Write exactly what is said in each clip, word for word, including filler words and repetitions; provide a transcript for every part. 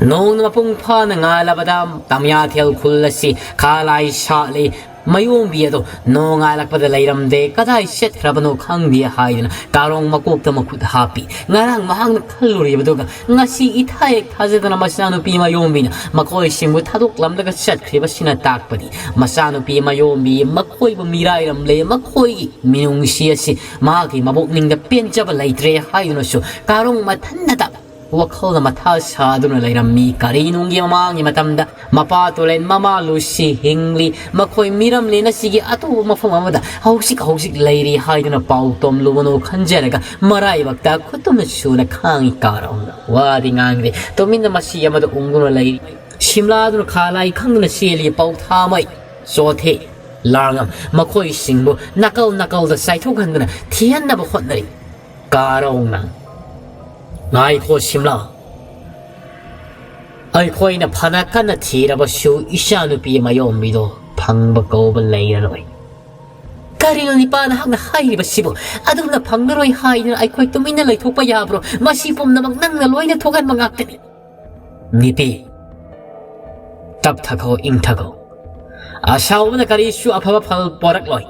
ꯅꯣꯡꯅ ꯃꯄꯨꯡ ꯐꯥꯅ ꯉꯥꯜꯂꯕꯗ ꯇꯝꯌꯥꯊꯦꯜ ꯈꯨꯜ ꯑꯁꯤ ꯈꯥꯂꯥꯏ ꯁꯥꯠꯂꯤ꯫ ꯃꯌꯣꯝꯕꯤ ꯑꯗꯣ ꯅꯣꯡꯉꯥꯜꯂꯛꯄꯗ ꯂꯩꯔꯝꯗꯦ, ꯀꯗꯥꯏ ꯆꯠꯈ꯭ꯔꯕꯅꯣ ꯈꯪꯗꯦ ꯍꯥꯏꯗꯨꯅ ꯀꯥꯔꯣꯡ ꯃꯀꯣꯛꯇ ꯃꯈꯨꯠ ꯍꯥꯞꯄꯤ꯫ ꯉꯔꯥꯡ ꯃꯍꯥꯛꯅ ꯈꯜꯂꯨꯔꯤꯕꯗꯨꯒ ꯉꯁꯤ ꯏꯊꯥ ꯍꯦꯛ ꯊꯥꯖꯗꯅ ꯃꯆꯥꯅꯨꯄꯤ ꯃꯌꯣꯝꯕꯤꯅ ꯃꯈꯣꯏꯁꯤꯡꯕꯨ ꯊꯥꯗꯣꯛꯂꯝꯂꯒ ꯆꯠꯈ꯭ꯔꯤꯕꯁꯤꯅ ꯇꯥꯛꯄꯗꯤ ꯃꯆꯥꯅꯨꯄꯤ ꯃꯌꯣꯝꯕꯤ ꯃꯈꯣꯏꯕꯨ ꯃꯤꯔꯥꯏꯔꯝꯂꯦ, ꯃꯈꯣꯏꯒꯤ ꯃꯤꯅꯨꯡꯁꯤ ꯑꯁꯤ ꯃꯍꯥꯛꯀꯤ ꯃꯕꯨꯛꯅꯤꯡꯗ ꯄꯦꯟꯖꯕ ꯂꯩꯇ꯭ꯔꯦ ꯍꯥꯏꯗꯨꯅꯁꯨ ꯀꯥꯔꯣꯡ ꯃꯊꯟꯗꯇ ꯋꯥꯈꯜꯗ ꯃꯊꯥ ꯁꯥꯗꯨꯅ ꯂꯩꯔꯝꯃꯤ꯫ ꯀꯔꯤꯅꯨꯡꯒꯤ ꯃꯃꯥꯡꯒꯤ ꯃꯇꯝꯗ ꯃꯄꯥ ꯇꯣꯂꯦꯟ, ꯃꯃꯥ ꯂꯨꯁꯤ ꯍꯤꯡꯂꯤ, ꯃꯈꯣꯏ ꯃꯤꯔꯝꯂꯦꯟ ꯑꯁꯤꯒꯤ ꯑꯇꯣꯞꯄ ꯃꯐꯝ ꯑꯃꯗ ꯍꯧꯖꯤꯛ ꯍꯧꯖꯤꯛ ꯂꯩꯔꯤ ꯍꯥꯏꯗꯨꯅ ꯄꯥꯎ ꯇꯣꯝꯂꯨꯕꯅꯣ ꯈꯟꯖꯔꯒ ꯃꯔꯥꯏꯕꯛꯇ ꯈꯨꯠꯇꯨꯝꯅ ꯁꯨꯅ ꯈꯥꯡꯉꯤ꯫ ꯀꯥꯔꯣꯡꯅ ꯋꯥꯗꯤ ꯉꯥꯡꯗꯦ, ꯇꯨꯃꯤꯟꯅ ꯃꯁꯤ ꯑꯃꯗ ꯎꯪꯗꯨꯅ ꯂꯩꯔꯤ꯫ ꯁꯤꯝꯂꯥꯗꯨꯅ ꯈꯥꯂꯥꯏ ꯈꯪꯗꯨꯅ ꯆꯦꯜꯂꯤ꯫ ꯄꯥꯎꯊꯥꯃꯩ, ꯆꯣꯊꯦ, ꯂꯥꯡꯉꯝ ꯃꯈꯣꯏꯁꯤꯡꯕꯨ ꯅꯥꯀꯜ ꯅꯥꯀꯜꯗ ꯆꯥꯏꯊꯣꯛꯍꯟꯗꯨꯅ ꯊꯤꯍꯟꯅꯕ ꯍꯣꯠꯅꯔꯤ꯫ ꯀꯥꯔꯣꯡꯅ, ꯉꯥꯏꯈꯣ ꯁꯤꯝꯂꯥ, ꯑꯩꯈꯣꯏꯅ ꯐꯅ ꯀꯟꯅ ꯊꯤꯔꯕꯁꯨ ꯏꯆꯥꯅꯨꯄꯤ ꯃꯌꯣꯝꯕꯤꯗꯣ ꯐꯪꯕ ꯀꯧꯕ ꯂꯩꯔꯔꯣꯏ꯫ ꯀꯔꯤꯅꯣ ꯅꯤꯄꯥ ꯅꯍꯥꯛꯅ ꯍꯥꯏꯔꯤꯕꯁꯤꯕꯨ? ꯑꯗꯨꯝꯅ ꯐꯪꯂꯔꯣꯏ ꯍꯥꯏꯗꯨꯅ ꯑꯩꯈꯣꯏ ꯇꯨꯃꯤꯟꯅ ꯂꯩꯊꯣꯛꯄ ꯌꯥꯕ꯭ꯔꯣ? ꯃꯁꯤ ꯄꯨꯝꯅꯃꯛ ꯅꯪꯅ ꯂꯣꯏꯅ ꯊꯣꯛꯍꯟꯕ ꯉꯥꯛꯇꯅꯤ꯫ ꯅꯤꯄꯤ, ꯇꯞꯊꯈꯣ, ꯏꯪꯊꯈꯣ꯫ ꯑꯁꯥꯎꯕꯅ ꯀꯔꯤꯁꯨ ꯑꯐꯕ ꯐꯜ ꯄꯣꯔꯛꯂꯣꯏ꯫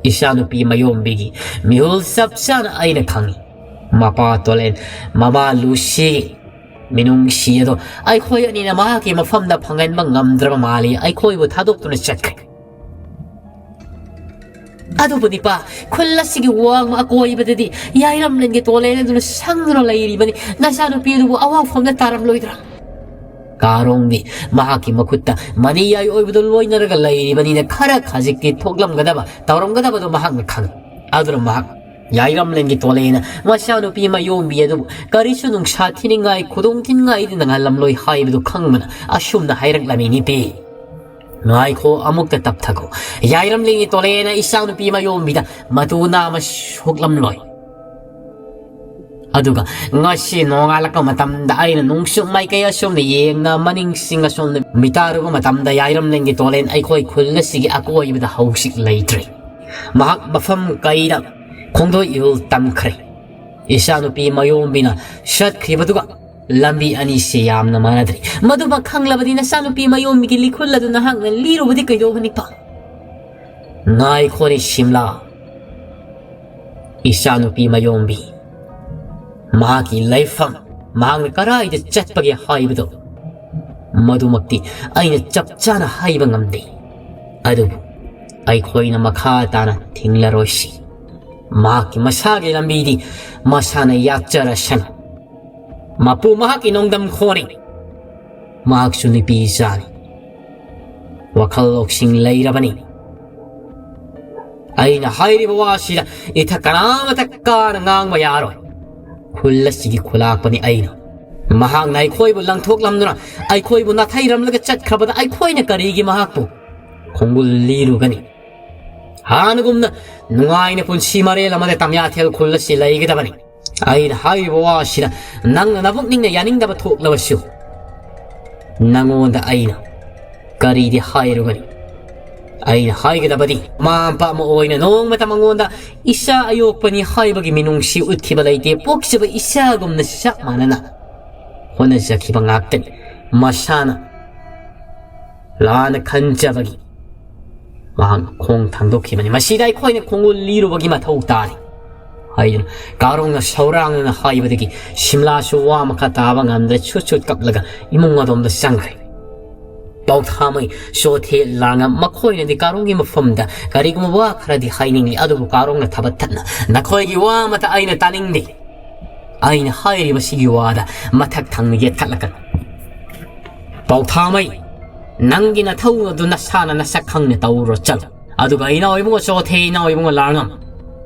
ꯏꯆꯥꯅꯨꯄꯤ ꯃꯌꯣꯝꯕꯤꯒꯤ ꯃꯤꯍꯨꯜ ꯆꯞ ꯆꯥꯅ ꯑꯩꯅ ꯈꯪꯏ꯫ ꯃꯄꯥ ꯇꯣꯂꯦꯟ, ꯃꯃꯥ ꯂꯨꯁꯤ ꯃꯤꯅꯨꯡꯁꯤ ꯑꯗꯣ ꯑꯩꯈꯣꯏ ꯑꯅꯤꯅ ꯃꯍꯥꯛꯀꯤ ꯃꯐꯝꯗ ꯐꯪꯍꯟꯕ ꯉꯝꯗ꯭ꯔꯕ ꯃꯥꯜꯂꯤ꯫ ꯑꯩꯈꯣꯏꯕꯨ ꯊꯥꯗꯣꯛꯇꯨꯅ ꯆꯠꯈ꯭ꯔꯦ꯫ ꯑꯗꯨꯕꯨ ꯅꯤꯄꯥ, ꯈꯨꯜ ꯑꯁꯤꯒꯤ ꯋꯥꯡꯃ ꯑꯀꯣꯏꯕꯗꯗꯤ ꯌꯥꯏꯔꯝꯂꯦꯟꯒꯤ ꯇꯣꯂꯦꯟ ꯑꯗꯨꯅ ꯁꯪꯗꯨꯅ ꯂꯩꯔꯤꯕꯅꯤ꯫ ꯅꯆꯥꯅꯨꯄꯤ ꯑꯗꯨꯕꯨ ꯑꯋꯥꯐꯝꯗ ꯇꯥꯔꯝꯂꯣꯏꯗ꯭ꯔꯥ? ꯀꯥꯔꯣꯡꯗꯤ ꯃꯍꯥꯛꯀꯤ ꯃꯈꯨꯠꯇ ꯃꯅꯤ ꯌꯥꯏ ꯑꯣꯏꯕꯗꯨ ꯂꯣꯏꯅꯔꯒ ꯂꯩꯔꯤꯕꯅꯤꯅ ꯈꯔ ꯈꯖꯤꯛꯇꯤ ꯊꯣꯛꯂꯝꯒꯗꯕ, ꯇꯧꯔꯝꯒꯗꯕꯗꯨ ꯃꯍꯥꯛꯅ ꯈꯪꯏ꯫ ꯑꯗꯨꯅ ꯃꯍꯥꯛ ꯌꯥꯏꯔꯝꯂꯦꯟꯒꯤ ꯇꯣꯂꯦꯟꯅ ꯃꯆꯥꯅꯨꯄꯤ ꯃꯌꯣꯝꯕꯤ ꯑꯗꯨꯕꯨ ꯀꯔꯤꯁꯨ ꯅꯨꯡꯁꯥ ꯊꯤꯅꯤꯡꯉꯥꯏ, ꯈꯨꯗꯣꯡ ꯊꯤꯅꯤꯡꯉꯥꯏꯗꯤ ꯅꯪꯍꯜꯂꯝꯂꯣꯏ ꯍꯥꯏꯕꯗꯨ ꯈꯪꯕꯅ ꯑꯁꯨꯝꯅ ꯍꯥꯏꯔꯛꯂꯝꯃꯤ ꯅꯤꯄꯤ꯫ ꯉꯥꯏꯈꯣ, ꯑꯃꯨꯛꯇ ꯇꯞꯊꯈꯣ꯫ ꯌꯥꯏꯔꯝꯂꯦꯟꯒꯤ ꯇꯣꯂꯦꯟꯅ ꯏꯆꯥꯅꯨꯄꯤ ꯃꯌꯣꯝꯕꯤꯗ ꯃꯇꯨ ꯅꯥꯝꯃ ꯁꯣꯛꯂꯝꯂꯣꯏ꯫ ꯑꯗꯨꯒ ꯉꯁꯤ ꯅꯣꯡꯉꯥꯜꯂꯛꯄ ꯃꯇꯝꯗ ꯑꯩꯅ ꯅꯣꯡꯆꯨꯞ ꯃꯥꯏꯀꯩ ꯑꯁꯣꯝꯗ ꯌꯦꯡꯅ ꯃꯅꯤꯡꯁꯤꯡ ꯑꯁꯣꯝꯗ ꯃꯤꯇꯥꯔꯨꯕ ꯃꯇꯝꯗ ꯌꯥꯏꯔꯝꯂꯦꯟꯒꯤ ꯇꯣꯂꯦꯟ ꯑꯩꯈꯣꯏ ꯈꯨꯜ ꯑꯁꯤꯒꯤ ꯑꯀꯣꯏꯕꯗ ꯍꯧꯖꯤꯛ ꯂꯩꯇ꯭ꯔꯦ꯫ ꯃꯍꯥꯛ ꯃꯐꯝ ꯀꯩꯗ ꯈꯣꯡꯗꯣꯏ ꯏꯍꯨꯜ ꯇꯝꯈ꯭ꯔꯦ꯫ ꯏꯆꯥꯅꯨꯄꯤ ꯃꯌꯣꯝꯕꯤꯅ ꯆꯠꯈ꯭ꯔꯤꯕꯗꯨꯒ ꯂꯝꯕꯤ ꯑꯅꯤꯁꯤ ꯌꯥꯝꯅ ꯃꯥꯟꯅꯗ꯭ꯔꯤ꯫ ꯃꯗꯨꯃꯛ ꯈꯪꯂꯕꯗꯤ ꯅꯆꯥꯅꯨꯄꯤ ꯃꯌꯣꯝꯕꯤꯒꯤ ꯂꯤꯈꯨꯜ ꯑꯗꯨ ꯅꯍꯥꯛꯅ ꯂꯤꯔꯨꯕꯗꯤ ꯀꯩꯗꯧꯕꯅꯤꯄꯥ? ꯉꯥꯏꯈꯣꯅꯦ ꯁꯤꯝꯂꯥ, ꯏꯆꯥꯅꯨꯄꯤ ꯃꯌꯣꯝꯕꯤ, ꯃꯍꯥꯛꯀꯤ ꯂꯩꯐꯝ, ꯃꯍꯥꯛꯅ ꯀꯗꯥꯏꯗ ꯆꯠꯄꯒꯦ ꯍꯥꯏꯕꯗꯨ, ꯃꯗꯨꯃꯛꯇꯤ ꯑꯩꯅ ꯆꯞ ꯆꯥꯅ ꯍꯥꯏꯕ ꯉꯝꯗꯦ꯫ ꯑꯗꯨꯕꯨ ꯑꯩꯈꯣꯏꯅ ꯃꯈꯥ ꯇꯥꯅ ꯊꯤꯡꯂꯔꯣꯏꯁꯤ꯫ ꯃꯍꯥꯛꯀꯤ ꯃꯁꯥꯒꯤ ꯂꯝꯕꯤꯗꯤ ꯃꯁꯥꯅ ꯌꯥꯠꯆꯔꯁꯅꯨ꯫ ꯃꯄꯨ ꯃꯍꯥꯛꯀꯤ ꯅꯣꯡꯗꯝ ꯈꯣꯟꯅꯤ꯫ ꯃꯍꯥꯛꯁꯨ ꯅꯨꯄꯤ ꯏꯆꯥꯅꯤ꯫ ꯋꯥꯈꯜ ꯂꯧꯁꯤꯡ ꯂꯩꯔꯕꯅꯤ꯫ ꯑꯩꯅ ꯍꯥꯏꯔꯤꯕ ꯋꯥꯁꯤꯗ ꯏꯊꯛ ꯀꯅꯥꯃꯇ ꯀꯥꯅ ꯉꯥꯡꯕ ꯌꯥꯔꯣꯏ꯫ ꯈꯨꯜ ꯑꯁꯤꯒꯤ ꯈꯨꯂꯥꯛꯄꯅꯤ ꯑꯩꯅ꯫ ꯃꯍꯥꯛꯅ ꯑꯩꯈꯣꯏꯕꯨ ꯂꯪꯊꯣꯛꯂꯝꯗꯨꯅ ꯑꯩꯈꯣꯏꯕꯨ ꯅꯥꯊꯩꯔꯝꯂꯒ ꯆꯠꯈ꯭ꯔꯕꯗ ꯑꯩꯈꯣꯏꯅ ꯀꯔꯤꯒꯤ ꯃꯍꯥꯛꯄꯨ ꯈꯣꯡꯒꯨꯜ ꯂꯤꯔꯨꯒꯅꯤ? ꯍꯥꯟꯅꯒꯨꯝꯅ ꯅꯨꯡꯉꯥꯏꯅ ꯄꯨꯟꯁꯤ ꯃꯔꯦꯜ ꯑꯃꯗ ꯇꯝꯌꯥꯊꯦꯜ ꯈꯨꯜ ꯑꯁꯤ ꯂꯩꯒꯗꯕꯅꯤ꯫ ꯑꯩꯅ ꯍꯥꯏꯔꯤꯕ ꯋꯥꯁꯤꯗ ꯅꯪꯅ ꯅꯕꯨꯛꯅꯤꯡꯅ ꯌꯥꯅꯤꯡꯗꯕ ꯊꯣꯛꯂꯕꯁꯨ, ꯅꯉꯣꯟꯗ ꯑꯩꯅ ꯀꯔꯤꯗꯤ ꯍꯥꯏꯔꯨꯒꯅꯤ? ꯑꯩꯅ ꯍꯥꯏꯒꯗꯕꯗꯤ, ꯃꯃꯥ ꯃꯄꯥ ꯑꯃ ꯑꯣꯏꯅ ꯅꯣꯡꯃꯇ ꯃꯉꯣꯟꯗ ꯏꯆꯥ ꯑꯌꯣꯛꯄꯅꯤ ꯍꯥꯏꯕꯒꯤ ꯃꯤꯅꯨꯡꯁꯤ ꯎꯠꯈꯤꯕ ꯂꯩꯇꯦ꯫ ꯄꯣꯛꯆꯕ ꯏꯆꯥꯒꯨꯝꯅ ꯆꯞ ꯃꯥꯟꯅꯅ ꯍꯣꯠꯅꯖꯈꯤꯕ ꯉꯥꯛꯇꯅꯤ꯫ ꯃꯁꯥꯅ ꯂꯥꯟꯅ ꯈꯟꯖꯕꯒꯤ ꯃꯍꯥꯛꯅ ꯈꯣꯡ ꯊꯥꯡꯗꯣꯛꯈꯤꯕꯅꯤ꯫ ꯃꯁꯤꯗ ꯑꯩꯈꯣꯏꯅ ꯈꯣꯡꯒꯨꯜ ꯂꯤꯔꯨꯕꯒꯤ ꯃꯊꯧ ꯇꯥꯔꯤ ꯍꯥꯏꯗꯨꯅ ꯀꯥꯔꯣꯡꯅ ꯁꯧꯔꯥꯡꯅꯅ ꯍꯥꯏꯕꯗꯒꯤ ꯁꯤꯝꯂꯥꯁꯨ ꯋꯥ ꯃꯈꯥ ꯇꯥꯕ ꯉꯝꯗ꯭ꯔꯦ꯫ ꯁꯨꯠ ꯁꯨꯠ ꯀꯞꯂꯒ ꯏꯃꯨꯡ ꯑꯗꯣꯝꯗ ꯆꯪꯈ꯭ꯔꯦ꯫ ꯄꯥꯎꯊꯥꯃꯩ, ꯆꯣꯊꯦ, ꯂꯥꯡꯉꯝ ꯃꯈꯣꯏꯅꯗꯤ ꯀꯥꯔꯣꯡꯒꯤ ꯃꯐꯝꯗ ꯀꯔꯤꯒꯨꯝꯕ ꯋꯥ ꯈꯔꯗꯤ ꯍꯥꯏꯅꯤꯡꯂꯤ, ꯑꯗꯨꯕꯨ ꯀꯥꯔꯣꯡꯅ ꯊꯕꯠ ꯊꯠꯅ, "ꯅꯈꯣꯏꯒꯤ ꯋꯥ ꯑꯃꯠꯇ ꯑꯩꯅ ꯇꯥꯅꯤꯡꯗꯦ꯫ ꯑꯩꯅ ꯍꯥꯏꯔꯤꯕꯁꯤꯒꯤ ꯋꯥꯗ ꯃꯊꯛ ꯊꯪꯅ ꯌꯦꯠꯊꯠꯂꯛꯀꯅꯨ꯫ ꯄꯥꯎꯊꯥꯃꯩ, ꯅꯪꯒꯤ ꯅꯊꯧ ꯑꯗꯨ ꯅꯁꯥꯅ ꯅꯁꯛ ꯈꯪꯅ ꯇꯧꯔꯣ, ꯆꯠꯂꯣ꯫ ꯑꯗꯨꯒ ꯏꯅꯥꯎ ꯏꯕꯨꯡꯉꯣ ꯆꯣꯊꯦ, ꯏꯅꯥꯎ ꯏꯕꯨꯡꯉꯣ ꯂꯥꯡꯉꯝ,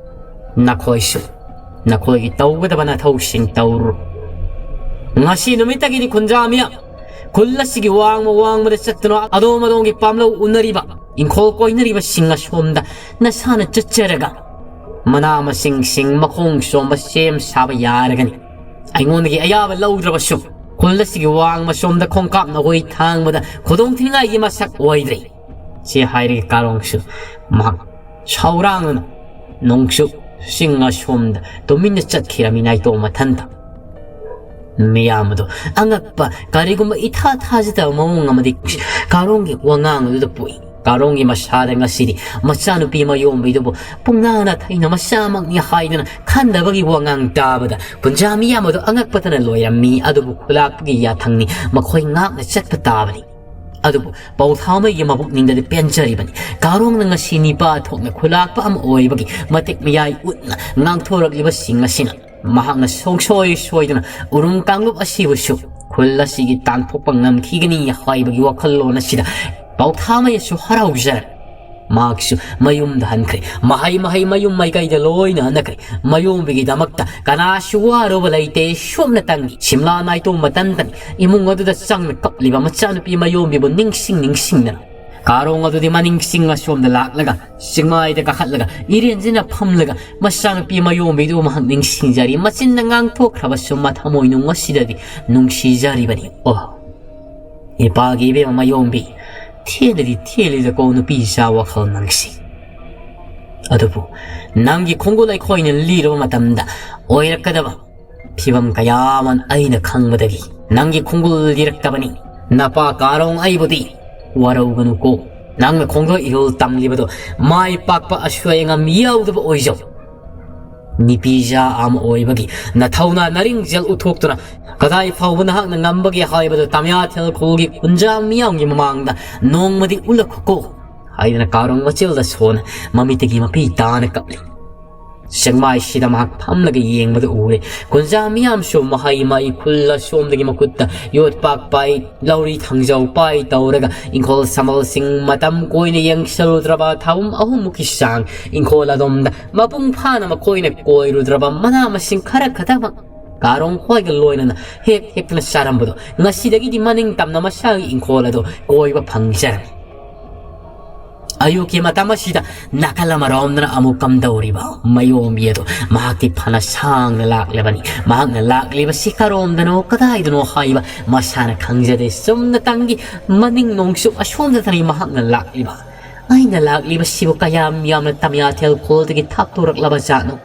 ꯅꯈꯣꯏꯁꯨ ꯅꯈꯣꯏꯒꯤ ꯇꯧꯒꯗꯕ ꯅꯊꯧꯁꯤꯡ ꯇꯧꯔꯨ꯫ ꯉꯁꯤ ꯅꯨꯃꯤꯠꯇꯒꯤꯗꯤ ꯈꯨꯟꯖꯥ ꯃꯤꯌꯥꯝ, ꯈꯨꯜ ꯑꯁꯤꯒꯤ ꯋꯥꯡꯃ ꯋꯥꯡꯃꯗ ꯆꯠꯇꯨꯅ ꯑꯗꯣꯝ ꯑꯗꯣꯝꯒꯤ ꯄꯥꯝꯂꯧ ꯎꯅꯔꯤꯕ, ꯏꯪꯈꯣꯜ ꯀꯣꯏꯅꯔꯤꯕꯁꯤꯡ ꯑꯁꯣꯝꯗ ꯅꯁꯥꯅ ꯆꯠꯆꯔꯒ ꯃꯅꯥ ꯃꯁꯤꯡꯁꯤꯡ ꯃꯈꯣꯡ ꯁꯣꯝꯕ ꯁꯦꯝ ꯁꯥꯕ ꯌꯥꯔꯒꯅꯤ꯫ ꯑꯩꯉꯣꯟꯗꯒꯤ ꯑꯌꯥꯕ ꯂꯧꯗ꯭ꯔꯕꯁꯨ ꯈꯨꯜ ꯑꯁꯤꯒꯤ ꯋꯥꯡꯃ ꯁꯣꯝꯗ ꯈꯣꯡꯀꯥꯞ ꯅꯈꯣꯏ ꯊꯥꯡꯕꯗ ꯈꯨꯗꯣꯡ ꯊꯤꯅꯤꯡꯉꯥꯏꯒꯤ ꯃꯁꯛ ꯑꯣꯏꯗ꯭ꯔꯦ"꯫ ꯁꯤ ꯍꯥꯏꯔꯒ ꯀꯥꯔꯣꯡꯁꯨ ꯃꯍꯥꯛ ꯁꯥꯎꯔꯥꯡꯅꯅ ꯅꯣꯡꯆꯨꯞ ꯆꯤꯡ ꯑꯁꯣꯝꯗ ꯇꯨꯃꯤꯟꯅ ꯆꯠꯈꯤꯔꯝꯃꯤ ꯅꯥꯏꯇꯣꯝ ꯃꯊꯟꯇ꯫ ꯃꯤꯌꯥꯝ ꯑꯗꯨ ꯑꯉꯛꯄ, ꯀꯔꯤꯒꯨꯝꯕ ꯏꯊꯥ ꯊꯥꯖꯗꯕ ꯃꯑꯣꯡ ꯑꯃꯗꯤ ꯀꯥꯔꯣꯡꯒꯤ ꯋꯥꯉꯥꯡ ꯑꯗꯨꯗ ꯄꯣꯛꯏ꯫ ꯀꯥꯔꯣꯡꯒꯤ ꯃꯁꯥꯗ ꯉꯁꯤꯗꯤ ꯃꯆꯥꯅꯨꯄꯤ ꯃꯌꯣꯝꯕꯤꯗꯨꯕꯨ ꯄꯨꯡꯅꯥꯅ ꯊꯩꯅ ꯃꯆꯥꯃꯛꯅꯤ ꯍꯥꯏꯗꯨꯅ ꯈꯟꯗꯕꯒꯤ ꯋꯥꯉꯥꯡ ꯇꯥꯕꯗ ꯀꯨꯟꯖꯥ ꯃꯤꯌꯥꯝ ꯑꯗꯨ ꯑꯉꯛꯄꯇꯅ ꯂꯣꯏꯔꯝꯃꯤ꯫ ꯑꯗꯨꯕꯨ ꯈꯨꯂꯥꯛꯄꯒꯤ ꯌꯥꯊꯪꯅꯤ, ꯃꯈꯣꯏ ꯉꯥꯛꯅ ꯆꯠꯄ ꯇꯥꯕꯅꯤ꯫ ꯑꯗꯨꯕꯨ ꯄꯥꯎꯊꯥꯃꯩꯒꯤ ꯃꯕꯨꯛꯅꯤꯡꯗꯗꯤ ꯄꯦꯟꯖꯔꯤꯕꯅꯤ꯫ ꯀꯥꯔꯣꯡꯅ ꯉꯁꯤ ꯅꯤꯄꯥ ꯊꯣꯛꯅ ꯈꯨꯂꯥꯛꯄ ꯑꯃ ꯑꯣꯏꯕꯒꯤ ꯃꯇꯤꯛ ꯃꯌꯥꯏ ꯎꯠꯅ ꯉꯥꯡꯊꯣꯔꯛꯂꯤꯕꯁꯤꯡ ꯑꯁꯤꯅ ꯃꯍꯥꯛꯅ ꯁꯨꯡꯁꯣꯏ ꯁꯣꯏꯗꯅ ꯎꯔꯨꯝ ꯀꯥꯡꯂꯨꯞ ꯑꯁꯤꯕꯨꯁꯨ ꯈꯨꯜ ꯑꯁꯤꯒꯤ ꯇꯥꯟꯊꯣꯛꯄ ꯉꯝꯈꯤꯒꯅꯤ ꯍꯥꯏꯕꯒꯤ ꯋꯥꯈꯜꯂꯣꯟ ꯑꯁꯤꯗ ꯄꯥꯎꯊꯥꯃꯩꯁꯨ ꯍꯔꯥꯎꯖꯔꯦ꯫ ꯃꯍꯥꯛꯁꯨ ꯃꯌꯨꯝꯗ ꯍꯟꯈ꯭ꯔꯦ꯫ ꯃꯍꯩ ꯃꯍꯩ ꯃꯌꯨꯝ ꯃꯥꯏꯀꯩꯗ ꯂꯣꯏꯅ ꯍꯟꯅꯈ꯭ꯔꯦ꯫ ꯃꯌꯣꯝꯕꯤꯒꯤꯗꯃꯛꯇ ꯀꯅꯥꯁꯨ ꯋꯥꯔꯨꯕ ꯂꯩꯇꯦ꯫ ꯁꯣꯝꯅꯇꯪꯒꯤ ꯁꯤꯝꯂꯥ ꯅꯥꯏꯇꯣꯝ ꯃꯇꯟꯇꯅꯤ ꯏꯃꯨꯡ ꯑꯗꯨꯗ ꯆꯪꯅ ꯀꯞꯂꯤꯕ ꯃꯆꯥꯅꯨꯄꯤ ꯃꯌꯣꯝꯕꯤꯕꯨ ꯅꯤꯡꯁꯤꯡ ꯅꯤꯡꯁꯤꯡꯗꯅ꯫ ꯀꯥꯔꯣꯡ ꯑꯗꯨꯗꯤ ꯃꯅꯤꯡ ꯆꯤꯡ ꯑꯁꯣꯝꯗ ꯂꯥꯛꯂꯒ ꯆꯤꯡꯃꯥꯏꯗ ꯀꯥꯈꯠꯂꯒ ꯏꯔꯦꯟꯖꯅ ꯐꯝꯂꯒ ꯃꯆꯥꯅꯨꯄꯤ ꯃꯌꯣꯝꯕꯤꯗꯨ ꯃꯍꯥꯛ ꯅꯤꯡꯁꯤꯡꯖꯔꯤ꯫ ꯃꯆꯤꯟꯅ ꯉꯥꯡꯊꯣꯛꯈ꯭ꯔꯕꯁꯨ ꯃꯊꯃꯣꯏꯅꯨꯡ ꯑꯁꯤꯗꯗꯤ ꯅꯨꯡꯁꯤꯖꯔꯤꯕꯅꯤ꯫ ꯑꯣ, ꯏꯄꯥꯒꯤ ꯏꯕꯦꯝꯃ ꯃꯌꯣꯝꯕꯤ, ꯊꯦꯜꯂꯗꯤ ꯊꯦꯜꯂꯤꯗꯀꯣ ꯅꯨꯄꯤ ꯏꯆꯥ ꯋꯥꯈꯜ ꯅꯪꯁꯤ꯫ ꯑꯗꯨꯕꯨ ꯅꯪꯒꯤ ꯈꯣꯡꯒꯨꯜ ꯑꯩꯈꯣꯏꯅ ꯂꯤꯔꯕ ꯃꯇꯝꯗ ꯑꯣꯏꯔꯛꯀꯗꯕ ꯐꯤꯕꯝ ꯀꯌꯥ ꯑꯃ ꯑꯩꯅ ꯈꯪꯕꯗꯒꯤ ꯅꯪꯒꯤ ꯈꯣꯡꯒꯨꯜ ꯂꯤꯔꯛꯇꯕꯅꯤ꯫ ꯅꯄꯥ ꯀꯥꯔꯣꯡ ꯑꯩꯕꯨꯗꯤ ꯋꯥꯔꯧꯒꯅꯨꯀꯣ꯫ ꯅꯪꯅ ꯈꯣꯡꯗꯣꯏ ꯏꯍꯨꯜ ꯇꯝꯂꯤꯕꯗꯣ ꯃꯥꯏ ꯄꯥꯛꯄ ꯑꯁꯣꯏ ꯑꯉꯥꯝ ꯌꯥꯎꯗꯕ ꯑꯣꯏꯖꯧ꯫ ꯅꯨꯄꯤꯖꯥ ꯑꯃ ꯑꯣꯏꯕꯒꯤ ꯅꯊꯧꯅ ꯅꯔꯤꯡꯖꯦꯜ ꯎꯠꯊꯣꯛꯇꯨꯅ ꯀꯗꯥꯏ ꯐꯥꯎꯕ ꯅꯍꯥꯛꯅ ꯉꯝꯕꯒꯦ ꯍꯥꯏꯕꯗꯨ ꯇꯃꯤꯌꯥꯊꯦꯜ ꯈꯨꯜꯒꯤ ꯈꯨꯟꯖꯥ ꯃꯤꯌꯥꯝꯒꯤ ꯃꯃꯥꯡꯗ ꯅꯣꯡꯃꯗꯤ ꯎꯠꯂꯛꯈꯣꯀꯣ ꯍꯥꯏꯗꯅ ꯀꯥꯔꯣꯡ ꯃꯆꯤꯜꯗ ꯁꯣꯟꯅ ꯃꯃꯤꯠꯇꯒꯤ ꯃꯄꯤ ꯇꯥꯅ ꯀꯞꯂꯤ꯫ ꯆꯦꯡꯃꯥꯏꯁꯤꯗ ꯃꯍꯥꯛ ꯐꯝꯂꯒ ꯌꯦꯡꯕꯗ ꯎꯔꯦ꯫ ꯀꯨꯟꯖꯥ ꯃꯤꯌꯥꯝꯁꯨ ꯃꯍꯩ ꯃꯍꯩ ꯈꯨꯜ ꯑꯁꯣꯝꯗꯒꯤ ꯃꯈꯨꯠꯇ ꯌꯣꯠꯄꯥꯛ ꯄꯥꯏ, ꯂꯧꯔꯤ ꯊꯥꯡꯖꯧ ꯄꯥꯏ ꯇꯧꯔꯒ ꯏꯪꯈꯣꯜ ꯁꯝꯕꯜꯁꯤꯡ ꯃꯇꯝ ꯀꯣꯏꯅ ꯌꯦꯡꯁꯜꯂꯨꯗ꯭ꯔꯕ ꯊꯥꯕꯨꯝ ꯑꯍꯨꯝꯃꯨꯛꯀꯤ ꯆꯥꯡ ꯏꯪꯈꯣꯜ ꯑꯗꯣꯝꯗ ꯃꯄꯨꯡ ꯐꯥꯅ ꯃꯈꯣꯏꯅ ꯀꯣꯏꯔꯨꯗ꯭ꯔꯕ ꯃꯅꯥ ꯃꯁꯤꯡ ꯈꯔ ꯈꯛꯇꯃꯛ ꯀꯥꯔꯣꯡ ꯈꯣꯏꯒ ꯂꯣꯏꯅꯅ ꯍꯦꯛ ꯍꯦꯛꯇꯅ ꯆꯥꯔꯝꯕꯗꯣ ꯉꯁꯤꯗꯒꯤꯗꯤ ꯃꯅꯤꯡ ꯇꯝꯅ ꯃꯁꯥꯒꯤ ꯏꯪꯈꯣꯜ ꯑꯗꯣ ꯀꯣꯏꯕ ꯐꯪꯖꯔꯝꯃꯤ꯫ ꯑꯌꯨꯛꯀꯤ ꯃꯇꯝ ꯑꯁꯤꯗ ꯅꯥꯀꯜ ꯑꯃꯔꯣꯝꯗꯅ ꯑꯃꯨꯛ ꯀꯝꯗꯧꯔꯤꯕ ꯃꯌꯣꯝꯕꯤ ꯑꯗꯣ ꯃꯍꯥꯛꯇꯤ ꯐꯅ ꯁꯥꯡꯅ ꯂꯥꯛꯂꯕꯅꯤ꯫ ꯃꯍꯥꯛꯅ ꯂꯥꯛꯂꯤꯕꯁꯤ ꯀꯔꯣꯝꯗꯅꯣ ꯀꯗꯥꯏꯗꯅꯣ ꯍꯥꯏꯕ ꯃꯁꯥꯅ ꯈꯪꯖꯗꯦ꯫ ꯆꯨꯝꯅꯇꯪꯒꯤ ꯃꯅꯤꯡ ꯅꯣꯡꯆꯨꯞ ꯑꯁꯣꯝꯗꯗꯅꯤ ꯃꯍꯥꯛꯅ ꯂꯥꯛꯂꯤꯕ꯫ ꯑꯩꯅ ꯂꯥꯛꯂꯤꯕꯁꯤꯕꯨ ꯀꯌꯥꯝ ꯌꯥꯝꯅ ꯇꯃꯤꯌꯥꯊꯦꯜ ꯈꯨꯜꯗꯒꯤ ꯊꯥꯞꯇꯣꯔꯛꯂꯕ ꯖꯥꯠꯅꯣ?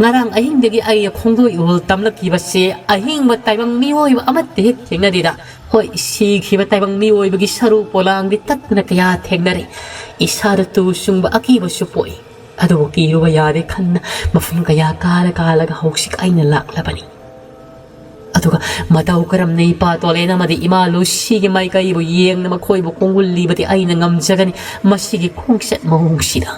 ꯉꯔꯥꯡ ꯑꯍꯤꯡꯗꯒꯤ ꯑꯩ ꯈꯣꯡꯗꯣꯏ ꯎꯍꯨꯜ ꯇꯝꯂꯛꯈꯤꯕꯁꯦ ꯑꯍꯤꯡꯕ ꯇꯥꯏꯕꯪ ꯃꯤꯑꯣꯏꯕ ꯑꯃꯠꯇ ꯍꯦꯛ ꯊꯦꯡꯅꯗꯦꯗ꯫ ꯍꯣꯏ, ꯁꯤꯈꯤꯕ ꯇꯥꯏꯕꯪ ꯃꯤꯑꯣꯏꯕꯒꯤ ꯁꯔꯨ ꯄꯣꯂꯥꯡꯗꯤ ꯇꯠꯇꯅ ꯀꯌꯥ ꯊꯦꯡꯅꯔꯦ꯫ ꯏꯁꯥꯗ ꯇꯨ ꯆꯨꯡꯕ ꯑꯀꯤꯕꯁꯨ ꯄꯣꯛꯏ꯫ ꯑꯗꯨꯕꯨ ꯀꯤꯔꯨꯕ ꯌꯥꯗꯦ ꯈꯟꯅ ꯃꯐꯝ ꯀꯌꯥ ꯀꯥꯂ ꯀꯥꯂꯒ ꯍꯧꯖꯤꯛ ꯑꯩꯅ ꯂꯥꯛꯂꯕꯅꯤ꯫ ꯑꯗꯨꯒ ꯃꯇꯧ ꯀꯔꯝꯅ ꯏꯄꯥ ꯇꯣꯂꯦꯟ ꯑꯃꯗꯤ ꯏꯃꯥ ꯂꯨꯁꯤꯒꯤ ꯃꯥꯏꯀꯩꯕꯨ ꯌꯦꯡꯅ ꯃꯈꯣꯏꯕꯨ ꯈꯣꯡꯒꯨꯜꯂꯤꯕꯗꯤ ꯑꯩꯅ ꯉꯝꯖꯒꯅꯤ꯫ ꯃꯁꯤꯒꯤ ꯈꯣꯡꯆꯠ ꯃꯑꯣꯡꯁꯤꯗ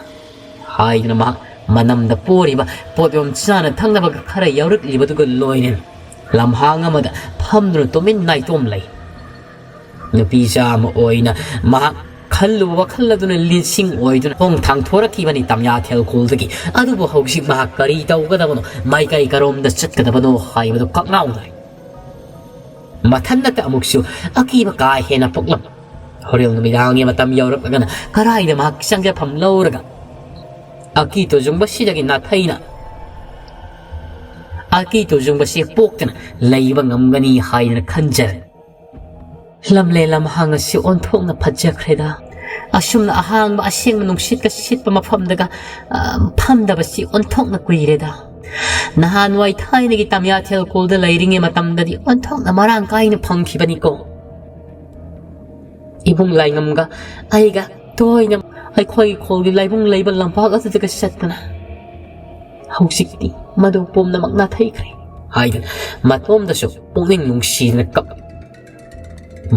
ꯍꯥꯏꯗꯨꯅ ꯃꯍꯥꯛ ꯃꯅꯝꯗ ꯄꯣꯔꯤꯕ ꯄꯣꯠꯌꯣꯝ ꯆꯥꯅ ꯊꯛꯅꯕ ꯈꯔ ꯌꯥꯎꯔꯛꯂꯤꯕꯗꯨꯒ ꯂꯣꯏꯅꯅ ꯂꯝꯍꯥꯡ ꯑꯃꯗ ꯐꯝꯗꯨꯅ ꯇꯨꯃꯤꯟ ꯅꯥꯏꯇꯣꯝ ꯂꯩ꯫ ꯅꯨꯄꯤꯖꯥ ꯑꯃ ꯑꯣꯏꯅ ꯃꯍꯥꯛ ꯈꯜꯂꯨꯕ ꯋꯥꯈꯜ ꯑꯗꯨꯅ ꯂꯤꯟꯁꯤꯡ ꯑꯣꯏꯗꯨꯅ ꯈꯣꯡ ꯊꯥꯡꯊꯣꯔꯛꯈꯤꯕꯅꯤ ꯇꯝꯌꯥꯊꯦꯜ ꯈꯨꯜꯗꯒꯤ꯫ ꯑꯗꯨꯕꯨ ꯍꯧꯖꯤꯛ ꯃꯍꯥꯛ ꯀꯔꯤ ꯇꯧꯒꯗꯕꯅꯣ, ꯃꯥꯏꯀꯩ ꯀꯔꯣꯝꯗ ꯆꯠꯀꯗꯕꯅꯣ ꯍꯥꯏꯕꯗꯨ ꯀꯛꯉꯥꯎꯅꯔꯦ꯫ ꯃꯊꯟꯅꯇ ꯑꯃꯨꯛꯁꯨ ꯑꯀꯤꯕ ꯀꯥ ꯍꯦꯟꯅ ꯄꯣꯛꯂꯝ꯫ ꯍꯣꯔꯦꯟ ꯅꯨꯃꯤꯗꯥꯡꯒꯤ ꯃꯇꯝ ꯌꯧꯔꯛꯂꯒꯅ ꯀꯔꯥꯏꯗ ꯃꯍꯥꯛ ꯆꯪꯖꯐꯝ ꯂꯧꯔꯒ ꯑꯀꯤ ꯇꯨꯖꯨꯡꯕꯁꯤꯗꯒꯤ ꯅꯥꯊꯩꯅ ꯑꯀꯤ ꯇꯨꯖꯨꯡꯕꯁꯤ ꯄꯣꯛꯇꯅ ꯂꯩꯕ ꯉꯝꯒꯅꯤ ꯍꯥꯏꯗꯅ ꯈꯟꯖꯔꯦ꯫ ꯂꯝꯂꯦ ꯂꯝꯍꯥꯡ ꯑꯁꯤ ꯑꯣꯟꯊꯣꯛꯅ ꯐꯖꯈ꯭ꯔꯦꯗ꯫ ꯑꯁꯨꯝꯅ ꯑꯍꯥꯡꯕ ꯑꯁꯦꯡꯕ ꯅꯨꯡꯁꯤꯠꯀ ꯁꯤꯠꯄ ꯃꯐꯝꯗꯒ, ꯑ, ꯐꯝꯗꯕꯁꯤ ꯑꯣꯟꯊꯣꯛꯅ ꯀꯨꯏꯔꯦꯗ꯫ ꯅꯍꯥꯟꯋꯥꯏ ꯊꯥꯏꯅꯒꯤ ꯇꯝꯌꯥꯊꯦꯜ ꯈꯨꯜꯗ ꯂꯩꯔꯤꯉꯩ ꯃꯇꯝꯗꯗꯤ ꯑꯣꯟꯊꯣꯛꯅ ꯃꯔꯥꯡ ꯀꯥꯏꯅ ꯐꯪꯈꯤꯕꯅꯤꯀꯣ꯫ ꯏꯕꯨꯡ ꯂꯥꯏꯉꯝꯒ ꯑꯩꯒ ꯇꯣꯏꯅ ꯑꯩꯈꯣꯏꯒꯤ ꯈꯨꯜꯒꯤ ꯂꯥꯏꯕꯨꯡ ꯂꯩꯕ ꯂꯝꯄꯥꯛ ꯑꯗꯨꯗꯒ ꯆꯠꯇꯅ꯫ ꯍꯧꯖꯤꯛꯇꯤ ꯃꯗꯨ ꯄꯨꯝꯅꯃꯛ ꯅꯥꯊꯩꯈ꯭ꯔꯦ ꯍꯥꯏꯗꯨꯅ ꯃꯇꯣꯝꯗꯁꯨ ꯄꯨꯛꯅꯤꯡ ꯅꯨꯡꯁꯤꯗꯅ ꯀꯞ꯫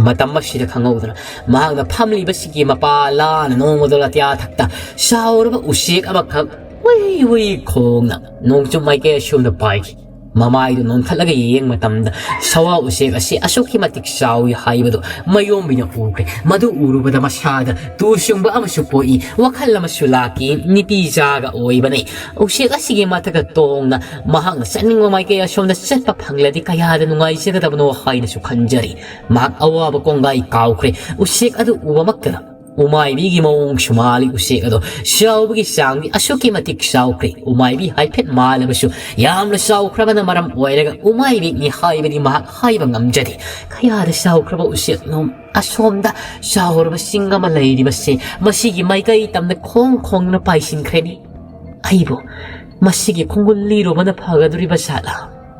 ꯃꯇꯝ ꯑꯁꯤꯗ ꯈꯪꯍꯧꯗꯅ ꯃꯍꯥꯛꯅ ꯐꯝꯂꯤꯕꯁꯤꯒꯤ ꯃꯄꯥ ꯂꯥꯅ ꯅꯣꯡꯃꯗꯣ ꯑꯇꯤꯌꯥ ꯊꯛꯇ ꯆꯥꯎꯔꯕ ꯎꯆꯦꯛ ꯑꯃꯈꯛ ꯎꯏ ꯎꯏ ꯈꯣꯡꯅ ꯅꯣꯡꯆꯨꯞ ꯃꯥꯏꯀꯩ ꯑꯁꯣꯝꯗ ꯄꯥꯏꯈꯤ꯫ ꯃꯃꯥꯏꯗꯨ ꯅꯣꯟꯈꯠꯂꯒ ꯌꯦꯡꯕ ꯃꯇꯝꯗ ꯁꯋꯥ ꯎꯆꯦꯛ ꯑꯁꯤ ꯑꯁꯨꯛꯀꯤ ꯃꯇꯤꯛ ꯆꯥꯎꯏ ꯍꯥꯏꯕꯗꯨ ꯃꯌꯣꯝꯕꯤꯅ ꯎꯈ꯭ꯔꯦ꯫ ꯃꯗꯨ ꯎꯔꯨꯕꯗ ꯃꯁꯥꯗ ꯇꯨ ꯆꯨꯡꯕ ꯑꯃꯁꯨ ꯄꯣꯛꯏ, ꯋꯥꯈꯜ ꯑꯃꯁꯨ ꯂꯥꯛꯈꯤ꯫ ꯅꯤꯄꯤ ꯖꯥꯒ ꯑꯣꯏꯕꯅꯤ꯫ ꯎꯆꯦꯛ ꯑꯁꯤꯒꯤ ꯃꯊꯛꯇ ꯇꯣꯡꯅ ꯃꯍꯥꯛꯅ ꯆꯠꯅꯤꯡꯕ ꯃꯥꯏꯀꯩ ꯑꯁꯣꯝꯗ ꯆꯠꯄ ꯐꯪꯂꯗꯤ ꯀꯌꯥꯗ ꯅꯨꯡꯉꯥꯏꯖꯒꯗꯕꯅꯣ ꯍꯥꯏꯅꯁꯨ ꯈꯟꯖꯔꯤ꯫ ꯃꯍꯥꯛ ꯑꯋꯥꯕ ꯀꯣꯡꯒꯥꯏ ꯀꯥꯎꯈ꯭ꯔꯦ꯫ ꯎꯆꯦꯛ ꯑꯗꯨ ꯎꯕꯃꯛꯇꯗ ꯎꯃꯥꯏꯕꯤꯒꯤ ꯃꯑꯣꯡꯁꯨ ꯃꯥꯜꯂꯤ ꯎꯆꯦꯛ ꯑꯗꯣ꯫ ꯆꯥꯎꯕꯒꯤ ꯆꯥꯡꯗꯤ ꯑꯁꯨꯛꯀꯤ ꯃꯇꯤꯛ ꯆꯥꯎꯈ꯭ꯔꯦ꯫ ꯎꯃꯥꯏꯕꯤ ꯍꯥꯏꯐꯦꯠ ꯃꯥꯜꯂꯕꯁꯨ ꯌꯥꯝꯅ ꯆꯥꯎꯈ꯭ꯔꯕꯅ ꯃꯔꯝ ꯑꯣꯏꯔꯒ ꯎꯃꯥꯏꯕꯤꯅꯤ ꯍꯥꯏꯕꯗꯤ ꯃꯍꯥꯛ ꯍꯥꯏꯕ ꯉꯝꯖꯗꯦ꯫ ꯀꯌꯥꯗ ꯆꯥꯎꯈ꯭ꯔꯕ ꯎꯆꯦꯛꯅꯣ? ꯑꯁꯣꯝꯗ ꯆꯥꯎꯔꯕ ꯆꯤꯡ ꯑꯃ ꯂꯩꯔꯤꯕꯁꯦ, ꯃꯁꯤꯒꯤ ꯃꯥꯏꯀꯩ ꯇꯝꯅ ꯈꯣꯡ ꯈꯣꯡꯅ ꯄꯥꯏꯁꯤꯟꯈ꯭ꯔꯦꯅꯤ꯫ ꯑꯩꯕꯨ ꯃꯁꯤꯒꯤ ꯈꯣꯡꯒꯨꯜ ꯂꯤꯔꯨꯕꯅ ꯐꯒꯗꯧꯔꯤꯕ ꯖꯥꯠꯂꯥ?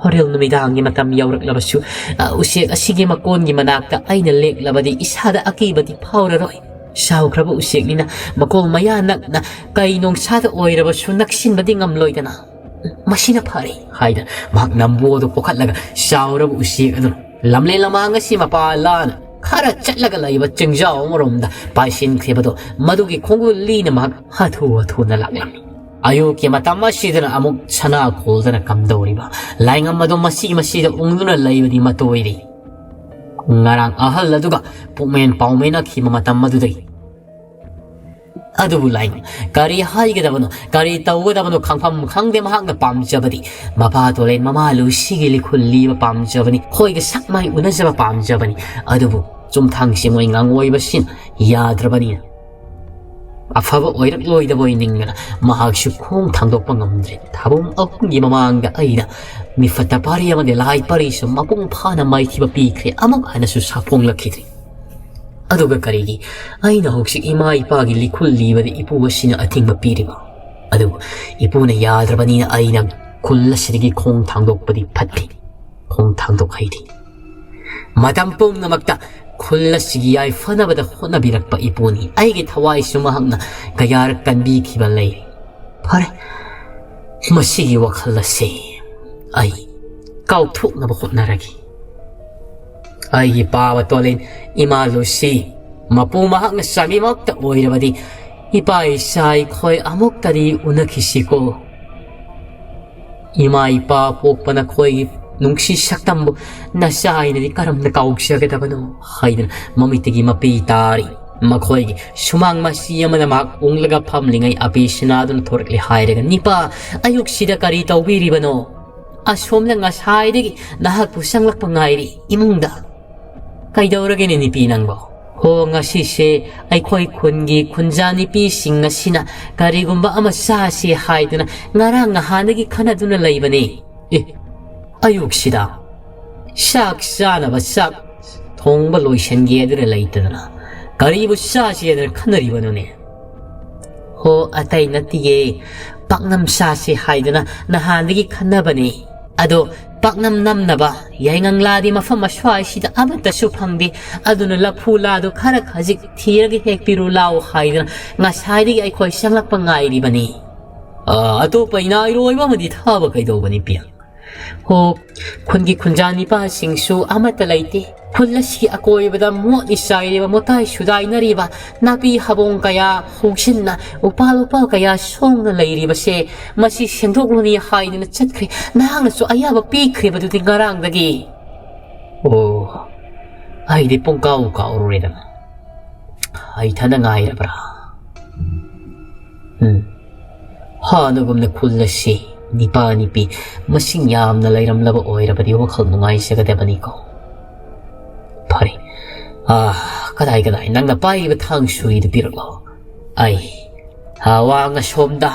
ꯍꯣꯔꯦꯟ ꯅꯨꯃꯤꯗꯥꯡꯒꯤ ꯃꯇꯝ ꯌꯧꯔꯛꯂꯕꯁꯨ, ꯑ, ꯎꯆꯦꯛ ꯑꯁꯤꯒꯤ ꯃꯀꯣꯟꯒꯤ ꯃꯅꯥꯛꯇ ꯑꯩꯅ ꯂꯦꯛꯂꯕꯗꯤ ꯏꯁꯥꯗ ꯑꯀꯤꯕꯗꯤ ꯐꯥꯎꯔꯔꯣꯏ꯫ ꯆꯥꯎꯈ꯭ꯔꯕ ꯎꯆꯦꯛꯅꯤꯅ ꯃꯀꯣꯜ ꯃꯌꯥ ꯅꯛꯅ ꯀꯩ ꯅꯣꯡꯁꯥꯗ ꯑꯣꯏꯔꯕꯁꯨ ꯅꯛꯁꯤꯟꯕꯗꯤ ꯉꯝꯂꯣꯏꯗꯅ꯫ "ꯃꯁꯤꯅ ꯐꯔꯦ" ꯍꯥꯏꯗꯅ ꯃꯍꯥꯛ ꯅꯝꯕꯣ ꯑꯗꯨ ꯄꯣꯈꯠꯂꯒ ꯆꯥꯎꯔꯕ ꯎꯆꯦꯛ ꯑꯗꯨꯅ ꯂꯝꯂꯦꯟ ꯂꯃꯥꯡ ꯑꯁꯤ ꯃꯄꯥ ꯂꯥꯅ ꯈꯔ ꯆꯠꯂꯒ ꯂꯩꯕ ꯆꯤꯡꯖꯥꯎ ꯑꯃꯔꯣꯝꯗ ꯄꯥꯏꯁꯤꯟꯈꯤꯕꯗꯣ, ꯃꯗꯨꯒꯤ ꯈꯣꯡꯒꯨꯜ ꯂꯤꯅ ꯃꯍꯥꯛ ꯍꯥꯊꯨ ꯍꯥꯊꯨꯅ ꯂꯥꯛꯂꯝꯃꯤ꯫ ꯑꯌꯨꯛꯀꯤ ꯃꯇꯝ ꯑꯁꯤꯗꯅ ꯑꯃꯨꯛ ꯁꯅꯥ ꯈꯣꯜꯗꯅ ꯀꯝꯗꯧꯔꯤꯕ ꯂꯥꯏꯉꯝ ꯑꯗꯨ ꯃꯁꯤ ꯃꯁꯤꯗ ꯎꯪꯗꯨꯅ ꯂꯩꯕꯗꯤ ꯃꯇꯣꯏꯔꯤ꯫ ꯉꯔꯥꯡ ꯑꯍꯜ ꯑꯗꯨꯒ ꯄꯨꯛꯃꯦꯟ ꯄꯥꯎꯃꯦꯟꯅꯈꯤꯕ ꯃꯇꯝ ꯑꯗꯨꯗꯒꯤ꯫ ꯑꯗꯨꯕꯨ ꯂꯥꯏꯉꯝ ꯀꯔꯤ ꯍꯥꯏꯒꯗꯕꯅꯣ, ꯀꯔꯤ ꯇꯧꯒꯗꯕꯅꯣ ꯈꯪꯐꯝ ꯈꯪꯗꯦ꯫ ꯃꯍꯥꯛꯅ ꯄꯥꯝꯖꯕꯗꯤ ꯃꯄꯥ ꯇꯣꯂꯦꯟ ꯃꯃꯥ ꯂꯨꯁꯤꯒꯤ ꯂꯤꯈꯨꯜ ꯂꯤꯕ ꯄꯥꯝꯖꯕꯅꯤ꯫ ꯈꯣꯏꯒ ꯁꯛ ꯃꯥꯏ ꯎꯅꯖꯕ ꯄꯥꯝꯖꯕꯅꯤ꯫ ꯑꯗꯨꯕꯨ ꯆꯨꯝꯊꯥꯡꯁꯤ ꯃꯣꯏ ꯉꯥꯡꯑꯣꯏꯕꯁꯤꯅ ꯌꯥꯗ꯭ꯔꯕꯅꯤꯅ ꯑꯐꯕ ꯑꯣꯏꯔꯛꯂꯣꯏꯗꯕꯣꯏ ꯅꯤꯡꯗꯅ ꯃꯍꯥꯛꯁꯨ ꯈꯣꯡ ꯊꯥꯡꯗꯣꯛꯄ ꯉꯝꯗ꯭ꯔꯦ꯫ ꯊꯥꯕꯨꯡ ꯑꯍꯨꯝꯒꯤ ꯃꯃꯥꯡꯗ ꯑꯩꯅ ꯃꯤꯐꯠꯇ ꯄꯥꯔꯤ ꯑꯃꯗꯤ ꯂꯥꯏ ꯄꯥꯔꯤꯁꯨ ꯃꯄꯨꯡ ꯐꯥꯅ ꯃꯥꯏꯊꯤꯕ ꯄꯤꯈ꯭ꯔꯦ꯫ ꯑꯃꯨꯛ ꯍꯟꯅꯁꯨ ꯁꯥꯐꯣꯡꯂꯛꯈꯤꯗ꯭ꯔꯦ꯫ ꯑꯗꯨꯒ ꯀꯔꯤꯒꯤ ꯑꯩꯅ ꯍꯧꯖꯤꯛ ꯏꯃꯥ ꯏꯄꯥꯒꯤ ꯂꯤꯈꯨꯜ ꯂꯤꯕꯗ ꯏꯄꯨ ꯑꯁꯤꯅ ꯑꯊꯤꯡꯕ ꯄꯤꯔꯤꯕ? ꯑꯗꯨꯕꯨ ꯏꯄꯨꯅ ꯌꯥꯗ꯭ꯔꯕꯅꯤꯅ ꯑꯩꯅ ꯈꯨꯜ ꯑꯁꯤꯗꯒꯤ ꯈꯣꯡ ꯊꯥꯡꯗꯣꯛꯄꯗꯤ ꯐꯠꯇꯦ꯫ ꯈꯣꯡ ꯊꯥꯡꯗꯣꯛ ꯍꯩꯗꯦ꯫ ꯃꯇꯝ ꯄꯨꯝꯅꯃꯛꯇ ꯈꯨꯜ ꯑꯁꯤꯒꯤ ꯌꯥꯏꯐꯅꯕꯗ ꯍꯣꯠꯅꯕꯤꯔꯛꯄ ꯏꯄꯨꯅꯤ꯫ ꯑꯩꯒꯤ ꯊꯋꯥꯏꯁꯨ ꯃꯍꯥꯛꯅ ꯀꯌꯥꯔꯛ ꯀꯟꯕꯤꯈꯤꯕ ꯂꯩꯔꯤ꯫ ꯐꯔꯦ, ꯃꯁꯤꯒꯤ ꯋꯥꯈꯜ ꯑꯁꯤ ꯑꯩ ꯀꯥꯎꯊꯣꯛꯅꯕ ꯍꯣꯠꯅꯔꯒꯦ꯫ ꯑꯩꯒꯤ ꯄꯥꯕ ꯇꯣꯂꯦꯟ ꯏꯃꯥ ꯂꯨꯁꯤ, ꯃꯄꯨ ꯃꯍꯥꯛꯅ ꯆꯥꯃꯤꯃꯛꯇ ꯑꯣꯏꯔꯕꯗꯤ ꯏꯄꯥ ꯏꯆꯥ ꯑꯩꯈꯣꯏ ꯑꯃꯨꯛꯇꯗꯤ ꯎꯅꯈꯤꯁꯤꯀꯣ꯫ ꯏꯃꯥ ꯏꯄꯥ ꯄꯣꯛꯄ ꯅꯈꯣꯏꯒꯤ ꯅꯨꯡꯁꯤ ꯁꯛꯇꯝꯕꯨ ꯅꯆꯥ ꯑꯩꯅꯗꯤ ꯀꯔꯝꯅ ꯀꯥꯎꯖꯒꯗꯕꯅꯣ ꯍꯥꯏꯗꯨꯅ ꯃꯃꯤꯠꯇꯒꯤ ꯃꯄꯤ ꯇꯥꯔꯤ꯫ ꯃꯈꯣꯏꯒꯤ ꯁꯨꯃꯥꯡ ꯃꯆꯤ ꯑꯃꯗ ꯃꯍꯥꯛ ꯎꯪꯂꯒ ꯐꯝꯂꯤꯉꯩ ꯑꯕꯦꯁꯅꯥꯗꯨꯅ ꯊꯣꯔꯛꯂꯦ ꯍꯥꯏꯔꯒ, "ꯅꯤꯄꯥ, ꯑꯌꯨꯛꯁꯤꯗ ꯀꯔꯤ ꯇꯧꯕꯤꯔꯤꯕꯅꯣ? ꯑꯁꯣꯝꯅ ꯉꯁꯥꯏꯗꯒꯤ ꯅꯍꯥꯛꯄꯨ ꯆꯪꯂꯛꯄ ꯉꯥꯏꯔꯤ ꯏꯃꯨꯡꯗ꯫ ꯀꯩꯗꯧꯔꯒꯦꯅꯦ ꯅꯤꯄꯤ ꯅꯪꯕꯣ?" ꯍꯣ, ꯉꯁꯤꯁꯦ ꯑꯩꯈꯣꯏ ꯈꯨꯟꯒꯤ ꯈꯨꯟꯖꯥ ꯅꯨꯄꯤꯁꯤꯡ ꯑꯁꯤꯅ ꯀꯔꯤꯒꯨꯝꯕ ꯑꯃ ꯆꯥꯁꯤ ꯍꯥꯏꯗꯨꯅ ꯉꯔꯥꯡ ꯅꯍꯥꯟꯗꯒꯤ ꯈꯟꯅꯗꯨꯅ ꯂꯩꯕꯅꯤ꯫ ꯑꯦ, ꯑꯌꯨꯛꯁꯤꯗ ꯆꯥꯛ ꯆꯥꯅꯕ ꯆꯥꯛ ꯊꯣꯡꯕ ꯂꯣꯏꯁꯤꯟꯒꯦ ꯑꯗꯨꯅ ꯂꯩꯇꯗꯅ ꯀꯔꯤꯕꯨ ꯆꯥꯁꯤ ꯍꯥꯏꯗꯅ ꯈꯟꯅꯔꯤꯕꯅꯣꯅꯦ? ꯍꯣ, ꯑꯇꯩ ꯅꯠꯇꯤꯌꯦ, ꯄꯥꯛꯅꯝ ꯆꯥꯁꯤ ꯍꯥꯏꯗꯅ ꯅꯍꯥꯟꯗꯒꯤ ꯈꯟꯅꯕꯅꯦ꯫ ꯑꯗꯣ ꯄꯥꯛꯅꯝ ꯅꯝꯅꯕ ꯌꯥꯏꯉꯪꯂꯥꯗꯤ ꯃꯐꯝ ꯑꯁ꯭ꯋꯥꯏꯁꯤꯗ ꯑꯃꯠꯇꯁꯨ ꯐꯪꯗꯦ꯫ ꯑꯗꯨꯅ ꯂꯐꯨ ꯂꯥꯗꯣ ꯈꯔ ꯈꯖꯤꯛ ꯊꯤꯔꯒ ꯍꯦꯛꯄꯤꯔꯨ ꯂꯥꯎ ꯍꯥꯏꯗꯅ ꯉꯁꯥꯏꯗꯒꯤ ꯑꯩꯈꯣꯏ ꯆꯪꯂꯛꯄ ꯉꯥꯏꯔꯤꯕꯅꯤ꯫ ꯑ, ꯑꯇꯣꯞꯄ ꯏꯅꯥꯏꯔꯣꯏꯕ ꯑꯃꯗꯤ ꯊꯥꯕ ꯀꯩꯗꯧꯕꯅꯤ ꯄꯤꯌꯥ? ꯍꯣ, ꯈꯨꯟꯒꯤ ꯈꯨꯟꯖꯥ ꯅꯤꯄꯥꯁꯤꯡꯁꯨ ꯑꯃꯠꯇ ꯂꯩꯇꯦ꯫ ꯈꯨꯜ ꯑꯁꯤꯒꯤ ꯑꯀꯣꯏꯕꯗ ꯃꯣꯠꯂꯤ ꯆꯥꯏꯔꯤꯕ, ꯃꯣꯇꯥꯏ ꯁꯨꯗꯥꯏꯅꯔꯤꯕ, ꯅꯥꯄꯤ ꯍꯥꯕꯣꯡ ꯀꯌꯥ ꯍꯧꯖꯤꯟꯅ, ꯎꯄꯥꯜ ꯎꯄꯥꯜ ꯀꯌꯥ ꯁꯣꯡꯅ ꯂꯩꯔꯤꯕꯁꯦ, ꯃꯁꯤ ꯁꯦꯡꯗꯣꯛꯂꯨꯅꯤ ꯍꯥꯏꯗꯨꯅ ꯆꯠꯈ꯭ꯔꯦ꯫ ꯅꯍꯥꯛꯅꯁꯨ ꯑꯌꯥꯕ ꯄꯤꯈ꯭ꯔꯤꯕꯗꯨꯗꯤ ꯉꯔꯥꯡꯗꯒꯤ꯫ ꯑꯣ, ꯑꯩꯗꯤ ꯄꯨꯡꯀꯥꯎ ꯀꯥꯎꯔꯨꯔꯦꯗꯅ꯫ ꯑꯩ ꯏꯊꯟꯗ ꯉꯥꯏꯔꯕ꯭ꯔꯥ? ꯎꯝ꯫ ꯍꯥꯟꯅꯒꯨꯝꯅ ꯈꯨꯜ ꯑꯁꯤ ꯅꯤꯄꯥ ꯅꯤꯄꯤ ꯃꯁꯤꯡ ꯌꯥꯝꯅ ꯂꯩꯔꯝꯂꯕ ꯑꯣꯏꯔꯕꯗꯤ ꯋꯥꯈꯜ ꯅꯨꯡꯉꯥꯏꯖꯒꯗꯕꯅꯤꯀꯣ꯫ ꯐꯔꯦ꯫ ꯑꯥ, ꯀꯗꯥꯏ, ꯀꯗꯥꯏ? ꯅꯪꯅ ꯄꯥꯏꯔꯤꯕ ꯊꯥꯡ ꯁꯨꯔꯤꯗꯨ ꯄꯤꯔꯛꯂꯣ꯫ ꯑꯩ, ꯑꯥ, ꯋꯥꯡ ꯑꯁꯣꯝꯗ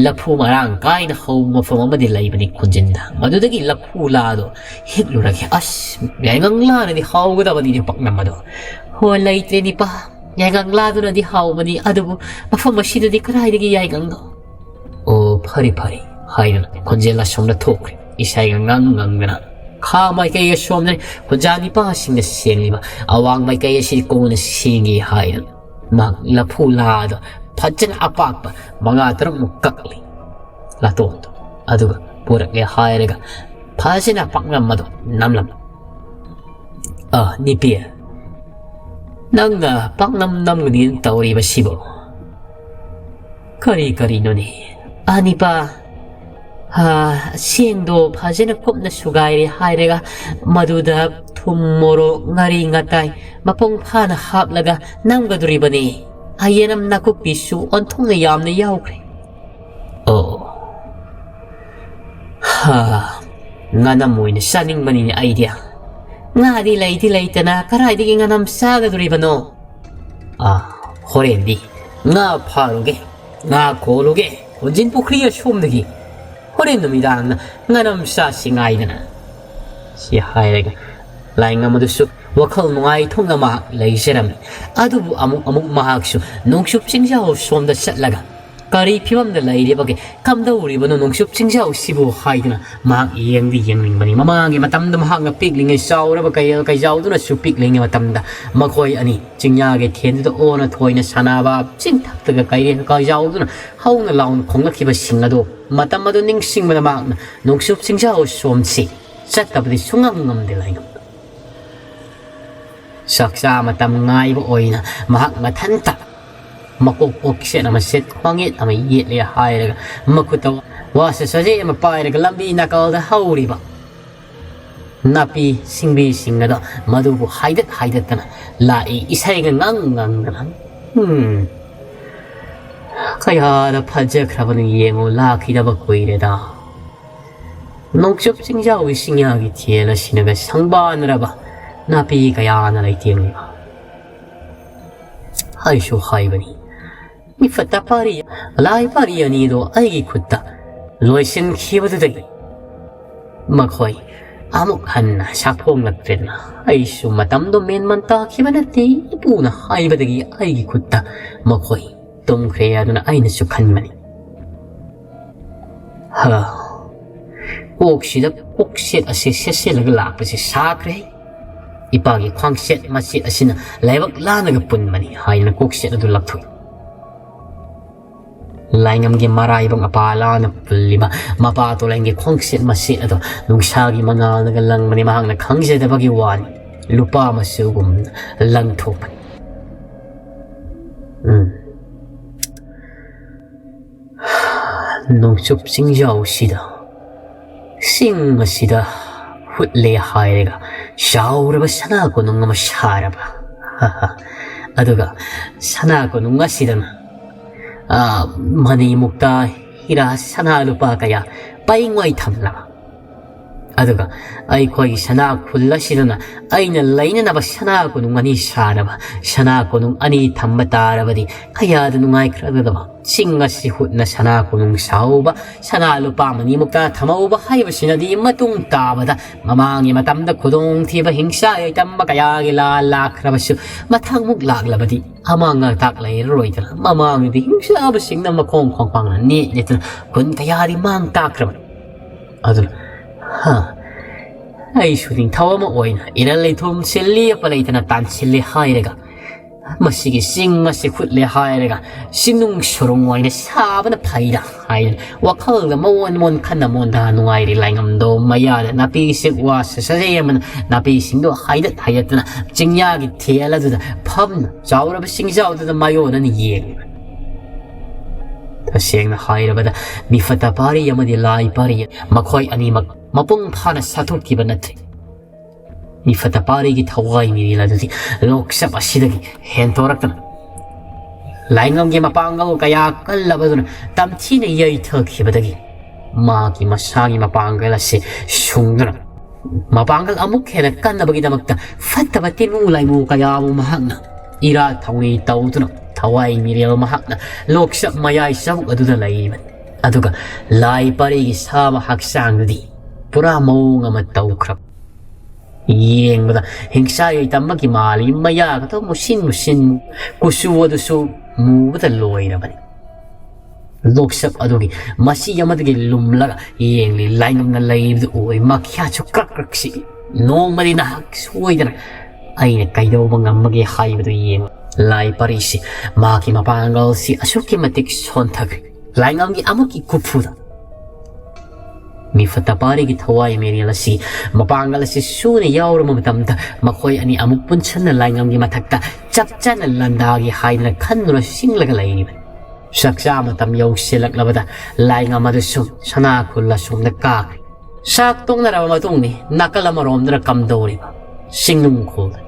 ꯂꯐꯨ ꯃꯔꯥꯡ ꯀꯥꯏꯅ ꯍꯧꯕ ꯃꯐꯝ ꯑꯃꯗꯤ ꯂꯩꯕꯅꯤ ꯈꯨꯟꯖꯤꯟꯗ꯫ ꯃꯗꯨꯗꯒꯤ ꯂꯐꯨ ꯂꯥꯗꯣ ꯍꯦꯛꯂꯨꯔꯒꯦ꯫ ꯑꯁ, ꯌꯥꯏꯉꯪ ꯂꯥꯅꯗꯤ ꯍꯥꯎꯒꯗꯕꯅꯤꯅꯦ ꯄꯥꯛꯅꯝ ꯑꯗꯣ꯫ ꯍꯣ, ꯂꯩꯇ꯭ꯔꯦ ꯅꯤꯄꯥ꯫ ꯌꯥꯏꯉꯪ ꯂꯥꯗꯨꯅꯗꯤ ꯍꯥꯎꯕꯅꯤ, ꯑꯗꯨꯕꯨ ꯃꯐꯝ ꯑꯁꯤꯗꯗꯤ ꯀꯗꯥꯏꯗꯒꯤ ꯌꯥꯏꯉꯪꯅꯣ? ꯑꯣ, ꯐꯔꯦ, ꯐꯔꯦ, ꯍꯥꯏꯗꯨꯅ ꯈꯣꯟꯖꯦꯜ ꯑꯁꯣꯝꯗ ꯊꯣꯛꯈ꯭ꯔꯦ꯫ ꯏꯁꯩꯒ ꯉꯪ ꯉꯪꯗꯅ꯫ ꯈꯥ ꯃꯥꯏꯀꯩ ꯑꯁꯣꯝꯗꯅ ꯈꯨꯟꯖꯥ ꯅꯤꯄꯥꯁꯤꯡꯅ ꯁꯦꯡꯂꯤꯕ꯫ ꯑꯋꯥꯡ ꯃꯥꯏꯀꯩ ꯑꯁꯤꯗꯤ ꯀꯣꯟꯅ ꯁꯦꯡꯒꯦ ꯍꯥꯏꯗꯨꯅ ꯃꯍꯥꯛ ꯂꯐꯨ ꯂꯥꯗꯣ ꯐꯖꯅ ꯑꯄꯥꯛꯄ ꯃꯉꯥ ꯇꯔꯨꯛꯃꯨꯛ ꯀꯛꯂꯤ꯫ ꯂꯥꯇꯣꯟꯗꯣ꯫ ꯑꯗꯨꯒ ꯄꯨꯔꯛꯂꯦ ꯍꯥꯏꯔꯒ ꯐꯖꯅ ꯄꯥꯛꯅꯝ ꯑꯗꯣ ꯅꯝꯂꯝꯃꯤ꯫ ꯑ, ꯅꯤꯄꯤ, ꯅꯪꯅ ꯄꯥꯛꯅꯝ ꯅꯝꯒꯅꯤꯅ ꯇꯧꯔꯤꯕꯁꯤꯕꯨ ꯀꯔꯤ ꯀꯔꯤꯅꯣꯅꯦ? ꯑ, ꯅꯤꯄꯥ, ꯑ, ꯆꯦꯡꯗꯣ ꯐꯖꯅ ꯀꯨꯞꯅ ꯁꯨꯒꯥꯏꯔꯦ ꯍꯥꯏꯔꯒ ꯃꯗꯨꯗ ꯊꯨꯝ, ꯃꯣꯔꯣꯛ, ꯉꯥꯔꯤ, ꯉꯇꯥꯏ ꯃꯄꯨꯡ ꯐꯥꯅ ꯍꯥꯞꯂꯒ ꯅꯝꯒꯗꯣꯔꯤꯕꯅꯤ꯫ ꯑ, ꯌꯦꯅꯝ ꯅꯥꯀꯨꯞꯄꯤꯁꯨ ꯑꯣꯟꯊꯣꯛꯅ ꯌꯥꯝꯅ ꯌꯥꯎꯈ꯭ꯔꯦ꯫ ꯑꯣ꯫ ꯍꯥ, ꯉꯥꯅꯝ ꯑꯣꯏꯅ ꯆꯥꯅꯤꯡꯕꯅꯤꯅꯦ ꯑꯩꯗꯤ꯫ ꯉꯥꯗꯤ ꯂꯩꯗꯤ ꯂꯩꯇꯅ ꯀꯗꯥꯏꯗꯒꯤ ꯉꯥꯅꯝ ꯆꯥꯒꯗꯣꯔꯤꯕꯅꯣ? ꯑꯥ, ꯍꯣꯔꯦꯟꯗꯤ ꯉꯥ ꯐꯥꯔꯨꯒꯦ, ꯉꯥ ꯈꯣꯜꯂꯨꯒꯦ, ꯈꯣꯟꯖꯤꯟ ꯄꯨꯈ꯭ꯔꯤ ꯑꯁꯣꯝꯗꯒꯤ꯫ ꯍꯣꯔꯦꯟ ꯅꯨꯃꯤꯗꯥꯡꯅ ꯉꯥꯅꯝ ꯆꯥꯁꯤ ꯉꯥꯏꯗꯅ꯫ ꯁꯤ ꯍꯥꯏꯔꯒ ꯂꯥꯏꯉꯝ ꯑꯗꯨꯁꯨ ꯋꯥꯈꯜ ꯅꯨꯡꯉꯥꯏꯊꯣꯛꯅ ꯃꯍꯥꯛ ꯂꯩꯖꯔꯝꯃꯤ꯫ ꯑꯗꯨꯕꯨ ꯑꯃꯨꯛ ꯑꯃꯨꯛ ꯃꯍꯥꯛꯁꯨ ꯅꯣꯡꯆꯨꯞ ꯆꯤꯡꯖꯥꯎ ꯁꯣꯝꯗ ꯆꯠꯂꯒ ꯀꯔꯤ ꯐꯤꯕꯝꯗ ꯂꯩꯔꯤꯕꯒꯦ, ꯀꯝꯗꯧꯔꯤꯕꯅꯣ ꯅꯣꯡꯆꯨꯞ ꯆꯤꯡꯖꯥꯎꯁꯤꯕꯨ ꯍꯥꯏꯗꯨꯅ ꯃꯍꯥꯛ ꯌꯦꯡꯗꯤ ꯌꯦꯡꯅꯤꯡꯕꯅꯤ꯫ ꯃꯃꯥꯡꯒꯤ ꯃꯇꯝꯗ ꯃꯍꯥꯛꯅ ꯄꯤꯛꯂꯤꯉꯩ ꯆꯥꯎꯔꯕ ꯀꯩꯔꯦꯜ ꯀꯩꯖꯥꯎꯗꯨꯅꯁꯨ ꯄꯤꯛꯂꯤꯉꯩ ꯃꯇꯝꯗ ꯃꯈꯣꯏ ꯑꯅꯤ ꯆꯤꯡꯌꯥꯒꯤ ꯊꯦꯟꯗꯨꯗ ꯑꯣꯟꯅ ꯊꯣꯏꯅ ꯁꯥꯟꯅꯕ, ꯆꯤꯡꯊꯛꯇꯒ ꯀꯩꯔꯦꯜ ꯀꯩꯖꯥꯎꯗꯨꯅ ꯍꯧꯅ ꯂꯥꯎꯅ ꯈꯣꯡꯂꯛꯈꯤꯕꯁꯤꯡ ꯑꯗꯨ ꯃꯇꯝ ꯑꯗꯨ ꯅꯤꯡꯁꯤꯡꯕꯗ ꯃꯍꯥꯛꯅ ꯅꯣꯡꯆꯨꯞ ꯆꯤꯡꯖꯥꯎ ꯁꯣꯝꯁꯤ ꯆꯠꯇꯕꯗꯤ ꯁꯨꯡꯉꯝ ꯉꯝꯗꯦ ꯂꯥꯏꯉꯝ꯫ ꯆꯥꯛꯆꯥ ꯃꯇꯝ ꯉꯥꯏꯕ ꯑꯣꯏꯅ ꯃꯍꯥꯛ ꯃꯊꯟꯇ ꯃꯀꯣꯛ ꯀꯣꯛꯁꯦꯠ ꯑꯃ ꯁꯦꯠ, ꯈ꯭ꯋꯥꯡꯌꯦꯠ ꯑꯃ ꯌꯦꯠꯂꯦ ꯍꯥꯏꯔꯒ ꯃꯈꯨꯠꯇ ꯋꯥꯁ ꯁꯖꯦ ꯑꯃ ꯄꯥꯏꯔꯒ ꯂꯝꯕꯤ ꯅꯥꯀꯜꯗ ꯍꯧꯔꯤꯕ ꯅꯥꯄꯤ ꯁꯤꯡꯕꯤꯁꯤꯡ ꯑꯗꯣ ꯃꯗꯨꯕꯨ ꯍꯥꯏꯗꯠ ꯍꯥꯏꯗꯠꯇꯅ ꯂꯥꯛꯏ, ꯏꯁꯩꯒ ꯉꯪ ꯉꯪꯗꯅ꯫ ꯎꯝ, ꯀꯌꯥꯗ ꯐꯖꯈ꯭ꯔꯕꯅꯣ ꯌꯦꯡꯉꯣ, ꯂꯥꯛꯈꯤꯗꯕ ꯀꯨꯏꯔꯦꯗ꯫ ꯅꯣꯡꯆꯨꯞ ꯆꯤꯡꯖꯥꯎꯒꯤ ꯆꯤꯡꯌꯥꯒꯤ ꯊꯦꯜ ꯑꯁꯤꯅꯒ ꯁꯪꯕꯥꯟꯅꯔꯕ ꯅꯥꯄꯤ ꯀꯌꯥꯅ ꯂꯩꯇꯦꯡꯂꯤꯕ꯫ ꯑꯩꯁꯨ ꯍꯥꯏꯕꯅꯤ, ꯃꯤꯐꯠꯇ ꯄꯥꯔꯤ, ꯂꯥꯏ ꯄꯥꯔꯤ ꯑꯅꯤꯗꯣ ꯑꯩꯒꯤ ꯈꯨꯠꯇ ꯂꯣꯏꯁꯤꯟꯈꯤꯕꯗꯨꯗꯒꯤ ꯃꯈꯣꯏ ꯑꯃꯨꯛ ꯍꯟꯅ ꯁꯥꯐꯣꯡꯂꯛꯇ꯭ꯔꯦꯗꯅ꯫ ꯑꯩꯁꯨ ꯃꯇꯝꯗꯣ ꯃꯦꯟꯃꯟ ꯇꯥꯈꯤꯕ ꯅꯠꯇꯦ꯫ ꯏꯄꯨꯅ ꯍꯥꯏꯕꯗꯒꯤ ꯑꯩꯒꯤ ꯈꯨꯠꯇ ꯃꯈꯣꯏ ꯇꯨꯝꯈ꯭ꯔꯦ ꯑꯗꯨꯅ ꯑꯩꯅꯁꯨ ꯈꯟꯕꯅꯤ꯫ ꯍꯥ, ꯀꯣꯛꯁꯤꯗ ꯀꯣꯛꯁꯦꯠ ꯑꯁꯤ ꯁꯦꯠꯆꯜꯂꯒ ꯂꯥꯛꯄꯁꯤ ꯁꯥꯈ꯭ꯔꯦ꯫ ꯏꯄꯥꯒꯤ ꯈ꯭ꯋꯥꯡꯁꯦꯠ ꯃꯆꯦꯠ ꯑꯁꯤꯅ ꯂꯥꯏꯕꯛ ꯂꯥꯟꯅꯒ ꯄꯨꯟꯕꯅꯤ ꯍꯥꯏꯅ ꯀꯣꯛꯁꯦꯠ ꯑꯗꯨ ꯂꯧꯊꯣꯛꯏ꯫ ꯂꯥꯏꯉꯝꯒꯤ ꯃꯔꯥꯏꯕꯛ ꯃꯄꯥ ꯂꯥꯟꯅ ꯄꯨꯜꯂꯤꯕ ꯃꯄꯥ ꯇꯣꯂꯥꯏꯒꯤ ꯈꯣꯡꯆꯦꯠ ꯃꯆꯦꯠ ꯑꯗꯣ ꯅꯨꯡꯁꯥꯒꯤ ꯃꯉꯥꯜꯅꯒ ꯂꯪꯕꯅꯤ꯫ ꯃꯍꯥꯛꯅ ꯈꯪꯖꯗꯕꯒꯤ ꯋꯥꯅꯤ, ꯂꯨꯄꯥ ꯃꯆꯨꯒꯨꯝꯅ ꯂꯪꯊꯣꯛꯄꯅꯤ꯫ ꯎꯝ꯫ ꯅꯣꯡꯆꯨꯞ ꯆꯤꯡꯖꯥꯎꯁꯤꯗ, ꯆꯤꯡ ꯑꯁꯤꯗ ꯍꯨꯠꯂꯦ ꯍꯥꯏꯔꯒ ꯆꯥꯎꯔꯕ ꯁꯅꯥ ꯀꯣꯅꯨꯡ ꯑꯃ ꯁꯥꯔꯕ꯫ ꯑꯗꯨꯒ ꯁꯅꯥ ꯀꯣꯅꯨꯡ ꯑꯁꯤꯗꯅ, ꯑꯥ, ꯃꯅꯤ ꯃꯨꯛꯇꯥ, ꯍꯤꯔꯥ, ꯁꯅꯥ ꯂꯨꯄꯥ ꯀꯌꯥ ꯄꯩꯉꯣꯏ ꯊꯝꯂꯕ꯫ ꯑꯗꯨꯒ ꯑꯩꯈꯣꯏꯒꯤ ꯁꯅꯥ ꯈꯨꯜ ꯑꯁꯤꯗꯅ ꯑꯩꯅ ꯂꯩꯅꯅꯕ ꯁꯅꯥ ꯀꯣꯅꯨꯡ ꯑꯅꯤ ꯁꯥꯔꯕ, ꯁꯅꯥ ꯀꯣꯅꯨꯡ ꯑꯅꯤ ꯊꯝꯕ ꯇꯥꯔꯕꯗꯤ ꯀꯌꯥꯗ ꯅꯨꯡꯉꯥꯏꯈ꯭ꯔꯒꯗꯕ꯫ ꯆꯤꯡ ꯑꯁꯤ ꯍꯨꯠꯅ ꯁꯅꯥ ꯀꯣꯅꯨꯡ ꯁꯥꯍꯧꯕ, ꯁꯅꯥ ꯂꯨꯄꯥ ꯃꯅꯤꯃꯨꯛꯇ ꯊꯝꯍꯧꯕ ꯍꯥꯏꯕꯁꯤꯅꯗꯤ ꯃꯇꯨꯡ ꯇꯥꯕꯗ ꯃꯃꯥꯡꯒꯤ ꯃꯇꯝꯗ ꯈꯨꯗꯣꯡꯊꯤꯕ ꯍꯤꯡꯁꯥ ꯌꯥꯏꯇꯝꯕ ꯀꯌꯥꯒꯤ ꯂꯥ ꯂꯥꯛꯈ꯭ꯔꯕꯁꯨ, ꯃꯊꯪꯃꯨꯛ ꯂꯥꯛꯂꯕꯗꯤ ꯑꯃꯥꯡ ꯑꯇꯥꯛ ꯂꯩꯔꯔꯣꯏꯗꯅ ꯃꯃꯥꯡꯒꯤꯗꯤ ꯍꯤꯡꯁꯥꯕꯁꯤꯡꯅ ꯃꯈꯣꯡ ꯈꯣꯡꯄꯥꯡꯅ ꯅꯦꯠ ꯅꯦꯠꯇꯨꯅ ꯈꯨꯟ ꯀꯌꯥꯗꯤ ꯃꯥꯡ ꯇꯥꯛꯈ꯭ꯔꯕꯅꯤ꯫ ꯑꯗꯨꯅ ꯍꯥ, ꯑꯩꯁꯨ ꯅꯤꯡꯊꯧ ꯑꯃ ꯑꯣꯏꯅ ꯏꯔꯜ ꯏꯊꯨꯝꯁꯦ ꯂꯦꯞꯄ ꯂꯩꯇꯅ ꯇꯥꯟꯁꯤꯜꯂꯦ ꯍꯥꯏꯔꯒ, ꯃꯁꯤꯒꯤ ꯆꯤꯡ ꯑꯁꯤ ꯈꯨꯠꯂꯦ ꯍꯥꯏꯔꯒ, ꯁꯤꯅꯨꯡ ꯁꯨꯔꯨꯡ ꯑꯣꯏꯅ ꯁꯥꯕꯅ ꯐꯩꯗ ꯍꯥꯏꯗꯅ ꯋꯥꯈꯜꯗ ꯃꯑꯣꯟ ꯃꯣꯟ ꯈꯟꯅ ꯃꯣꯟꯗ ꯅꯨꯡꯉꯥꯏꯔꯤ ꯂꯥꯏꯉꯝꯗꯣ ꯃꯌꯥꯗ ꯅꯥꯄꯤ ꯁꯤꯡ ꯋꯥ ꯁꯥꯖꯩ ꯑꯃꯅ ꯅꯥꯄꯤꯁꯤꯡꯗꯣ ꯍꯥꯏꯗꯠ ꯍꯥꯏꯗꯠꯇꯅ ꯆꯤꯡꯌꯥꯒꯤ ꯊꯦꯜ ꯑꯗꯨꯗ ꯐꯝꯅ ꯆꯥꯎꯔꯕ ꯆꯤꯡꯖꯥꯎꯗꯨꯗ ꯃꯥꯌꯣꯟꯅꯅ ꯌꯦꯡꯂꯤꯕꯅꯤ꯫ ꯇꯁꯦꯡꯅ ꯍꯥꯏꯔꯕꯗ, ꯃꯤꯐꯠꯇ ꯄꯥꯔꯤ ꯑꯃꯗꯤ ꯂꯥꯏ ꯄꯥꯔꯤ, ꯃꯈꯣꯏ ꯑꯅꯤꯃꯛ ꯃꯄꯨꯡ ꯐꯥꯅ ꯁꯥꯊꯣꯛꯈꯤꯕ ꯅꯠꯇ꯭ꯔꯤ꯫ ꯃꯤꯐꯠꯇ ꯄꯥꯔꯤꯒꯤ ꯊꯋꯥꯏ ꯃꯤꯔꯦꯜ ꯑꯗꯨꯗꯤ ꯂꯣꯛꯆꯞ ꯑꯁꯤꯗꯒꯤ ꯍꯦꯟꯇꯣꯔꯛꯇꯅ ꯂꯥꯏꯉꯝꯒꯤ ꯃꯄꯥꯡꯒꯜ ꯀꯌꯥ ꯀꯜꯂꯕꯗꯨꯅ ꯇꯝꯊꯤꯅ ꯌꯩꯊꯈꯤꯕꯗꯒꯤ ꯃꯥꯒꯤ ꯃꯁꯥꯒꯤ ꯃꯄꯥꯡꯒꯜ ꯑꯁꯤ ꯁꯨꯡꯗꯨꯅ ꯃꯄꯥꯡꯒꯜ ꯑꯃꯨꯛ ꯍꯦꯟꯅ ꯀꯟꯅꯕꯒꯤꯗꯃꯛꯇ ꯐꯠꯇꯕ ꯇꯤꯟꯃꯨ ꯂꯥꯏꯃꯨ ꯀꯌꯥꯕꯨ ꯃꯍꯥꯛꯅ ꯏꯔꯥ ꯊꯧꯅꯤ ꯇꯧꯗꯨꯅ ꯊꯋꯥꯏ ꯃꯤꯔꯦꯜ ꯃꯍꯥꯛꯅ ꯂꯣꯛꯆꯞ ꯃꯌꯥꯏ ꯆꯕꯨꯛ ꯑꯗꯨꯗ ꯂꯩꯔꯤꯕꯅꯤ꯫ ꯑꯗꯨꯒ ꯂꯥꯏ ꯄꯔꯤꯒꯤ ꯁꯥꯕ ꯍꯛꯆꯥꯡꯗꯨꯗꯤ ꯄꯨꯔꯥ ꯃꯑꯣꯡ ꯑꯃ ꯇꯧꯈ꯭ꯔꯕ꯫ ꯌꯦꯡꯕꯗ ꯍꯤꯡꯁꯥ ꯌꯩꯇꯝꯕꯒꯤ ꯃꯥꯜꯂꯤ, ꯃꯌꯥꯒꯗꯣ ꯃꯨꯁꯤꯟ ꯃꯨꯁꯤꯟ, ꯀꯨꯆꯨ ꯑꯗꯨꯁꯨ ꯃꯨꯕꯗ ꯂꯣꯏꯔꯕꯅꯤ꯫ ꯂꯣꯛꯆꯞ ꯑꯗꯨꯒꯤ ꯃꯆꯤ ꯑꯃꯗꯒꯤ ꯂꯨꯝꯂꯒ ꯌꯦꯡꯂꯤ ꯂꯥꯏꯉꯝꯅ ꯂꯩꯕꯗꯨ ꯎꯏ꯫ ꯃꯈ꯭ꯌꯥꯠꯁꯨ ꯀ꯭ꯔꯛ ꯀ꯭ꯔꯛ ꯁꯤꯛꯏ꯫ ꯅꯣꯡꯃꯗꯤ ꯅꯍꯥꯛ ꯁꯣꯏꯗꯅ ꯑꯩꯅ ꯀꯩꯗꯧꯕ ꯉꯝꯃꯒꯦ ꯍꯥꯏꯕꯗꯨ ꯌꯦꯡꯂꯤ꯫ ꯂꯥꯏ ꯄꯔꯤꯁꯤ ꯃꯍꯥꯛꯀꯤ ꯃꯄꯥꯡꯒꯜꯁꯤ ꯑꯁꯨꯛꯀꯤ ꯃꯇꯤꯛ ꯁꯣꯟꯊꯈ꯭ꯔꯦ꯫ ꯂꯥꯏꯉꯝꯒꯤ ꯑꯃꯨꯛꯀꯤ ꯀꯨꯐꯨꯗ ꯃꯤꯐꯠꯇ ꯄꯥꯔꯤꯒꯤ ꯊꯋꯥꯏ ꯃꯤꯔꯦꯜ ꯑꯁꯤ ꯃꯄꯥꯡꯒꯜ ꯑꯁꯤ ꯁꯨꯅ ꯌꯥꯎꯔꯕ ꯃꯇꯝꯗ ꯃꯈꯣꯏ ꯑꯅꯤ ꯑꯃꯨꯛ ꯄꯨꯟꯁꯟꯅ ꯂꯥꯏꯉꯝꯒꯤ ꯃꯊꯛꯇ ꯆꯞ ꯆꯥꯅ ꯂꯥꯟꯗꯥꯒꯦ ꯍꯥꯏꯗꯅ ꯈꯟꯗꯨꯅ ꯁꯤꯡꯂꯒ ꯂꯩꯔꯤꯕꯅꯤ꯫ ꯆꯥꯛꯆꯥ ꯃꯇꯝ ꯌꯧꯁꯤꯜꯂꯛꯂꯕꯗ ꯂꯥꯏꯉꯝ ꯑꯗꯨꯁꯨ ꯁꯅꯥ ꯈꯨꯜ ꯑꯁꯣꯝꯗ ꯀꯥꯈ꯭ꯔꯦ꯫ ꯆꯥꯛ ꯇꯣꯛꯅꯔꯕ ꯃꯇꯨꯡꯅꯤ ꯅꯥꯀꯜ ꯑꯃꯔꯣꯝꯗꯅ ꯀꯝꯗꯧꯔꯤꯕ ꯁꯤꯡꯅꯨꯡ ꯈꯨꯜꯗ꯫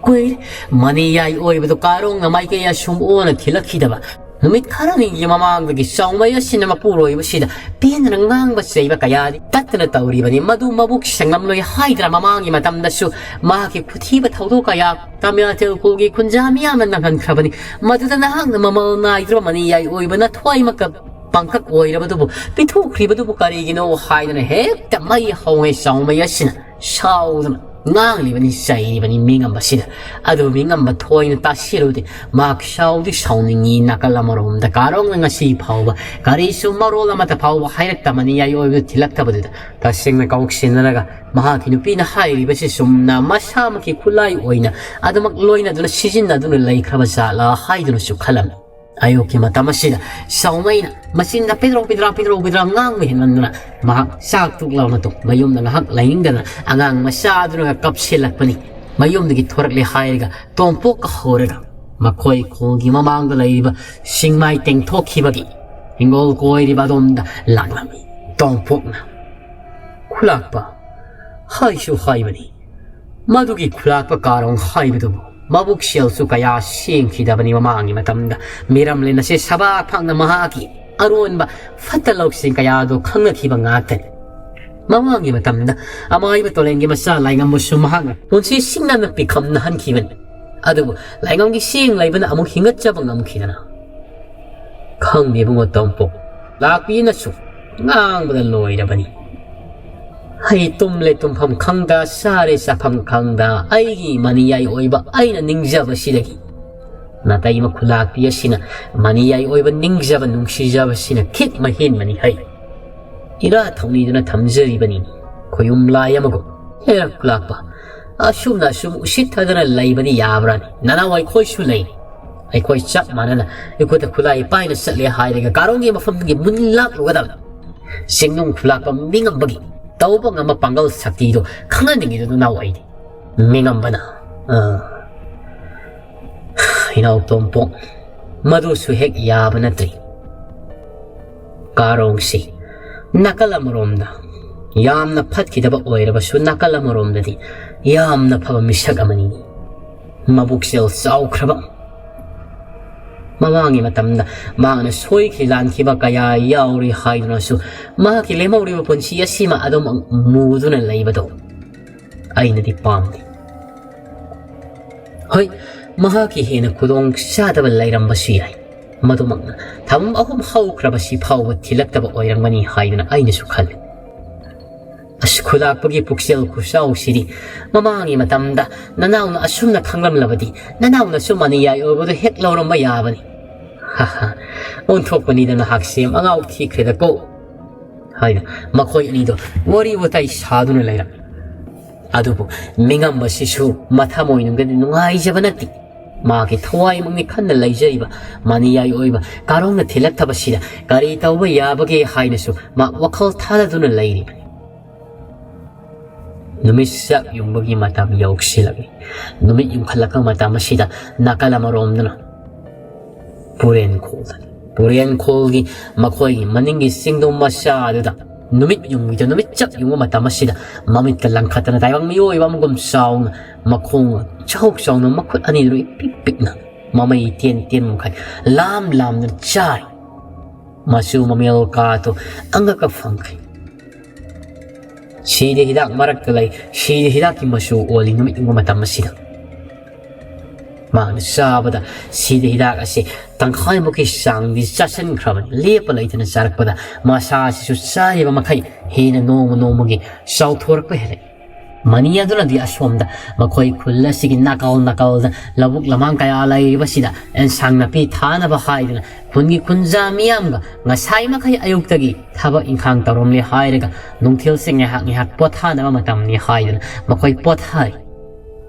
ꯀꯨꯏꯔꯦ ꯃꯅꯤꯌꯥꯏ ꯑꯣꯏꯕꯗꯨ ꯀꯥꯔꯣꯡꯅ ꯃꯥꯏꯀꯩ ꯑꯁꯨꯝ ꯑꯣꯟꯅ ꯊꯤꯜꯂꯛꯈꯤꯗꯕ꯫ ꯅꯨꯃꯤꯠ ꯈꯔꯅꯤꯒꯤ ꯃꯃꯥꯡꯗꯒꯤ ꯆꯥꯎꯃꯩ ꯑꯁꯤꯅ ꯃꯄꯨꯔꯣꯏꯕꯁꯤꯗ ꯄꯦꯟꯗꯅ ꯉꯥꯡꯕ ꯆꯩꯕ ꯀꯌꯥꯗꯤ ꯇꯠꯇꯅ ꯇꯧꯔꯤꯕꯅꯤ꯫ ꯃꯗꯨ ꯃꯕꯨꯛ ꯁꯦꯡꯂꯝꯂꯣꯏ ꯍꯥꯏꯗꯅ ꯃꯃꯥꯡꯒꯤ ꯃꯇꯝꯗꯁꯨ ꯃꯍꯥꯛꯀꯤ ꯈꯨꯊꯤꯕ ꯊꯧꯗꯣꯛ ꯀꯌꯥ ꯇꯥꯃꯤꯜ ꯇꯦꯂꯨꯒꯨꯒꯤ ꯈꯨꯟꯖꯥ ꯃꯤꯌꯥꯝꯅ ꯅꯪꯍꯟꯈ꯭ꯔꯕꯅꯤ꯫ ꯃꯗꯨꯗ ꯅꯍꯥꯛꯅ ꯃꯃꯜ ꯅꯥꯏꯗ꯭ꯔꯕ ꯃꯅꯤ ꯌꯥꯏ ꯑꯣꯏꯕꯅ ꯊꯋꯥꯏꯃꯛꯀ ꯄꯥꯡꯈꯛ ꯑꯣꯏꯔꯕꯗꯨꯕꯨ ꯄꯤꯊꯣꯛꯈ꯭ꯔꯤꯕꯗꯨꯕꯨ ꯀꯔꯤꯒꯤꯅꯣ ꯍꯥꯏꯗꯅ ꯍꯦꯛꯇ ꯃꯩ ꯍꯧꯉꯩ ꯆꯥꯎꯃꯩ ꯑꯁꯤꯅ ꯁꯥꯎꯗꯅ ꯉꯥꯡꯂꯤꯕꯅꯤ, ꯆꯩꯔꯤꯕꯅꯤ ꯃꯤꯉꯝꯕꯁꯤꯗ꯫ ꯑꯗꯨ ꯃꯤꯉꯝꯕ ꯊꯣꯏꯅ ꯇꯥꯁꯤꯜꯂꯨꯗꯦ꯫ ꯃꯍꯥꯛ ꯁꯥꯎꯗꯤ ꯁꯥꯎꯅꯤꯡꯉꯤ, ꯅꯥꯀꯜ ꯑꯃꯔꯣꯝꯗ ꯀꯥꯔꯣꯡꯅ ꯉꯁꯤ ꯐꯥꯎꯕ ꯀꯔꯤꯁꯨ ꯃꯔꯣꯜ ꯑꯃꯠꯇ ꯐꯥꯎꯕ ꯍꯥꯏꯔꯛꯇꯕꯅꯤ ꯌꯥꯏ ꯑꯣꯏꯕꯗꯨ ꯊꯤꯜꯂꯛꯇꯕꯗꯨꯗ꯫ ꯇꯁꯦꯡꯅ ꯀꯥꯎꯛꯁꯤꯟꯅꯔꯒ ꯃꯍꯥꯛꯀꯤ ꯅꯨꯄꯤꯅ ꯍꯥꯏꯔꯤꯕꯁꯤ ꯆꯨꯝꯅ ꯃꯁꯥꯃꯛꯀꯤ ꯈꯨꯠꯂꯥꯏ ꯑꯣꯏꯅ ꯑꯗꯨꯃꯛ ꯂꯣꯏꯅꯗꯨꯅ ꯁꯤꯖꯤꯟꯅꯗꯨꯅ ꯂꯩꯈ꯭ꯔꯕ ꯖꯥꯠꯂꯥ ꯍꯥꯏꯗꯨꯅꯁꯨ ꯈꯜꯂꯝꯃꯤ꯫ ꯑꯌꯨꯛꯀꯤ ꯃꯇꯝ ꯑꯁꯤꯗ ꯁꯥꯎꯃꯩꯅ ꯃꯆꯤꯟꯗ ꯄꯤꯗ꯭ꯔꯧ ꯄꯤꯗ꯭ꯔꯥ ꯄꯤꯗ꯭ꯔꯧ ꯄꯤꯗ꯭ꯔꯥ ꯉꯥꯡꯕ ꯍꯦꯟꯃꯟꯗꯨꯅ ꯃꯍꯥꯛ ꯆꯥꯛ ꯇꯨꯛ ꯂꯥꯎꯅ ꯇꯨꯝ ꯃꯌꯨꯝꯗ ꯉꯥꯏꯍꯥꯛ ꯂꯥꯏꯅꯤꯡꯗꯅ ꯑꯉꯥꯡ ꯃꯆꯥꯗꯨꯅꯒ ꯀꯞꯁꯤꯜꯂꯛꯄꯅꯤ꯫ ꯃꯌꯨꯝꯗꯒꯤ ꯊꯣꯔꯛꯂꯦ ꯍꯥꯏꯔꯒ ꯇꯣꯝꯄꯣꯛꯀ ꯍꯧꯔꯒ ꯃꯈꯣꯏ ꯈꯨꯜꯒꯤ ꯃꯃꯥꯡꯗ ꯂꯩꯔꯤꯕ ꯆꯤꯡꯃꯥꯏ ꯇꯦꯡꯊꯣꯛꯈꯤꯕꯒꯤ ꯍꯤꯡꯒꯣꯜ ꯀꯣꯏꯔꯤꯕ ꯑꯗꯣꯝꯗ ꯂꯥꯛꯂꯝꯃꯤ꯫ ꯇꯣꯝꯄꯣꯛꯅ ꯈꯨꯂꯥꯛꯄ ꯍꯥꯏꯁꯨ ꯍꯥꯏꯕꯅꯤ꯫ ꯃꯗꯨꯒꯤ ꯈꯨꯂꯥꯛꯄ ꯀꯥꯔꯣꯡ ꯍꯥꯏꯕꯗꯨꯕꯨ ꯃꯕꯨꯛ ꯁꯦꯜꯁꯨ ꯀꯌꯥ ꯁꯦꯡꯈꯤꯗꯕꯅꯤ ꯃꯃꯥꯡꯒꯤ ꯃꯇꯝꯗ꯫ ꯃꯤꯔꯝꯂꯦꯟ ꯑꯁꯤ ꯁꯕꯥꯛ ꯐꯪꯅ ꯃꯍꯥꯛꯀꯤ ꯑꯔꯣꯟꯕ ꯐꯠꯇ ꯂꯧꯁꯤꯡ ꯀꯌꯥꯗꯨ ꯈꯪꯅꯈꯤꯕ ꯉꯥꯛꯇꯅꯤ꯫ ꯃꯃꯥꯡꯒꯤ ꯃꯇꯝꯗ ꯑꯃꯥꯏꯕ ꯇꯣꯂꯦꯟꯒꯤ ꯃꯆꯥ ꯂꯥꯏꯉꯝꯕꯁꯨ ꯃꯍꯥꯛꯅ ꯄꯨꯟꯁꯤ ꯁꯤꯡꯅꯅ ꯄꯤꯈꯝꯅꯍꯟꯈꯤꯕꯅꯤ꯫ ꯑꯗꯨꯕꯨ ꯂꯥꯏꯉꯝꯒꯤ ꯁꯦꯡ ꯂꯩꯕꯅ ꯑꯃꯨꯛ ꯍꯤꯡꯒꯠꯆꯕ ꯉꯝꯈꯤꯗꯅ ꯈꯪꯗꯦ ꯏꯕꯨꯡꯉꯣ ꯇꯣꯝꯄꯣꯛ꯫ ꯂꯥꯛꯄꯤꯅꯁꯨ ꯉꯥꯡꯕꯗ ꯂꯣꯏꯔꯕꯅꯤ꯫ ꯑꯩ ꯇꯨꯝꯂꯦ ꯇꯨꯝꯐꯝ ꯈꯪꯗ, ꯆꯥꯔꯦ ꯆꯥꯐꯝ ꯈꯪꯗ, ꯑꯩꯒꯤ ꯃꯅꯤꯌꯥꯏ ꯑꯣꯏꯕ ꯑꯩꯅ ꯅꯤꯡꯖꯕꯁꯤꯗꯒꯤ ꯅꯥꯇꯩꯃ ꯈꯨꯂꯥꯛꯄꯤ ꯑꯁꯤꯅ ꯃꯅꯤꯌꯥꯏ ꯑꯣꯏꯕ ꯅꯤꯡꯖꯕ ꯅꯨꯡꯁꯤꯖꯕꯁꯤꯅ ꯈꯤꯠ ꯃꯍꯦꯟꯕꯅꯤ ꯍꯩ꯫ ꯏꯔꯥ ꯊꯧꯅꯤꯗꯨꯅ ꯊꯝꯖꯔꯤꯕꯅꯤ ꯈꯣꯌꯨꯝ ꯂꯥꯏ ꯑꯃꯒꯨꯝ꯫ ꯍꯦꯔꯥ ꯈꯨꯂꯥꯛꯄ, ꯑꯁꯨꯝꯅ ꯑꯁꯨꯝ ꯎꯁꯤꯠꯊꯗꯅ ꯂꯩꯕꯗꯤ ꯌꯥꯕ꯭ꯔꯥꯅꯤ? ꯅꯅꯥꯎ ꯑꯩꯈꯣꯏꯁꯨ ꯂꯩ꯫ ꯑꯩꯈꯣꯏ ꯆꯞ ꯃꯥꯟꯅꯅ ꯏꯈꯨꯠꯇ ꯈꯨꯠꯂꯥꯏ ꯄꯥꯏꯅ ꯆꯠꯂꯦ ꯍꯥꯏꯔꯒ ꯀꯥꯔꯣꯡꯒꯤ ꯃꯐꯝꯗꯒꯤ ꯃꯨꯟ ꯂꯥꯛꯂꯨꯒꯗꯕ꯫ ꯆꯤꯡꯅꯨꯡ ꯈꯨꯂꯥꯛꯄ ꯃꯤꯉꯝꯕꯒꯤ ꯇꯧꯕ ꯉꯝꯕ ꯄꯥꯡꯒꯜ ꯁꯛꯇꯤꯗꯣ ꯈꯪꯍꯟꯅꯤꯡꯉꯤꯗꯨ ꯅꯅꯥꯎ ꯑꯩꯗꯤ꯫ ꯃꯤꯉꯝꯕꯅ, ꯑ, ꯏꯅꯥꯎ ꯇꯣꯝꯄꯣꯛ, ꯃꯗꯨꯁꯨ ꯍꯦꯛ ꯌꯥꯕ ꯅꯠꯇ꯭ꯔꯤ꯫ ꯀꯥꯔꯣꯡꯁꯤ ꯅꯥꯀꯜ ꯑꯃꯔꯣꯝꯗ ꯌꯥꯝꯅ ꯐꯠꯈꯤꯗꯕ ꯑꯣꯏꯔꯕꯁꯨ ꯅꯥꯀꯜ ꯑꯃꯔꯣꯝꯗꯗꯤ ꯌꯥꯝꯅ ꯐꯕ ꯃꯤꯁꯛ ꯑꯃꯅꯤ꯫ ꯃꯕꯨꯛꯆꯦꯜ ꯆꯥꯎꯈ꯭ꯔꯕ, ꯃꯃꯥꯡꯒꯤ ꯃꯇꯝꯗ ꯃꯍꯥꯛꯅ ꯁꯣꯏꯈꯤ ꯂꯥꯟꯈꯤꯕ ꯀꯌꯥ ꯌꯥꯎꯔꯤ ꯍꯥꯏꯗꯨꯅꯁꯨ ꯃꯍꯥꯛꯀꯤ ꯂꯦꯝꯍꯧꯔꯤꯕ ꯄꯨꯟꯁꯤ ꯑꯁꯤꯃ ꯑꯗꯨꯝ ꯃꯨꯗꯨꯅ ꯂꯩꯕꯗꯣ ꯑꯩꯅꯗꯤ ꯄꯥꯝꯗꯦ꯫ ꯍꯣꯏ, ꯃꯍꯥꯛꯀꯤ ꯍꯦꯟꯅ ꯈꯨꯗꯣꯡ ꯆꯥꯗꯕ ꯂꯩꯔꯝꯕꯁꯨ ꯌꯥꯏ꯫ ꯃꯗꯨꯃꯛꯅ ꯊꯥꯕꯨꯝ ꯑꯍꯨꯝ ꯍꯧꯈ꯭ꯔꯕꯁꯤ ꯐꯥꯎꯕ ꯊꯤꯜꯂꯛꯇꯕ ꯑꯣꯏꯔꯝꯒꯅꯤ ꯍꯥꯏꯗꯨꯅ ꯑꯩꯅꯁꯨ ꯈꯜꯂꯤ꯫ ꯑꯁ, ꯈꯨꯂꯥꯛꯄꯒꯤ ꯄꯨꯛꯆꯦꯜ ꯈꯨꯆꯥꯎꯁꯤꯗꯤ ꯃꯃꯥꯡꯒꯤ ꯃꯇꯝꯗ ꯅꯅꯥꯎꯅ ꯑꯁꯨꯝꯅ ꯈꯪꯂꯝꯂꯕꯗꯤ ꯅꯅꯥꯎꯅꯁꯨ ꯃꯅꯤꯌꯥꯏ ꯑꯣꯏꯕꯗꯨ ꯍꯦꯛ ꯂꯧꯔꯝꯕ ꯌꯥꯕꯅꯤ꯫ "ꯍꯥ ꯍꯥ, ꯑꯣꯟꯊꯣꯛꯄꯅꯤꯗ ꯅꯍꯥꯛꯁꯦ ꯑꯉꯥꯎ ꯊꯤꯈ꯭ꯔꯦꯗꯀꯣ" ꯍꯥꯏꯅ ꯃꯈꯣꯏ ꯑꯅꯤꯗꯣ ꯋꯥꯔꯤ ꯋꯥꯇꯥꯏ ꯁꯥꯗꯨꯅ ꯂꯩꯔꯝꯃꯤ꯫ ꯑꯗꯨꯕꯨ ꯃꯤꯉꯝꯕꯁꯤꯁꯨ ꯃꯊꯃꯣꯏꯅꯨꯡꯗꯗꯤ ꯅꯨꯡꯉꯥꯏꯖꯕ ꯅꯠꯇꯦ꯫ ꯃꯥꯒꯤ ꯊꯋꯥꯏꯃꯛꯅꯤ ꯈꯟꯅ ꯂꯩꯖꯔꯤꯕ ꯃꯅꯤꯌꯥꯏ ꯑꯣꯏꯕ ꯀꯥꯔꯣꯡꯅ ꯊꯤꯜꯂꯛꯇꯕꯁꯤꯗ ꯀꯔꯤ ꯇꯧꯕ ꯌꯥꯕꯒꯦ ꯍꯥꯏꯅꯁꯨ ꯃꯥ ꯋꯥꯈꯜ ꯊꯥꯗꯗꯨꯅ ꯂꯩꯔꯤꯕꯅꯤ꯫ ꯅꯨꯃꯤꯠ ꯆꯥꯛ ꯌꯨꯡꯕꯒꯤ ꯃꯇꯝ ꯌꯧꯁꯤꯜꯂꯛꯏ꯫ ꯅꯨꯃꯤꯠ ꯌꯨꯡꯈꯠꯂꯛꯄ ꯃꯇꯝ ꯑꯁꯤꯗ ꯅꯥꯀꯜ ꯑꯃꯔꯣꯝꯗꯅ ꯄꯨꯔꯦꯟꯈꯣꯜꯗꯅꯤ꯫ ꯄꯨꯔꯦꯟꯈꯣꯜꯒꯤ ꯃꯈꯣꯏꯒꯤ ꯃꯅꯤꯡꯒꯤ ꯆꯤꯡꯗꯣꯟ ꯃꯆꯥ ꯑꯗꯨꯗ ꯅꯨꯃꯤꯠ ꯌꯨꯡꯕꯤꯗ, ꯅꯨꯃꯤꯠ ꯆꯞ ꯌꯨꯡꯕ ꯃꯇꯝ ꯑꯁꯤꯗ ꯃꯃꯤꯠꯀ ꯂꯪꯈꯠꯇꯅ ꯇꯥꯏꯕꯪ ꯃꯤꯑꯣꯏꯕ ꯑꯃꯒꯨꯝ ꯆꯥꯎꯅ ꯃꯈꯣꯡ ꯆꯥꯎ ꯆꯥꯎꯅ ꯃꯈꯨꯠ ꯑꯅꯤꯗꯨꯅ ꯏꯄꯤꯛ ꯄꯤꯛꯅ ꯃꯃꯩ ꯇꯦꯟ ꯇꯦꯟ ꯃꯈꯩ ꯂꯥꯝ ꯂꯥꯝꯅ ꯆꯥꯔꯤ꯫ ꯃꯆꯨ ꯃꯃꯦꯜ ꯀꯥꯗꯨ ꯑꯉꯛꯄ ꯐꯪꯈꯤ꯫ ꯁꯤꯗ ꯍꯤꯗꯥꯛ ꯃꯔꯛꯇ ꯂꯩ, ꯁꯤꯗ ꯍꯤꯗꯥꯛꯀꯤ ꯃꯆꯨ ꯑꯣꯜꯂꯤ ꯅꯨꯃꯤꯠ ꯌꯨꯡꯕ ꯃꯇꯝ ꯑꯁꯤꯗ꯫ ꯃꯍꯥꯛꯅ ꯆꯥꯕꯗ ꯁꯤꯗ ꯍꯤꯗꯥꯛ ꯑꯁꯤ ꯇꯪꯈꯥꯏꯃꯨꯛꯀꯤ ꯆꯥꯡꯗꯤ ꯆꯥꯁꯤꯟꯈ꯭ꯔꯕꯅꯤ꯫ ꯂꯦꯞꯄ ꯂꯩꯇꯅ ꯆꯥꯔꯛꯄꯗ ꯃꯁꯥ ꯑꯁꯤꯁꯨ ꯆꯥꯔꯤꯕ ꯃꯈꯩ ꯍꯦꯟꯅ ꯅꯣꯡꯃ ꯅꯣꯡꯃꯒꯤ ꯆꯥꯎꯊꯣꯔꯛꯄ ꯍꯦꯜꯂꯛꯏ꯫ ꯃꯅꯤ ꯑꯗꯨꯅꯗꯤ ꯑꯁꯣꯝꯗ ꯃꯈꯣꯏ ꯈꯨꯜ ꯑꯁꯤꯒꯤ ꯅꯥꯀꯜ ꯅꯥꯀꯜꯗ ꯂꯧꯕꯨꯛ ꯂꯃꯥꯡ ꯀꯌꯥ ꯂꯩꯔꯤꯕꯁꯤꯗ ꯑꯦꯟꯁꯥꯡ ꯅꯥꯄꯤ ꯊꯥꯅꯕ ꯍꯥꯏꯗꯨꯅ ꯈꯨꯟꯒꯤ ꯈꯨꯟꯖꯥ ꯃꯤꯌꯥꯝꯒ ꯉꯁꯥꯏ ꯃꯈꯩ ꯑꯌꯨꯛꯇꯒꯤ ꯊꯕꯛ ꯏꯪꯈꯥꯡ ꯇꯧꯔꯝꯂꯦ ꯍꯥꯏꯔꯒ ꯅꯨꯡꯊꯤꯜꯁꯦ ꯉꯥꯏꯍꯥꯛ ꯉꯥꯏꯍꯥꯛ ꯄꯣꯊꯥꯅꯕ ꯃꯇꯝꯅꯤ ꯍꯥꯏꯗꯨꯅ ꯃꯈꯣꯏ ꯄꯣꯊꯥꯔꯤ꯫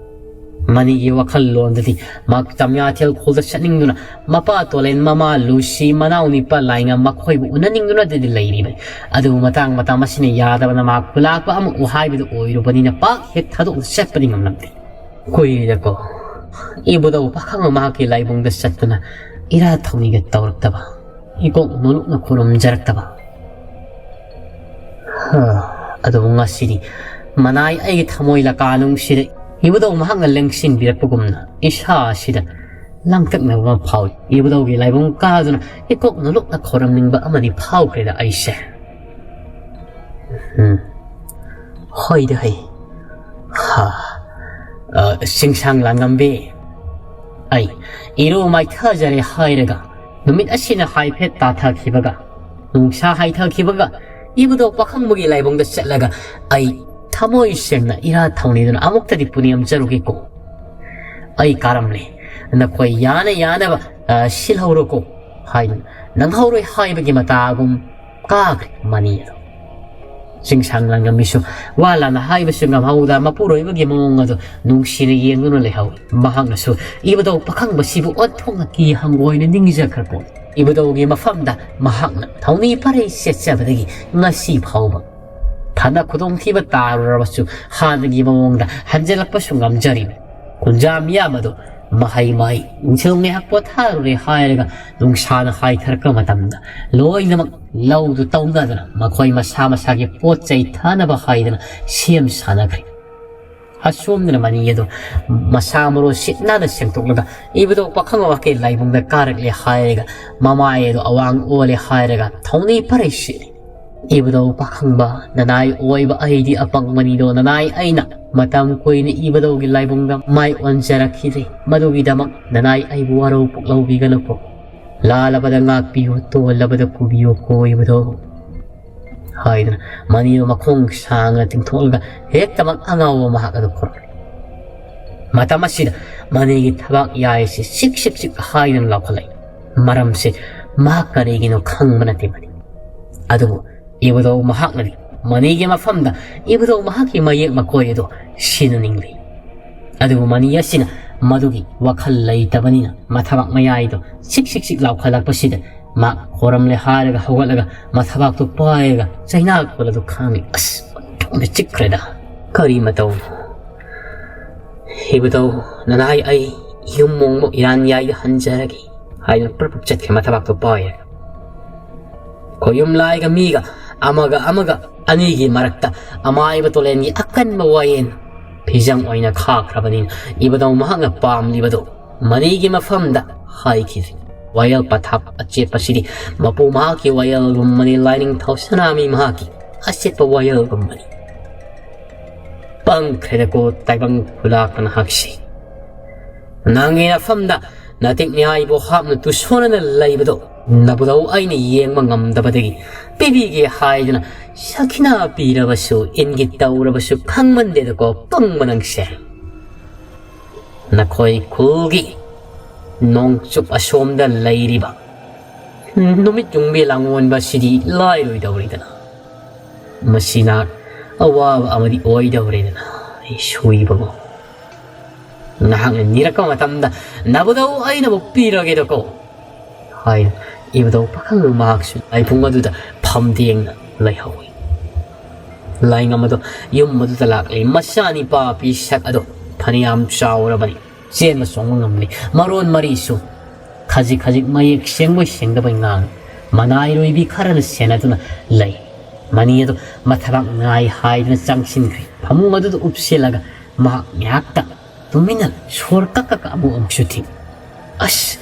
ꯃꯅꯤꯒꯤ ꯋꯥꯈꯜꯂꯣꯟꯗꯗꯤ ꯃꯍꯥꯛ ꯇꯝꯌꯥꯊꯦꯜ ꯈꯨꯜꯗ ꯆꯠꯅꯤꯡꯗꯨꯅ ꯃꯄꯥ ꯇꯣꯂꯦꯟ, ꯃꯃꯥ ꯂꯨꯁꯤ, ꯃꯅꯥꯎ ꯅꯤꯄꯥ ꯂꯥꯏꯉꯝ ꯃꯈꯣꯏꯕꯨ ꯎꯅꯅꯤꯡꯗꯨꯅꯗꯤ ꯂꯩꯔꯤꯕꯅꯤ꯫ ꯑꯗꯨꯕꯨ ꯃꯇꯥꯡ ꯃꯇꯝ ꯑꯁꯤꯅ ꯌꯥꯗꯕꯅ ꯃꯍꯥꯛ ꯈꯨꯂꯥꯛꯄ ꯑꯃ ꯎ ꯍꯥꯏꯕꯗꯨ ꯑꯣꯏꯔꯨꯕꯅꯤꯅ ꯄꯥꯛ ꯍꯦꯛ ꯊꯥꯗꯣꯛꯅ ꯆꯠꯄꯗꯤ ꯉꯝꯂꯝꯗꯦ꯫ ꯀꯨꯏꯔꯦꯗꯀꯣ, ꯏꯕꯨꯙꯧ ꯄꯥꯈꯪꯕ ꯃꯍꯥꯛꯀꯤ ꯂꯥꯏꯕꯨꯡꯗ ꯆꯠꯇꯨꯅ ꯏꯔꯥꯠ ꯊꯧꯅꯤꯒ ꯇꯧꯔꯛꯇꯕ, ꯏꯀꯣꯛ ꯅꯣꯂꯨꯛꯅ ꯈꯨꯔꯨꯝꯖꯔꯛꯇꯕ꯫ ꯍꯥ, ꯑꯗꯨꯕꯨ ꯉꯁꯤꯗꯤ ꯃꯅꯥꯏ ꯑꯩꯒꯤ ꯊꯃꯣꯏ ꯂꯀꯥꯅꯨꯡꯁꯤꯗ ꯏꯕꯨꯙꯧ ꯃꯍꯥꯛꯅ ꯂꯦꯡꯁꯤꯟꯕꯤꯔꯛꯄꯒꯨꯝꯅ ꯏꯁꯥ ꯑꯁꯤꯗ ꯂꯥꯡꯇꯛꯅꯕ ꯑꯃ ꯐꯥꯎꯏ꯫ ꯏꯕꯨꯙꯧꯒꯤ ꯂꯥꯏꯕꯨꯡ ꯀꯥꯗꯨꯅ ꯏꯀꯣꯛ ꯅꯣꯂꯨꯛꯅ ꯈꯣꯏꯔꯝꯅꯤꯡꯕ ꯑꯃꯗꯤ ꯐꯥꯎꯈ꯭ꯔꯦꯗ ꯑꯩꯁꯦ꯫ ꯎꯝ, ꯍꯣꯏꯗ ꯍꯩ꯫ ꯍꯥ, ꯑ, ꯆꯤꯡꯁꯥꯡ ꯂꯥꯡꯉꯝꯕꯤ, ꯑꯩ ꯏꯔꯨ ꯃꯥꯏꯊꯖꯔꯦ ꯍꯥꯏꯔꯒ ꯅꯨꯃꯤꯠ ꯑꯁꯤꯅ ꯍꯥꯏꯐꯦꯠ ꯇꯥꯊꯈꯤꯕꯒ, ꯅꯨꯡꯁꯥ ꯍꯥꯏꯊꯈꯤꯕꯒ, ꯏꯕꯨꯙꯧ ꯄꯥꯈꯪꯕꯒꯤ ꯂꯥꯏꯕꯨꯡꯗ ꯆꯠꯂꯒ ꯑꯩ ꯊꯃꯣꯏ ꯁꯦꯡꯅ ꯏꯔꯥ ꯊꯧꯅꯤꯗꯨꯅ ꯑꯃꯨꯛꯇꯗꯤ ꯄꯨꯅꯦꯝꯖꯔꯨꯒꯦꯀꯣ꯫ ꯑꯩ ꯀꯥꯔꯝꯂꯦ, ꯅꯈꯣꯏ ꯌꯥꯅ ꯌꯥꯅꯕ, ꯑ, ꯁꯤꯜꯍꯧꯔꯣꯀꯣ ꯍꯥꯏꯗꯨꯅ ꯅꯪꯍꯧꯔꯣꯏ ꯍꯥꯏꯕꯒꯤ ꯃꯇꯥꯒꯨꯝ ꯀꯥꯈ꯭ꯔꯦ ꯃꯅꯤ ꯑꯗꯣ꯫ ꯆꯤꯡꯁꯥꯡ ꯂꯥꯡꯉꯝꯕꯤꯁꯨ ꯋꯥ ꯂꯥꯟꯅ ꯍꯥꯏꯕꯁꯨ ꯉꯝꯍꯧꯗ ꯃꯄꯨꯔꯣꯏꯕꯒꯤ ꯃꯑꯣꯡ ꯑꯗꯨ ꯅꯨꯡꯁꯤꯅ ꯌꯦꯡꯗꯨꯅ ꯂꯩꯍꯧꯏ꯫ ꯃꯍꯥꯛꯅꯁꯨ ꯏꯕꯨꯙꯧ ꯄꯥꯈꯪꯕꯁꯤꯕꯨ ꯑꯣꯟꯊꯣꯛꯅ ꯀꯤ ꯍꯪꯒꯣꯏꯅ ꯅꯤꯡꯖꯈ꯭ꯔ ꯄꯣꯠꯅꯤ꯫ ꯏꯕꯨꯙꯧꯒꯤ ꯃꯐꯝꯗ ꯃꯍꯥꯛꯅ ꯊꯧꯅꯤ ꯄꯔꯩ ꯁꯦꯠꯆꯕꯗꯒꯤ ꯉꯁꯤ ꯐꯥꯎꯕ ꯐꯅ ꯈꯨꯗꯣꯡꯊꯤꯕ ꯇꯥꯔꯨꯔꯕꯁꯨ ꯍꯥꯟꯅꯒꯤ ꯃꯑꯣꯡꯗ ꯍꯟꯖꯤꯜꯂꯛꯄꯁꯨ ꯉꯝꯖꯔꯤꯕꯅꯤ꯫ ꯀꯨꯟꯖꯥ ꯃꯤꯌꯥꯝ ꯑꯗꯨ ꯃꯍꯩ ꯃꯍꯩ ꯅꯤꯡꯊꯤꯜ ꯉꯥꯏꯍꯥꯛ ꯄꯣꯊꯥꯔꯨꯔꯦ ꯍꯥꯏꯔꯒ ꯅꯨꯡꯁꯥꯅ ꯍꯥꯏꯊꯔꯛꯄ ꯃꯇꯝꯗ ꯂꯣꯏꯅꯃꯛ ꯂꯧꯗꯨ ꯇꯧꯅꯗꯅ ꯃꯈꯣꯏ ꯃꯁꯥ ꯃꯁꯥꯒꯤ ꯄꯣꯠ ꯆꯩ ꯊꯥꯅꯕ ꯍꯥꯏꯗꯅ ꯁꯦꯝ ꯁꯥꯅꯈ꯭ꯔꯦ꯫ ꯑꯁꯣꯝꯗꯅ ꯃꯅꯤ ꯑꯗꯨ ꯃꯁꯥ ꯃꯔꯣ ꯁꯤꯠ ꯅꯥꯟꯅ ꯁꯦꯡꯗꯣꯛꯂꯒ ꯏꯕꯨꯙꯧ ꯄꯥꯈꯪ ꯑꯃꯛꯀꯤ ꯂꯥꯏꯕꯨꯡꯗ ꯀꯥꯔꯛꯂꯦ ꯍꯥꯏꯔꯒ ꯃꯃꯥꯏ ꯑꯗꯨ ꯑꯋꯥꯡ ꯑꯣꯜꯂꯦ ꯍꯥꯏꯔꯒ ꯊꯧꯅꯤ ꯄꯔꯩ ꯁꯦꯠꯂꯤ꯫ ꯏꯕꯨꯙꯧ ꯄꯥꯈꯪꯕ, ꯅꯅꯥꯏ ꯑꯣꯏꯕ ꯑꯩꯗꯤ ꯑꯄꯪꯕꯅꯤꯗꯣ, ꯅꯅꯥꯏ ꯑꯩꯅ ꯃꯇꯝ ꯀꯨꯏꯅ ꯏꯕꯨꯙꯧꯒꯤ ꯂꯥꯏꯕꯨꯡꯗ ꯃꯥꯏ ꯑꯣꯟꯖꯔꯛꯈꯤꯗ꯭ꯔꯦ꯫ ꯃꯗꯨꯒꯤꯗꯃꯛ ꯅꯅꯥꯏ ꯑꯩꯕꯨ ꯋꯥꯔꯧ ꯄꯨꯛꯂꯧꯕꯤꯒꯅꯨꯀꯣ꯫ ꯂꯥꯜꯂꯕꯗ ꯉꯥꯛꯄꯤꯌꯨ, ꯇꯣꯜꯂꯕꯗ ꯄꯨꯕꯤꯌꯨ ꯀꯣ ꯏꯕꯨꯙꯧ ꯍꯥꯏꯗꯨꯅ ꯃꯅꯤꯗꯨ ꯃꯈꯣꯡ ꯁꯥꯡꯅ ꯇꯤꯡꯊꯣꯛꯂꯒ ꯍꯦꯛꯇꯃꯛ ꯑꯉꯥꯎꯕ ꯃꯍꯥꯛ ꯑꯗꯨ ꯈꯨꯔꯨꯝꯃꯤ꯫ ꯃꯇꯝ ꯑꯁꯤꯗ ꯃꯅꯤꯒꯤ ꯊꯕꯥꯛ ꯌꯥꯏꯁꯤ ꯆꯤꯛ ꯆꯤꯛ ꯆꯤꯛ ꯍꯥꯏꯗꯨꯅ ꯂꯥꯎꯈꯠꯂꯛꯏ꯫ ꯃꯔꯝꯁꯤ ꯃꯍꯥꯛ ꯀꯔꯤꯒꯤꯅꯣ ꯈꯪꯕ ꯅꯠꯇꯦ ꯃꯅꯤ꯫ ꯑꯗꯨꯕꯨ ꯏꯕꯨꯙꯧ ꯃꯍꯥꯛꯅꯗꯤ ꯃꯅꯤꯒꯤ ꯃꯐꯝꯗ ꯏꯕꯨꯙꯧ ꯃꯍꯥꯛꯀꯤ ꯃꯌꯦꯛ ꯃꯀꯣꯏ ꯑꯗꯨ ꯁꯤꯟꯅꯅꯤꯡꯂꯤ꯫ ꯑꯗꯨꯕꯨ ꯃꯅꯤ ꯑꯁꯤꯅ ꯃꯗꯨꯒꯤ ꯋꯥꯈꯜ ꯂꯩꯇꯕꯅꯤꯅ ꯃꯊꯕꯥꯛ ꯃꯌꯥꯏꯗꯣ ꯆꯤꯛ ꯆꯤꯛ ꯆꯤꯛ ꯂꯥꯎꯈꯠꯂꯛꯄꯁꯤꯗ ꯃꯍꯥꯛ ꯈꯣꯔꯝꯂꯦ ꯍꯥꯏꯔꯒ ꯍꯧꯒꯠꯂꯒ ꯃꯊꯕꯥꯛꯇꯨ ꯄꯥꯏꯔꯒ ꯆꯩꯅꯥ ꯀꯣꯜ ꯑꯗꯨ ꯈꯥꯡꯂꯤ꯫ ꯑꯁ! ꯑꯣꯟꯊꯣꯛꯅ ꯆꯤꯛꯈ꯭ꯔꯦꯗ꯫ ꯀꯔꯤ ꯃꯇꯧ? ꯏꯕꯨꯙꯧ, ꯅꯅꯥꯏ ꯑꯩ ꯌꯨꯝ ꯃꯣꯡꯃ ꯏꯔꯥꯟ ꯌꯥꯏꯗ ꯍꯟꯖꯔꯒꯦ ꯍꯥꯏꯗꯨꯅ ꯄ꯭ꯔꯞ ꯄ꯭ꯔꯞ ꯆꯠꯈ꯭ꯔꯦ ꯃꯊꯕꯥꯛꯇꯣ ꯄꯥꯏꯔꯒ꯫ ꯈꯣꯌꯨꯝ ꯂꯥꯏꯒ ꯃꯤꯒ ꯑꯃꯒ ꯑꯃꯒ ꯑꯅꯤꯒꯤ ꯃꯔꯛꯇ ꯑꯃꯥꯏꯕ ꯇꯣꯂꯦꯟꯒꯤ ꯑꯀꯟꯕ ꯋꯥꯌꯦꯟ ꯐꯤꯖꯪ ꯑꯣꯏꯅ ꯈꯥꯈ꯭ꯔꯕꯅꯤꯅ ꯏꯕꯨꯙꯧ ꯃꯍꯥꯛꯅ ꯄꯥꯝꯂꯤꯕꯗꯨ ꯃꯅꯤꯒꯤ ꯃꯐꯝꯗ ꯍꯥꯏꯈꯤꯗ꯭ꯔꯤ꯫ ꯋꯥꯌꯦꯜ ꯄꯊꯥꯞ ꯑꯆꯦꯠꯄꯁꯤꯗꯤ ꯃꯄꯨ ꯃꯍꯥꯛꯀꯤ ꯋꯥꯌꯦꯜꯒꯨꯝꯕꯅꯤ, ꯂꯥꯏꯅꯤꯡꯊꯧ ꯁꯅꯥꯃꯍꯤ ꯃꯍꯥꯛꯀꯤ ꯑꯆꯦꯠꯄ ꯋꯥꯌꯦꯜꯒꯨꯝꯕꯅꯤ꯫ ꯄꯪꯈ꯭ꯔꯦꯗꯀꯣ ꯇꯥꯏꯕꯪ ꯈꯨꯂꯥꯛꯄ ꯅꯍꯥꯛꯁꯤ꯫ ꯅꯪꯒꯤ ꯅꯐꯝꯗ ꯅꯥꯇꯤꯛ ꯅꯤꯌꯥꯏꯕꯨ ꯍꯥꯞꯅ ꯇꯨꯁꯣꯟꯅꯅ ꯂꯩꯕꯗꯣ ꯅꯕꯨꯙꯧ ꯑꯩꯅ ꯌꯦꯡꯕ ꯉꯝꯗꯕꯗꯒꯤ ꯄꯤꯕꯤꯒꯦ ꯍꯥꯏꯗꯨꯅ ꯁꯈꯤꯅꯥ ꯄꯤꯔꯕꯁꯨ ꯏꯟꯒꯤ ꯇꯧꯔꯕꯁꯨ ꯈꯪꯃꯟꯗꯦꯗꯀꯣ ꯄꯪꯕ ꯅꯪꯁꯦ꯫ ꯅꯈꯣꯏ ꯈꯨꯜꯒꯤ ꯅꯣꯡꯆꯨꯞ ꯑꯁꯣꯝꯗ ꯂꯩꯔꯤꯕ ꯅꯨꯃꯤꯠ ꯌꯨꯡꯕꯤ ꯂꯥꯡꯑꯣꯟꯕ ꯑꯁꯤꯗꯤ ꯂꯥꯏꯔꯣꯏꯗꯧꯔꯤꯗꯅ꯫ ꯃꯁꯤꯅ ꯑꯋꯥꯕ ꯑꯃꯗꯤ ꯑꯣꯏꯗꯧꯔꯦꯗꯅ꯫ ꯑꯩ ꯁꯨꯏꯕꯕꯨ ꯅꯍꯥꯛꯅ ꯅꯤꯔꯛꯄ ꯃꯇꯝꯗ ꯅꯕꯨꯙꯧ ꯑꯩꯅꯕꯨ ꯄꯤꯔꯒꯦꯗꯀꯣ ꯍꯥꯏꯅ ꯏꯕꯨꯙꯧ ꯄꯥꯈꯪ ꯃꯍꯥꯛꯁꯨ ꯂꯥꯏꯕꯨꯡ ꯑꯗꯨꯗ ꯐꯝꯗꯦꯡꯅ ꯂꯩꯍꯧꯏ꯫ ꯂꯥꯏꯉꯝ ꯑꯗꯣ ꯌꯨꯝ ꯑꯗꯨꯗ ꯂꯥꯛꯂꯤ꯫ ꯃꯆꯥꯅꯤꯄꯥ ꯄꯤꯁꯛ ꯑꯗꯣ ꯐꯅꯌꯥꯝ ꯆꯥꯎꯔꯕꯅꯤ꯫ ꯆꯦꯟꯕ ꯆꯣꯡꯕ ꯉꯝꯂꯤ꯫ ꯃꯔꯣꯟ ꯃꯔꯤꯁꯨ ꯈꯖꯤꯛ ꯈꯖꯤꯛ ꯃꯌꯦꯛ ꯁꯦꯡꯕꯣꯏ ꯁꯦꯡꯗꯕꯣꯏ ꯉꯥꯡꯏ꯫ ꯃꯅꯥꯏꯔꯣꯏꯕꯤ ꯈꯔꯅ ꯁꯦꯟꯅꯗꯨꯅ ꯂꯩ꯫ ꯃꯅꯤ ꯑꯗꯨ ꯃꯊꯕꯥꯛ ꯅꯥꯏ ꯍꯥꯏꯗꯨꯅ ꯆꯪꯁꯤꯟꯈ꯭ꯔꯦ꯫ ꯐꯃꯨꯡ ꯑꯗꯨꯗ ꯎꯞꯁꯤꯜꯂꯒ ꯃꯍꯥꯛ ꯉꯥꯏꯍꯥꯛꯇ ꯇꯨꯃꯤꯟꯅ ꯁꯣꯔ ꯀꯛ ꯀꯛ ꯑꯃꯨꯛ ꯑꯃꯨꯛꯁꯨ ꯊꯤꯡ꯫ ꯑꯁ,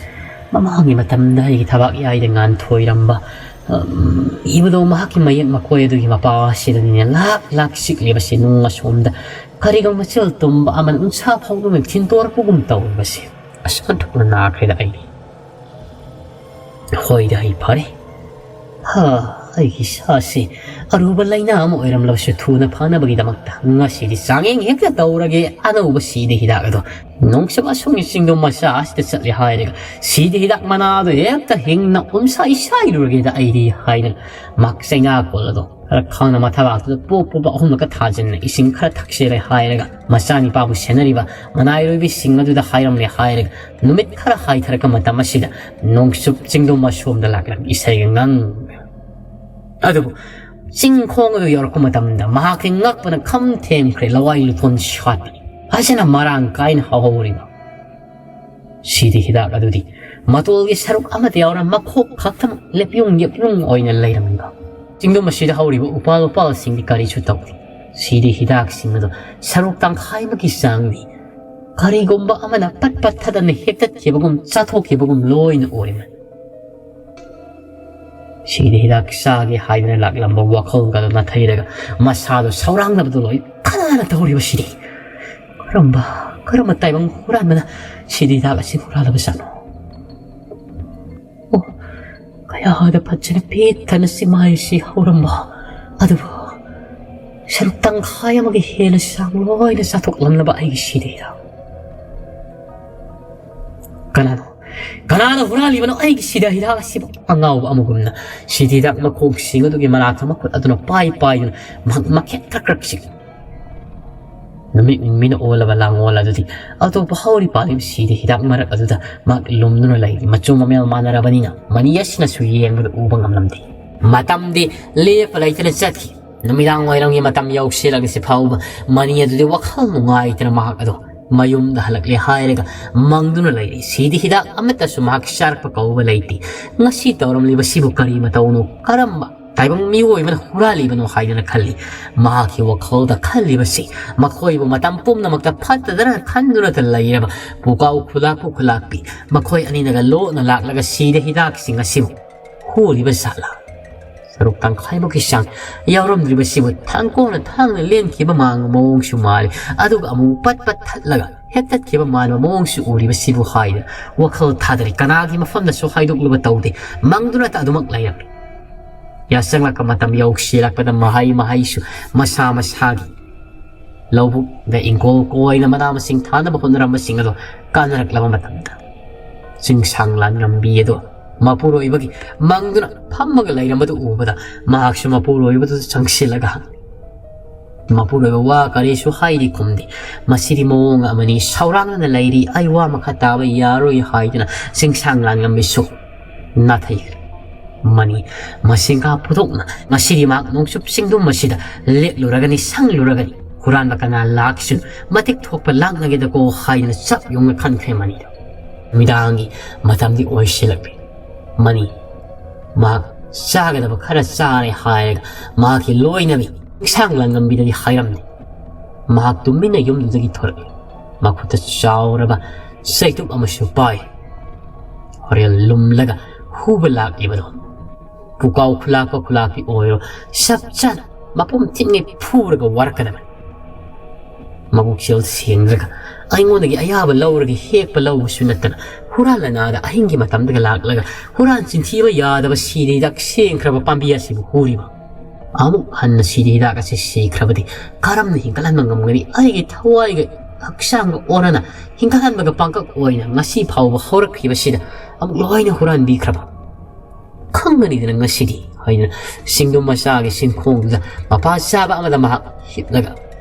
ꯃꯃꯥꯡꯒꯤ ꯃꯇꯝꯗ ꯑꯩꯒꯤ ꯊꯕꯥꯛ ꯌꯥꯏꯗ ꯉꯥꯟꯊꯣꯏꯔꯝꯕ, ꯎꯝ, ꯏꯕꯗꯣ ꯃꯍꯥꯛꯀꯤ ꯃꯌꯦꯛ ꯃꯈꯣꯏ ꯑꯗꯨꯒꯤ ꯃꯄꯥ ꯑꯁꯤꯗꯅꯤꯅꯦ ꯂꯥꯛ ꯂꯥꯛ ꯆꯤꯛꯂꯤꯕꯁꯤ꯫ ꯅꯨꯡ ꯑꯁꯣꯝꯗ ꯀꯔꯤꯒꯨꯝꯕ ꯆꯦꯜ ꯇꯨꯝꯕ ꯑꯃꯅ ꯎꯟꯁꯥ ꯐꯥꯎꯗꯨꯅ ꯊꯤꯟꯇꯣꯔꯛꯄꯒꯨꯝ ꯇꯧꯔꯤꯕꯁꯤ꯫ ꯑꯁ, ꯑꯣꯟꯊꯣꯛꯅ ꯅꯥꯈ꯭ꯔꯦꯗ ꯑꯩ꯫ ꯍꯣꯏꯗ, ꯑꯩ ꯐꯔꯦ꯫ ꯍꯥ, ꯑꯩꯒꯤ ꯏꯁꯥꯁꯤ ꯑꯔꯨꯕ ꯂꯥꯏꯅꯥ ꯑꯃ ꯑꯣꯏꯔꯝꯂꯕꯁꯨ ꯊꯨꯅ ꯐꯅꯕꯒꯤꯗꯃꯛꯇ ꯉꯁꯤꯗꯤ ꯆꯥꯡꯌꯦꯡ ꯍꯦꯛꯇ ꯇꯧꯔꯒꯦ꯫ ꯑꯅꯧꯕ ꯁꯤꯗ ꯍꯤꯗꯥꯛ ꯑꯗꯣ ꯅꯣꯡꯆꯨꯞ ꯑꯁꯣꯝꯒꯤ ꯆꯤꯡꯗꯣ ꯃꯆꯥ ꯑꯁꯤꯗ ꯆꯠꯂꯦ ꯍꯥꯏꯔꯒ ꯁꯤꯗ ꯍꯤꯗꯥꯛ ꯃꯅꯥꯗꯣ ꯍꯦꯛꯇ ꯍꯤꯡꯅ ꯎꯝꯁꯥꯏ ꯁꯥꯏꯔꯨꯔꯒꯦꯗ ꯑꯩꯗꯤ ꯍꯥꯏꯗꯅ ꯃꯍꯥꯛ ꯆꯩꯅꯥꯀꯣꯜ ꯑꯗꯣ ꯈꯔ ꯈꯥꯡꯅ ꯃꯊꯕꯥꯛꯇꯨꯗ ꯄꯣꯞ ꯄꯣꯞ ꯑꯍꯨꯝꯂꯛꯀ ꯊꯥꯖꯤꯟꯅ ꯏꯁꯤꯡ ꯈꯔ ꯊꯛꯁꯦꯔꯦ ꯍꯥꯏꯔꯒ ꯃꯆꯥꯅꯤꯄꯥꯕꯨ ꯁꯦꯟꯅꯔꯤꯕ ꯃꯅꯥꯏꯔꯣꯏꯕꯤꯁꯤꯡ ꯑꯗꯨꯗ ꯍꯥꯏꯔꯝꯂꯦ ꯍꯥꯏꯔꯒ ꯅꯨꯃꯤꯠ ꯈꯔ ꯍꯥꯏꯊꯔꯛꯄ ꯃꯇꯝ ꯑꯁꯤꯗ ꯅꯣꯡꯆꯨꯞ ꯆꯤꯡꯗꯨꯝ ꯑꯁꯣꯝꯗ ꯂꯥꯛꯂꯝꯃꯤ ꯏꯁꯩꯒ ꯉꯪ꯫ ꯑꯗꯨꯕꯨ ꯆꯤꯡ ꯈꯣꯡ ꯑꯗꯨ ꯌꯧꯔꯛꯄ ꯃꯇꯝꯗ ꯃꯍꯥꯛꯀꯤ ꯉꯛꯄꯅ ꯈꯝ ꯊꯦꯡꯈ꯭ꯔꯦ, ꯂꯋꯥꯏ ꯂꯨꯊꯣꯟ ꯁꯥꯠꯄꯅꯤ꯫ ꯐꯖꯅ ꯃꯔꯥꯡ ꯀꯥꯏꯅ ꯍꯧꯍꯧꯔꯤꯕ ꯁꯤꯗꯤ ꯍꯤꯗꯥꯛ ꯑꯗꯨꯗꯤ ꯃꯇꯣꯜꯒꯤ ꯁꯔꯨꯛ ꯑꯃꯠꯇ ꯌꯥꯎꯔ ꯃꯈꯣꯛ ꯈꯛꯇꯃꯛ ꯂꯦꯞꯌꯨꯡ ꯌꯦꯞꯌꯨꯡ ꯑꯣꯏꯅ ꯂꯩꯔꯝꯃꯤꯕ꯫ ꯆꯤꯡꯗꯨꯝ ꯑꯁꯤꯗ ꯍꯧꯔꯤꯕ ꯎꯄꯥꯜ ꯋꯥꯄꯥꯜꯁꯤꯡꯗꯤ ꯀꯔꯤꯁꯨ ꯇꯧꯗꯦ꯫ ꯁꯤꯗꯤ ꯍꯤꯗꯥꯛꯁꯤꯡ ꯑꯗꯨ ꯁꯔꯨꯛ ꯇꯪꯈꯥꯏꯃꯨꯛꯀꯤ ꯆꯥꯡꯗꯤ ꯀꯔꯤꯒꯨꯝꯕ ꯑꯃꯅ ꯄꯠ ꯄꯠ ꯊꯗꯅ ꯍꯦꯛꯇꯠꯈꯤꯕꯒꯨꯝ, ꯆꯥꯊꯣꯛꯈꯤꯕꯒꯨꯝ ꯂꯣꯏꯅ ꯑꯣꯏꯔꯝꯃꯤ꯫ ꯁꯤꯗ ꯍꯤꯗꯥꯛ ꯆꯥꯒꯦ ꯍꯥꯏꯗꯨꯅ ꯂꯥꯛꯂꯝꯕ ꯋꯥꯈꯜꯒꯗꯣ ꯅꯥꯊꯩꯔꯒ ꯃꯁꯥꯗꯣ ꯁꯧꯔꯥꯡꯅꯕꯗꯣ ꯂꯣꯏ꯫ ꯀꯅꯥꯅ ꯇꯧꯔꯤꯕ ꯁꯤꯗꯤ? ꯀꯔꯝꯕ, ꯀꯔꯝꯕ ꯇꯥꯏꯕꯪ ꯍꯨꯔꯥꯟꯕꯅ ꯁꯤꯗ ꯍꯤꯗꯥꯛ ꯑꯁꯤ ꯍꯨꯔꯥꯜꯂꯕ ꯖꯥꯠꯅꯣ? ꯑꯣ, ꯀꯌꯥꯗ ꯐꯖꯅ ꯄꯤꯛ ꯊꯟꯅ ꯆꯤꯃꯥꯏꯁꯤ ꯍꯧꯔꯝꯕ, ꯑꯗꯨꯕꯨ ꯁꯔꯨꯛ ꯇꯪꯈꯥꯏ ꯑꯃꯒꯤ ꯍꯦꯟꯅ ꯆꯥꯡ ꯂꯣꯏꯅ ꯆꯥꯊꯣꯛꯂꯝꯂꯕ ꯑꯩꯒꯤ ꯁꯤꯗ ꯍꯤꯗꯥꯛ꯫ ꯀꯅꯥꯅꯣ? ꯀꯅꯥꯅ ꯍꯨꯔꯥꯜꯂꯤꯕꯅꯣ ꯑꯩꯒꯤ ꯁꯤꯗ ꯍꯤꯗꯥꯛ ꯑꯁꯤꯕꯨ? ꯑꯉꯥꯎꯕ ꯑꯃꯒꯨꯝꯅ ꯁꯤꯗ ꯍꯤꯗꯥꯛ ꯃꯈꯣꯡꯁꯤꯡ ꯑꯗꯨꯒꯤ ꯃꯅꯥꯛꯇ ꯃꯈꯨꯠ ꯑꯗꯨꯅ ꯄꯥꯏ ꯄꯥꯏꯗꯨꯅ ꯃꯍꯥꯛ ꯃꯈꯦꯠ ꯀ꯭ꯔꯛ ꯀ꯭ꯔꯛ ꯆꯤꯛ꯫ ꯅꯨꯃꯤꯠ ꯃꯤꯅ ꯑꯣꯜꯂꯕ ꯂꯥꯡꯑꯣꯜ ꯑꯗꯨꯗꯤ ꯑꯇꯣꯞꯄ ꯍꯧꯔꯤ ꯄꯥꯜꯂꯤꯕ ꯁꯤꯗ ꯍꯤꯗꯥꯛ ꯃꯔꯛ ꯑꯗꯨꯗ ꯃꯍꯥꯛ ꯂꯨꯝꯗꯨꯅ ꯂꯩꯔꯤ꯫ ꯃꯆꯨ ꯃꯃꯦꯜ ꯃꯥꯟꯅꯔꯕꯅꯤꯅ ꯃꯅꯤ ꯑꯁꯤꯅꯁꯨ ꯌꯦꯡꯕꯗ ꯎꯕ ꯉꯝꯂꯝꯗꯦ꯫ ꯃꯇꯝꯗꯤ ꯂꯦꯞꯄ ꯂꯩꯇꯅ ꯆꯠꯈꯤ꯫ ꯅꯨꯃꯤꯗꯥꯡ ꯋꯥꯏꯔꯝꯒꯤ ꯃꯇꯝ ꯌꯧꯁꯤꯜꯂꯛꯂꯤꯁꯤ ꯐꯥꯎꯕ ꯃꯅꯤ ꯑꯗꯨꯗꯤ ꯋꯥꯈꯜ ꯅꯨꯡꯉꯥꯏꯇꯅ ꯃꯍꯥꯛ ꯑꯗꯣ ꯃꯌꯨꯝꯗ ꯍꯜꯂꯛꯂꯦ ꯍꯥꯏꯔꯒ ꯃꯪꯗꯨꯅ ꯂꯩꯔꯤ꯫ ꯁꯤꯗ ꯍꯤꯗꯥꯛ ꯑꯃꯠꯇꯁꯨ ꯃꯍꯥꯛ ꯆꯥꯔꯛꯄ ꯀꯧꯕ ꯂꯩꯇꯦ꯫ ꯉꯁꯤ ꯇꯧꯔꯝꯂꯤꯕꯁꯤꯕꯨ ꯀꯔꯤ ꯃꯇꯧꯅꯣ? ꯀꯔꯝꯕ ꯇꯥꯏꯕꯪ ꯃꯤꯑꯣꯏꯕꯅ ꯍꯨꯔꯥꯜꯂꯤꯕꯅꯣ ꯍꯥꯏꯗꯅ ꯈꯜꯂꯤ꯫ ꯃꯍꯥꯛꯀꯤ ꯋꯥꯈꯜꯗ ꯈꯜꯂꯤꯕꯁꯤ ꯃꯈꯣꯏꯕꯨ ꯃꯇꯝ ꯄꯨꯝꯅꯃꯛꯇ ꯐꯠꯇꯗꯅ ꯈꯟꯗꯨꯅꯇ ꯂꯩꯔꯕ ꯄꯨꯀꯥꯎ ꯈꯨꯂꯥꯛꯄꯨ ꯈꯨꯂꯥꯛꯄꯤ ꯃꯈꯣꯏ ꯑꯅꯤꯅꯒ ꯂꯣꯠꯅ ꯂꯥꯛꯂꯒ ꯁꯤꯗ ꯍꯤꯗꯥꯛꯁꯤꯡ ꯑꯁꯤꯕꯨ ꯍꯨꯔꯤꯕ ꯖꯥꯠꯂꯥ? ꯁꯔꯨꯛ ꯇꯪꯈꯥꯏꯃꯨꯛꯀꯤ ꯆꯥꯡ ꯌꯥꯎꯔꯝꯗ꯭ꯔꯤꯕꯁꯤꯕꯨ ꯊꯥꯡꯀꯣꯅ ꯊꯥꯡꯅ ꯂꯦꯟꯈꯤꯕ ꯃꯥꯡꯕ ꯃꯑꯣꯡꯁꯨ ꯃꯥꯜꯂꯤ꯫ ꯑꯗꯨꯒ ꯑꯃꯨꯛ ꯄꯠ ꯄꯠ ꯊꯠꯂꯒ ꯍꯦꯛꯇꯠꯈꯤꯕ ꯃꯥꯟꯕ ꯃꯑꯣꯡꯁꯨ ꯎꯔꯤꯕꯁꯤꯕꯨ ꯍꯥꯏꯅ ꯋꯥꯈꯜ ꯊꯥꯗꯔꯤ꯫ ꯀꯅꯥꯒꯤ ꯃꯐꯝꯗꯁꯨ ꯍꯥꯏꯗꯣꯛꯂꯨꯕ ꯇꯧꯗꯦ꯫ ꯃꯪꯗꯨꯅꯇ ꯑꯗꯨꯃꯛ ꯂꯩꯔꯝꯃꯤ꯫ ꯌꯥꯆꯪꯂꯛꯄ ꯃꯇꯝ ꯌꯧꯁꯤꯜꯂꯛꯄꯗ ꯃꯍꯩ ꯃꯍꯩꯁꯨ ꯃꯁꯥ ꯃꯁꯥꯒꯤ ꯂꯧꯕꯨꯛꯇ ꯏꯪꯈꯣꯜ ꯀꯣꯏꯅ ꯃꯅꯥ ꯃꯁꯤꯡ ꯊꯥꯅꯕ ꯍꯣꯠꯅꯔꯝꯕꯁꯤꯡ ꯑꯗꯣ ꯀꯥꯟꯅꯔꯛꯂꯕ ꯃꯇꯝꯗ ꯆꯤꯡꯁꯥꯡ ꯂꯥꯟꯉꯝꯕꯤ ꯑꯗꯣ ꯃꯄꯨꯔꯣꯏꯕꯒꯤ ꯃꯪꯗꯨꯅ ꯐꯝꯃꯒ ꯂꯩꯔꯝꯕꯗꯨ ꯎꯕꯗ ꯃꯍꯥꯛꯁꯨ ꯃꯄꯨꯔꯣꯏꯕꯗꯨꯗ ꯆꯪꯁꯤꯜꯂꯒ ꯍꯪꯉꯤ꯫ ꯃꯄꯨꯔꯣꯏꯕ ꯋꯥ ꯀꯔꯤꯁꯨ ꯍꯥꯏꯗꯤ ꯈꯨꯝꯗꯦ꯫ ꯃꯁꯤꯗꯤ ꯃꯑꯣꯡ ꯑꯃꯅꯤ, ꯁꯧꯔꯥꯡꯅꯅ ꯂꯩꯔꯤ, ꯑꯩ ꯋꯥ ꯃꯈꯥ ꯇꯥꯕ ꯌꯥꯔꯣꯏ ꯍꯥꯏꯗꯨꯅ ꯆꯤꯡꯁꯥꯡ ꯂꯥꯟꯉꯝꯕꯤꯁꯨ ꯅꯥꯊꯩꯈ꯭ꯔꯦ꯫ ꯃꯅꯤ ꯃꯁꯤꯡꯒꯥ ꯄꯨꯊꯣꯛꯅ ꯉꯁꯤꯗꯤ ꯃꯍꯥꯛ ꯅꯣꯡꯆꯨꯞ ꯆꯤꯡꯗꯨꯝ ꯑꯁꯤꯗ ꯂꯦꯛꯂꯨꯔꯒꯅꯤ, ꯁꯪꯂꯨꯔꯒꯅꯤ꯫ ꯍꯨꯔꯥꯟꯕ ꯀꯅꯥ ꯂꯥꯛꯁꯨ ꯃꯇꯤꯛ ꯊꯣꯛꯄ ꯂꯥꯛꯅꯒꯦꯗꯀꯣ ꯍꯥꯏꯗꯨꯅ ꯆꯞ ꯌꯨꯡꯅ ꯈꯟꯈ꯭ꯔꯦ ꯃꯅꯤꯗꯣ꯫ ꯅꯨꯃꯤꯗꯥꯡꯒꯤ ꯃꯇꯝꯗꯤ ꯑꯣꯏꯁꯤꯜꯂꯛꯂꯦ꯫ ꯃꯅꯤ ꯃꯍꯥꯛ ꯆꯥꯒꯗꯕ ꯈꯔ ꯆꯥꯔꯦ ꯍꯥꯏꯔꯒ ꯃꯍꯥꯛꯀꯤ ꯂꯣꯏꯅꯕꯤ ꯏꯁꯥꯡ ꯂꯥꯡꯉꯝꯕꯤꯗꯗꯤ ꯍꯥꯏꯔꯝꯗꯦ꯫ ꯃꯍꯥꯛ ꯇꯨꯃꯤꯟꯅ ꯌꯨꯝꯗꯨꯗꯒꯤ ꯊꯣꯔꯛꯏ꯫ ꯃꯈꯨꯠꯇ ꯆꯥꯎꯔꯕ ꯆꯩꯇꯨꯞ ꯑꯃꯁꯨ ꯄꯥꯏ꯫ ꯍꯣꯔꯦꯟ ꯂꯨꯝꯂꯒ ꯍꯨꯕ ꯂꯥꯛꯂꯤꯕꯗꯣ ꯄꯨꯀꯥꯎ ꯈꯨꯂꯥꯛꯄ ꯈꯨꯂꯥꯛꯄꯤ ꯑꯣꯏꯔꯣ, ꯆꯞ ꯆꯥꯅ ꯃꯄꯨꯝ ꯊꯤꯟꯉꯩ ꯐꯨꯔꯒ ꯋꯥꯔꯛꯀꯗꯕꯅꯤ꯫ ꯃꯕꯨꯛꯆꯦꯜ ꯁꯦꯡꯗ꯭ꯔꯒ ꯑꯩꯉꯣꯟꯗꯒꯤ ꯑꯌꯥꯕ ꯂꯧꯔꯒ ꯍꯦꯛꯄ ꯂꯧꯕꯁꯨ ꯅꯠꯇꯅ, ꯍꯨꯔꯥꯟ ꯂꯅꯥꯗ ꯑꯍꯤꯡꯒꯤ ꯃꯇꯝꯗꯒ ꯂꯥꯛꯂꯒ ꯍꯨꯔꯥꯟ ꯆꯤꯟꯊꯤꯕ ꯌꯥꯗꯕ ꯁꯤꯗ ꯍꯤꯗꯥꯛ ꯁꯦꯡꯈ꯭ꯔꯕ ꯄꯥꯝꯕꯤ ꯑꯁꯤꯕꯨ ꯍꯨꯔꯤꯕ꯫ ꯑꯃꯨꯛ ꯍꯟꯅ ꯁꯤꯗ ꯍꯤꯗꯥꯛ ꯑꯁꯤ ꯁꯤꯈ꯭ꯔꯕꯗꯤ ꯀꯔꯝꯅ ꯍꯤꯡꯒꯠꯍꯟꯕ ꯉꯝꯒꯅꯤ? ꯑꯩꯒꯤ ꯊꯋꯥꯏꯒ ꯍꯛꯆꯥꯡꯒ ꯑꯣꯟꯅꯅ ꯍꯤꯡꯒꯠꯍꯟꯕꯒ ꯄꯥꯡꯀꯛ ꯑꯣꯏꯅ ꯉꯁꯤ ꯐꯥꯎꯕ ꯍꯧꯔꯛꯈꯤꯕꯁꯤꯗ ꯑꯃꯨꯛ ꯂꯣꯏꯅ ꯍꯨꯔꯥꯟꯕꯤꯈ꯭ꯔꯕ꯫ ꯈꯪꯒꯅꯤꯗꯅ ꯉꯁꯤꯗꯤ ꯍꯥꯏꯗꯅ ꯁꯤꯡꯗꯨ ꯃꯆꯥꯒꯤ ꯁꯤꯡꯈꯣꯡꯗꯨꯗ ꯃꯄꯥ ꯆꯥꯕ ꯑꯃꯗ ꯃꯍꯥꯛ ꯍꯤꯞꯂꯒ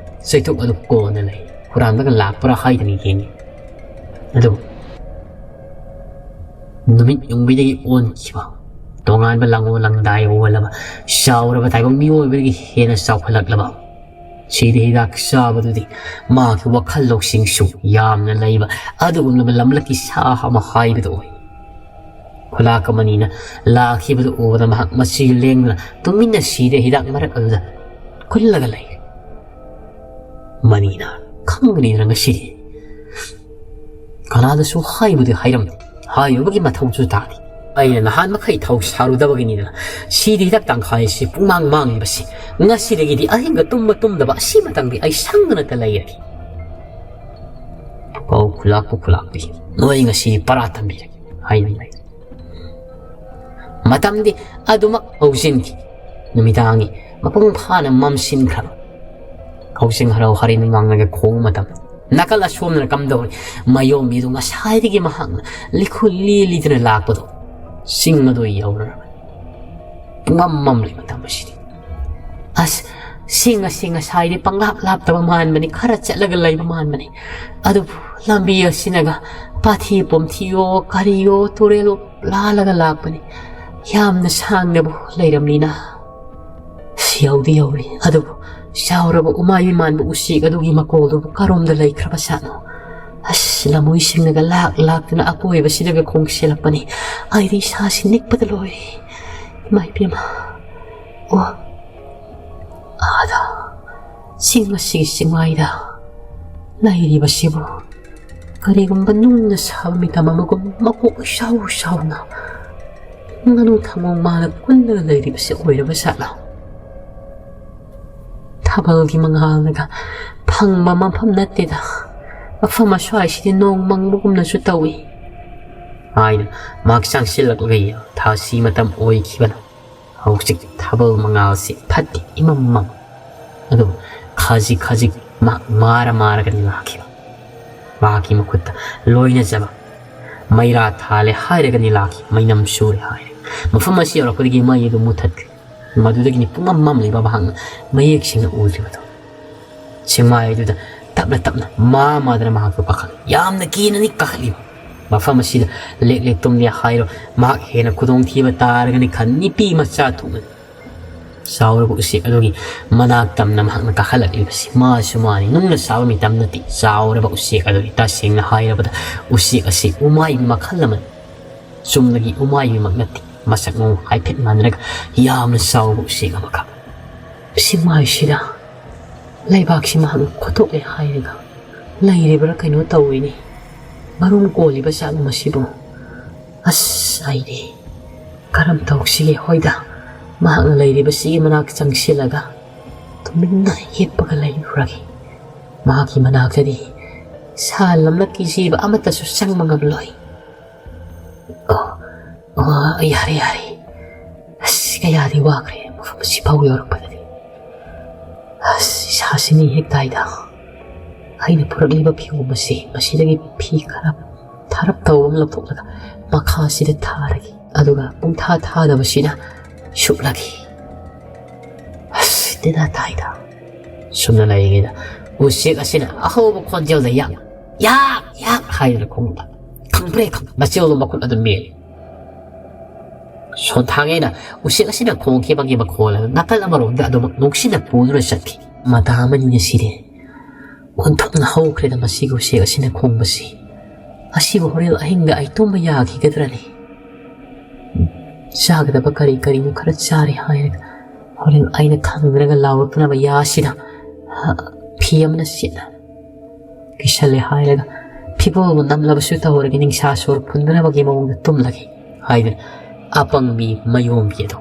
ꯆꯩꯇꯨꯞ ꯑꯗꯨ ꯀꯣꯟꯅ ꯂꯩ꯫ ꯍꯨꯔꯥꯟꯕꯒ ꯂꯥꯛꯄ꯭ꯔꯥ ꯍꯥꯏꯗꯅ ꯌꯦꯡꯉꯤ꯫ ꯑꯗꯨꯕꯨ ꯅꯨꯃꯤꯠ ꯌꯨꯡꯕꯤꯗꯒꯤ ꯑꯣꯟꯈꯤꯕ ꯇꯣꯉꯥꯟꯕ ꯂꯥꯡꯉꯣ ꯂꯥꯡꯗꯥꯏ ꯑꯣꯜꯂꯕ ꯆꯥꯎꯔꯕ ꯇꯥꯏꯕꯪ ꯃꯤꯑꯣꯏꯕꯗꯒꯤ ꯍꯦꯟꯅ ꯆꯥꯎꯈꯠꯂꯛꯂꯕ ꯁꯤꯗ ꯍꯤꯗꯥꯛ ꯆꯥꯕꯗꯨꯗꯤ ꯃꯥꯒꯤ ꯋꯥꯈꯜ ꯂꯧꯁꯤꯡꯁꯨ ꯌꯥꯝꯅ ꯂꯩꯕ ꯑꯗꯨꯒꯨꯝꯂꯕ ꯂꯝꯂꯛꯀꯤ ꯁꯥ ꯑꯃ ꯍꯥꯏꯕꯗꯨ ꯑꯣꯏ꯫ ꯈꯨꯂꯥꯛ ꯑꯃꯅꯤꯅ ꯂꯥꯛꯈꯤꯕꯗꯨ ꯎꯕꯗ ꯃꯍꯥꯛ ꯃꯁꯤ ꯂꯦꯡꯗꯨꯅ ꯇꯨꯃꯤꯟꯅ ꯁꯤꯗ ꯍꯤꯗꯥꯛ ꯃꯔꯛ ꯑꯗꯨꯗ ꯈꯨꯜꯂꯒ ꯂꯩ꯫ ꯃꯅꯤꯅ ꯈꯪꯒꯅꯤꯗꯅ ꯉꯁꯤꯗꯤ ꯀꯅꯥꯗꯁꯨ ꯍꯥꯏꯕꯨꯗꯤ ꯍꯥꯏꯔꯝꯗꯦ, ꯍꯥꯏꯔꯨꯕꯒꯤ ꯃꯊꯧꯁꯨ ꯇꯥꯗꯦ꯫ ꯑꯩꯅ ꯅꯍꯥꯟ ꯃꯈꯩ ꯊꯧ ꯁꯥꯔꯨꯗꯕꯒꯤꯅꯤꯗꯅ ꯁꯤꯗꯤ ꯍꯤꯗꯥꯛ ꯇꯪꯈꯥꯏ ꯑꯁꯤ ꯄꯨꯡꯃꯥꯡ ꯃꯥꯡꯂꯤꯕꯁꯤ꯫ ꯉꯁꯤꯗꯒꯤꯗꯤ ꯑꯍꯤꯡꯒ ꯇꯨꯝꯕ ꯇꯨꯝꯗꯕ ꯑꯁꯤꯃꯇꯪꯗꯤ ꯑꯩ ꯁꯪꯗꯅꯇ ꯂꯩꯔꯒꯦ꯫ ꯄꯥꯎ ꯈꯨꯂꯥꯛꯄ ꯈꯨꯂꯥꯛꯄꯤ, ꯅꯣꯏ ꯉꯁꯤ ꯄꯔꯥ ꯇꯝꯕꯤꯔꯒꯦ ꯍꯥꯏꯅ ꯂꯩ꯫ ꯃꯇꯝꯗꯤ ꯑꯗꯨꯃꯛ ꯍꯧꯖꯤꯟꯈꯤ꯫ ꯅꯨꯃꯤꯗꯥꯡꯒꯤ ꯃꯄꯨꯡ ꯐꯥꯅ ꯃꯝꯁꯤꯟꯈ꯭ꯔꯕ ꯀꯛꯆꯤꯡ ꯍꯔꯥꯎ ꯍꯔꯦꯟ ꯉꯥꯡꯂꯒ ꯈꯣꯡꯕ ꯃꯇꯝ꯫ ꯅꯥꯀꯜ ꯑꯁꯣꯝꯗꯅ ꯀꯝꯗꯧꯔꯤ? ꯃꯌꯣꯝꯕꯤꯗꯨ ꯉꯁꯥꯏꯗꯒꯤ ꯃꯍꯥꯛꯅ ꯂꯤꯈꯨ ꯂꯤꯂꯤꯗꯅ ꯂꯥꯛꯄꯗꯣ ꯆꯤꯡ ꯑꯗꯨ ꯌꯧꯔꯔꯕꯅꯤ꯫ ꯄꯨꯡꯃꯝ ꯃꯝꯂꯤ ꯃꯇꯝ ꯑꯁꯤꯗꯤ꯫ ꯑꯁ, ꯆꯤꯡ ꯑꯁꯤ ꯉꯁꯥꯏꯗꯤ ꯄꯪꯂꯥꯞ ꯂꯥꯞꯇꯕ ꯃꯥꯟꯕꯅꯤ, ꯈꯔ ꯆꯠꯂꯒ ꯂꯩꯕ ꯃꯥꯟꯕꯅꯤ꯫ ꯑꯗꯨꯕꯨ ꯂꯝꯕꯤ ꯑꯁꯤꯅꯒ ꯄꯥꯊꯤ ꯄꯣꯝꯊꯤꯌꯣ ꯀꯔꯤꯌꯣ ꯇꯨꯔꯦꯜ ꯂꯥꯜꯂꯒ ꯂꯥꯛꯄꯅꯤ꯫ ꯌꯥꯝꯅ ꯁꯥꯡꯅꯕꯨ ꯂꯩꯔꯝꯂꯤꯅ꯫ ꯌꯧꯗꯤ ꯌꯧꯔꯤ, ꯑꯗꯨꯕꯨ ꯆꯥꯎꯔꯕ ꯎꯃꯥꯏ ꯃꯥꯟꯕ ꯎꯆꯦꯛ ꯑꯗꯨꯒꯤ ꯃꯀꯣꯜꯗꯨꯕꯨ ꯀꯔꯣꯝꯗ ꯂꯩꯈ꯭ꯔꯕ ꯁꯥꯠꯅꯣ? ꯑꯁ, ꯂꯝꯍꯨꯏꯁꯤꯡꯅꯒ ꯂꯥꯛ ꯂꯥꯛꯇꯨꯅ ꯑꯀꯣꯏꯕꯁꯤꯗꯒ ꯈꯣꯡꯁꯤꯜꯂꯛꯄꯅꯤ꯫ ꯑꯩꯗꯤ ꯏꯁꯥꯁꯤ ꯅꯤꯛꯄꯗ ꯂꯣꯏꯔꯦ꯫ ꯏꯃꯥ ꯏꯕꯦꯝꯃ꯫ ꯑꯣ, ꯑꯥꯗ ꯆꯤꯡ ꯑꯁꯤꯒꯤ ꯆꯤꯡꯃꯥꯏꯗ ꯂꯩꯔꯤꯕꯁꯤꯕꯨ ꯀꯔꯤꯒꯨꯝꯕ ꯅꯨꯡꯅ ꯁꯥꯕ ꯃꯤꯇꯝ ꯑꯃꯒꯨꯝ ꯃꯀꯣꯛ ꯏꯁꯥꯎ ꯁꯥꯎꯅ ꯉꯥꯅꯨ ꯊꯪꯒꯣꯡ ꯃꯥꯅ ꯀꯨꯜꯂꯒ ꯂꯩꯔꯤꯕꯁꯤ ꯑꯣꯏꯔꯕ ꯖꯥꯠꯂꯥ? ꯊꯥꯕꯜꯒꯤ ꯃꯉꯥꯜꯅꯒ ꯐꯪꯕ ꯃꯐꯝ ꯅꯠꯇꯦꯗ꯫ ꯃꯐꯝ ꯑꯁ꯭ꯋꯥꯏꯁꯤꯗꯤ ꯅꯣꯡ ꯃꯪꯕꯒꯨꯝꯅꯁꯨ ꯇꯧꯏ ꯍꯥꯏꯅ ꯃꯍꯥꯛ ꯆꯪꯁꯤꯜꯂꯛꯂꯒ ꯌꯦꯡ ꯊꯥꯁꯤ ꯃꯇꯝ ꯑꯣꯏꯈꯤꯕꯅ ꯍꯧꯖꯤꯛ ꯊꯥꯕꯜ ꯃꯉꯥꯜꯁꯤ ꯐꯠꯇꯦ ꯏꯃꯝ ꯃꯝ꯫ ꯑꯗꯨꯕꯨ ꯈꯖꯤꯛ ꯈꯖꯤꯛ ꯃꯍꯥꯛ ꯃꯥꯔ ꯃꯥꯔꯒꯅꯤ ꯂꯥꯛꯈꯤꯕ꯫ ꯃꯍꯥꯛꯀꯤ ꯃꯈꯨꯠꯇ ꯂꯣꯏꯅꯖꯕ ꯃꯩꯔꯥ ꯊꯥꯜꯂꯦ ꯍꯥꯏꯔꯒꯅꯤ ꯂꯥꯛꯈꯤ, ꯃꯩꯅꯝ ꯁꯨꯔꯦ ꯍꯥꯏꯔꯦ꯫ ꯃꯐꯝ ꯑꯁꯤ ꯌꯧꯔꯛꯄꯗꯒꯤ ꯃꯩ ꯑꯗꯨ ꯃꯨꯊꯠꯈ꯭ꯔꯦ꯫ ꯃꯗꯨꯗꯒꯤꯅꯤ ꯄꯨꯡꯃꯝ ꯃꯝꯂꯤꯕ ꯃꯍꯥꯛꯅ ꯃꯌꯦꯛ ꯁꯦꯡꯅ ꯎꯗ꯭ꯔꯤꯕꯗꯨ꯫ ꯁꯦꯛꯃꯥꯏ ꯑꯗꯨꯗ ꯇꯞꯅ ꯇꯞꯅ ꯃꯥ ꯃꯥꯗꯅ ꯃꯍꯥꯛꯇꯨ ꯀꯥꯈꯠꯂꯤ꯫ ꯌꯥꯝꯅ ꯀꯤꯅꯅꯤ ꯀꯥꯈꯠꯂꯤꯕ꯫ ꯃꯐꯝ ꯑꯁꯤꯗ ꯂꯦꯛ ꯂꯦꯛ ꯇꯨꯝꯂꯦ ꯍꯥꯏꯔꯣ, ꯃꯍꯥꯛ ꯍꯦꯟꯅ ꯈꯨꯗꯣꯡꯊꯤꯕ ꯇꯥꯔꯒꯅꯤ ꯈꯟ ꯅꯨꯄꯤ ꯃꯆꯥ ꯊꯣꯛꯅ ꯆꯥꯎꯔꯕ ꯎꯆꯦꯛ ꯑꯗꯨꯒꯤ ꯃꯅꯥꯛ ꯇꯝꯅ ꯃꯍꯥꯛꯅ ꯀꯥꯈꯠꯂꯛꯂꯤꯕꯁꯤ ꯃꯥꯁꯨ ꯃꯥꯅꯤ꯫ ꯅꯨꯡꯅ ꯁꯥꯕ ꯃꯤꯇꯝ ꯅꯠꯇꯦ꯫ ꯆꯥꯎꯔꯕ ꯎꯆꯦꯛ ꯑꯗꯨꯅꯤ꯫ ꯇꯁꯦꯡꯅ ꯍꯥꯏꯔꯕꯗ ꯎꯆꯦꯛ ꯑꯁꯤ ꯎꯃꯥꯏꯕꯤ ꯃꯈꯜ ꯑꯃꯅꯤ꯫ ꯆꯨꯝꯅꯒꯤ ꯎꯃꯥꯏꯕꯤꯃꯛ ꯅꯠꯇꯦ꯫ ꯃꯁꯛ ꯃꯑꯣꯡ ꯍꯥꯏꯐꯦꯠ ꯃꯥꯟꯅꯔꯒ ꯌꯥꯝꯅ ꯆꯥꯎꯕ ꯎꯆꯦꯛ ꯑꯃꯈꯛ꯫ ꯁꯤꯃꯥꯏꯁꯤꯗ ꯂꯩꯕꯥꯛꯁꯤ ꯃꯍꯥꯛꯅ ꯈꯣꯠꯇꯣꯛꯂꯦ ꯍꯥꯏꯔꯒ ꯂꯩꯔꯤꯕ꯭ꯔꯥ ꯀꯩꯅꯣ ꯇꯧꯏꯅꯦ꯫ ꯃꯔꯨꯝ ꯀꯣꯜꯂꯤꯕ ꯆꯥꯛ ꯃꯁꯤꯕꯨ꯫ ꯑꯁ, ꯑꯩꯗꯤ ꯀꯔꯝ ꯇꯧꯁꯤꯒꯦ? ꯍꯣꯏꯗ, ꯃꯍꯥꯛꯅ ꯂꯩꯔꯤꯕꯁꯤꯒꯤ ꯃꯅꯥꯛ ꯆꯪꯁꯤꯜꯂꯒ ꯇꯨꯃꯤꯟꯅ ꯍꯤꯞꯄꯒ ꯂꯩꯔꯨꯔꯒꯦ꯫ ꯃꯍꯥꯛꯀꯤ ꯃꯅꯥꯛꯇꯗꯤ ꯁꯥ ꯂꯝꯂꯛꯀꯤ ꯖꯤꯕ ꯑꯃꯠꯇꯁꯨ ꯆꯪꯕ ꯉꯝꯂꯣꯏ꯫ ꯑꯣ, ꯑꯣ, ꯌꯥꯔꯦ, ꯌꯥꯔꯦ꯫ ꯑꯁ, ꯀꯌꯥꯗꯤ ꯋꯥꯈ꯭ꯔꯦ ꯃꯐꯝ ꯑꯁꯤ ꯐꯥꯎ ꯌꯧꯔꯛꯄꯗꯗꯤ꯫ ꯑꯁ, ꯏꯁꯥꯁꯤ ꯅꯤꯡ ꯍꯦꯛ ꯇꯥꯏꯗ꯫ ꯑꯩꯅ ꯄꯨꯔꯛꯂꯤꯕ ꯐꯤꯒꯣꯝ ꯑꯁꯤ ꯃꯁꯤꯗꯒꯤ ꯐꯤ ꯈꯔ ꯊꯥꯔꯞ ꯇꯧꯕ ꯑꯃ ꯂꯧꯊꯣꯛꯂꯒ ꯃꯈꯥꯁꯤꯗ ꯊꯥꯔꯒꯦ꯫ ꯑꯗꯨꯒ ꯄꯨꯡꯊꯥ ꯊꯥꯗꯕꯁꯤꯅ ꯁꯨꯞꯂꯒꯦ꯫ ꯑꯁ, ꯇꯤꯟꯅ ꯇꯥꯏꯗ꯫ ꯁꯨꯝꯅ ꯂꯩꯔꯤꯉꯩꯗ ꯎꯆꯦꯛ ꯑꯁꯤꯅ ꯑꯍꯧꯕ ꯈꯣꯟꯖꯦꯜꯗ ꯌꯥꯛ, ꯌꯥꯛ, ꯌꯥꯛ ꯍꯥꯏꯗꯨꯅ ꯈꯣꯡꯕ꯫ "ꯈꯪꯕ꯭ꯔꯦ, ꯈꯪ-," ꯃꯆꯦꯜꯗꯣ ꯃꯈꯨꯠ ꯑꯗꯨꯝ ꯃꯦꯜꯂꯤ꯫ ꯁꯣꯟꯊꯥꯡꯉꯩꯅ ꯎꯆꯦꯛ ꯑꯁꯤꯅ ꯈꯣꯡꯈꯤꯕꯒꯤ ꯃꯈꯣꯜ ꯑꯗꯨ ꯅꯥꯀꯜ ꯑꯃꯔꯣꯝꯗ ꯑꯗꯨꯃꯛ ꯅꯣꯛꯁꯤꯟꯅ ꯄꯨꯗꯨꯅ ꯆꯠꯈꯤ꯫ ꯃꯇꯥ ꯑꯃꯅꯤ ꯉꯁꯤꯗꯤ ꯑꯣꯟꯊꯣꯛꯅ ꯍꯧꯈ꯭ꯔꯦꯗ ꯃꯁꯤꯒꯤ ꯎꯆꯦꯛ ꯑꯁꯤꯅ ꯈꯣꯡꯕꯁꯤ꯫ ꯑꯁꯤꯕꯨ ꯍꯣꯔꯦꯟ ꯑꯍꯤꯡꯗ ꯑꯩ ꯇꯨꯝꯕ ꯌꯥꯈꯤꯒꯗ꯭ꯔꯅꯤ? ꯆꯥꯒꯗꯕ ꯀꯔꯤ ꯀꯔꯤꯅꯣ ꯈꯔ ꯆꯥꯔꯦ ꯍꯥꯏꯔꯒ ꯍꯣꯔꯦꯟ ꯑꯩꯅ ꯈꯪꯗ꯭ꯔꯒ ꯂꯥꯎꯔꯛꯇꯅꯕ ꯌꯥꯁꯤꯗ, ꯍ, ꯐꯤ ꯑꯃꯅ ꯁꯦꯠꯅ ꯀꯤꯁꯜꯂꯦ ꯍꯥꯏꯔꯒ, ꯐꯤꯕꯣꯜꯕꯨ ꯅꯝꯂꯕꯁꯨ ꯇꯧꯔꯒꯦ, ꯅꯤꯡꯁꯥ ꯁꯣꯔ ꯐꯨꯟꯗꯅꯕꯒꯤ ꯃꯑꯣꯡꯗ ꯇꯨꯝꯂꯒꯦ ꯍꯥꯏꯗꯅ ꯑꯄꯪꯕꯤ ꯃꯌꯣꯝꯕꯤ ꯑꯗꯣ,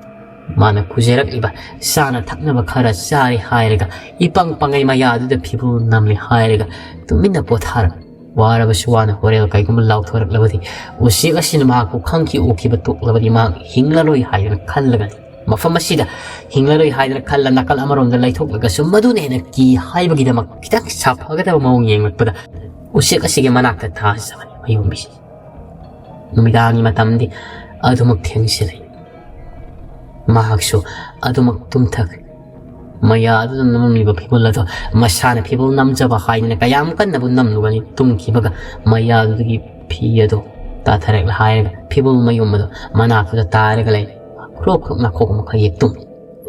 ꯃꯥꯅ ꯈꯨꯖꯔꯛꯂꯤꯕ ꯆꯥꯅ ꯊꯛꯅꯕ ꯈꯔ ꯆꯥꯔꯦ ꯍꯥꯏꯔꯒ, ꯏꯄꯪ ꯄꯪꯉꯩ ꯃꯌꯥꯗꯨꯗ ꯐꯤꯕꯣꯜ ꯅꯝꯂꯦ ꯍꯥꯏꯔꯒ ꯇꯨꯃꯤꯟꯅ ꯄꯣꯊꯥꯔꯒ, ꯋꯥꯔꯕꯁꯨ ꯋꯥꯅ ꯍꯣꯔꯦꯜ ꯀꯩꯒꯨꯝꯕ ꯂꯥꯎꯊꯣꯔꯛꯂꯕꯗꯤ, ꯎꯆꯦꯛ ꯑꯁꯤꯅ ꯃꯍꯥꯛꯄꯨ ꯈꯪꯈꯤ ꯎꯈꯤꯕ ꯇꯣꯛꯂꯕꯗꯤ ꯃꯍꯥꯛ ꯍꯤꯡꯂꯔꯣꯏ ꯍꯥꯏꯗꯅ ꯈꯜꯂꯒꯅꯤ꯫ ꯃꯐꯝ ꯑꯁꯤꯗ ꯍꯤꯡꯂꯔꯣꯏ ꯍꯥꯏꯗꯅ ꯈꯜꯂ ꯅꯥꯀꯜ ꯑꯃꯔꯣꯝꯗ ꯂꯩꯊꯣꯛꯂꯒꯁꯨ, ꯃꯗꯨꯅ ꯍꯦꯟꯅ ꯀꯤ ꯍꯥꯏꯕꯒꯤꯗꯃꯛ ꯈꯤꯇꯪ ꯁꯥꯐꯒꯗꯕ ꯃꯑꯣꯡ ꯌꯦꯡꯂꯛꯄꯗ, ꯎꯆꯦꯛ ꯑꯁꯤꯒꯤ ꯃꯅꯥꯛꯇ ꯊꯥꯖꯕꯅꯤ ꯃꯌꯣꯝꯕꯤꯁꯤ꯫ ꯅꯨꯃꯤꯗꯥꯡꯒꯤ ꯃꯇꯝꯗꯤ ꯑꯗꯨꯃꯛ ꯊꯦꯡꯖꯤꯜꯂꯛꯏ꯫ ꯃꯍꯥꯛꯁꯨ ꯑꯗꯨꯃꯛ ꯇꯨꯝꯊꯈ꯭ꯔꯦ꯫ ꯃꯌꯥ ꯑꯗꯨꯗ ꯅꯝꯂꯝꯂꯤꯕ ꯐꯤꯕꯣꯜ ꯑꯗꯣ ꯃꯁꯥꯅ ꯐꯤꯕꯣꯜ ꯅꯝꯖꯕ ꯍꯥꯏꯗꯅ ꯀꯌꯥꯝ ꯀꯟꯅꯕꯨ ꯅꯝꯂꯨꯒꯅꯤ? ꯇꯨꯝꯈꯤꯕꯒ ꯃꯌꯥꯗꯨꯗꯒꯤ ꯐꯤ ꯑꯗꯣ ꯇꯥꯊꯔꯛꯂꯦ ꯍꯥꯏꯔꯒ ꯐꯤꯕꯣꯜ ꯃꯌꯣꯝ ꯑꯗꯣ ꯃꯅꯥꯛꯇꯨꯗ ꯇꯥꯔꯒ ꯂꯩ꯫ ꯈ꯭ꯔꯣꯛ ꯈ꯭ꯔꯣꯛ ꯅꯥꯈꯣꯛ ꯃꯈꯩ ꯌꯦꯛꯇꯨꯝ꯫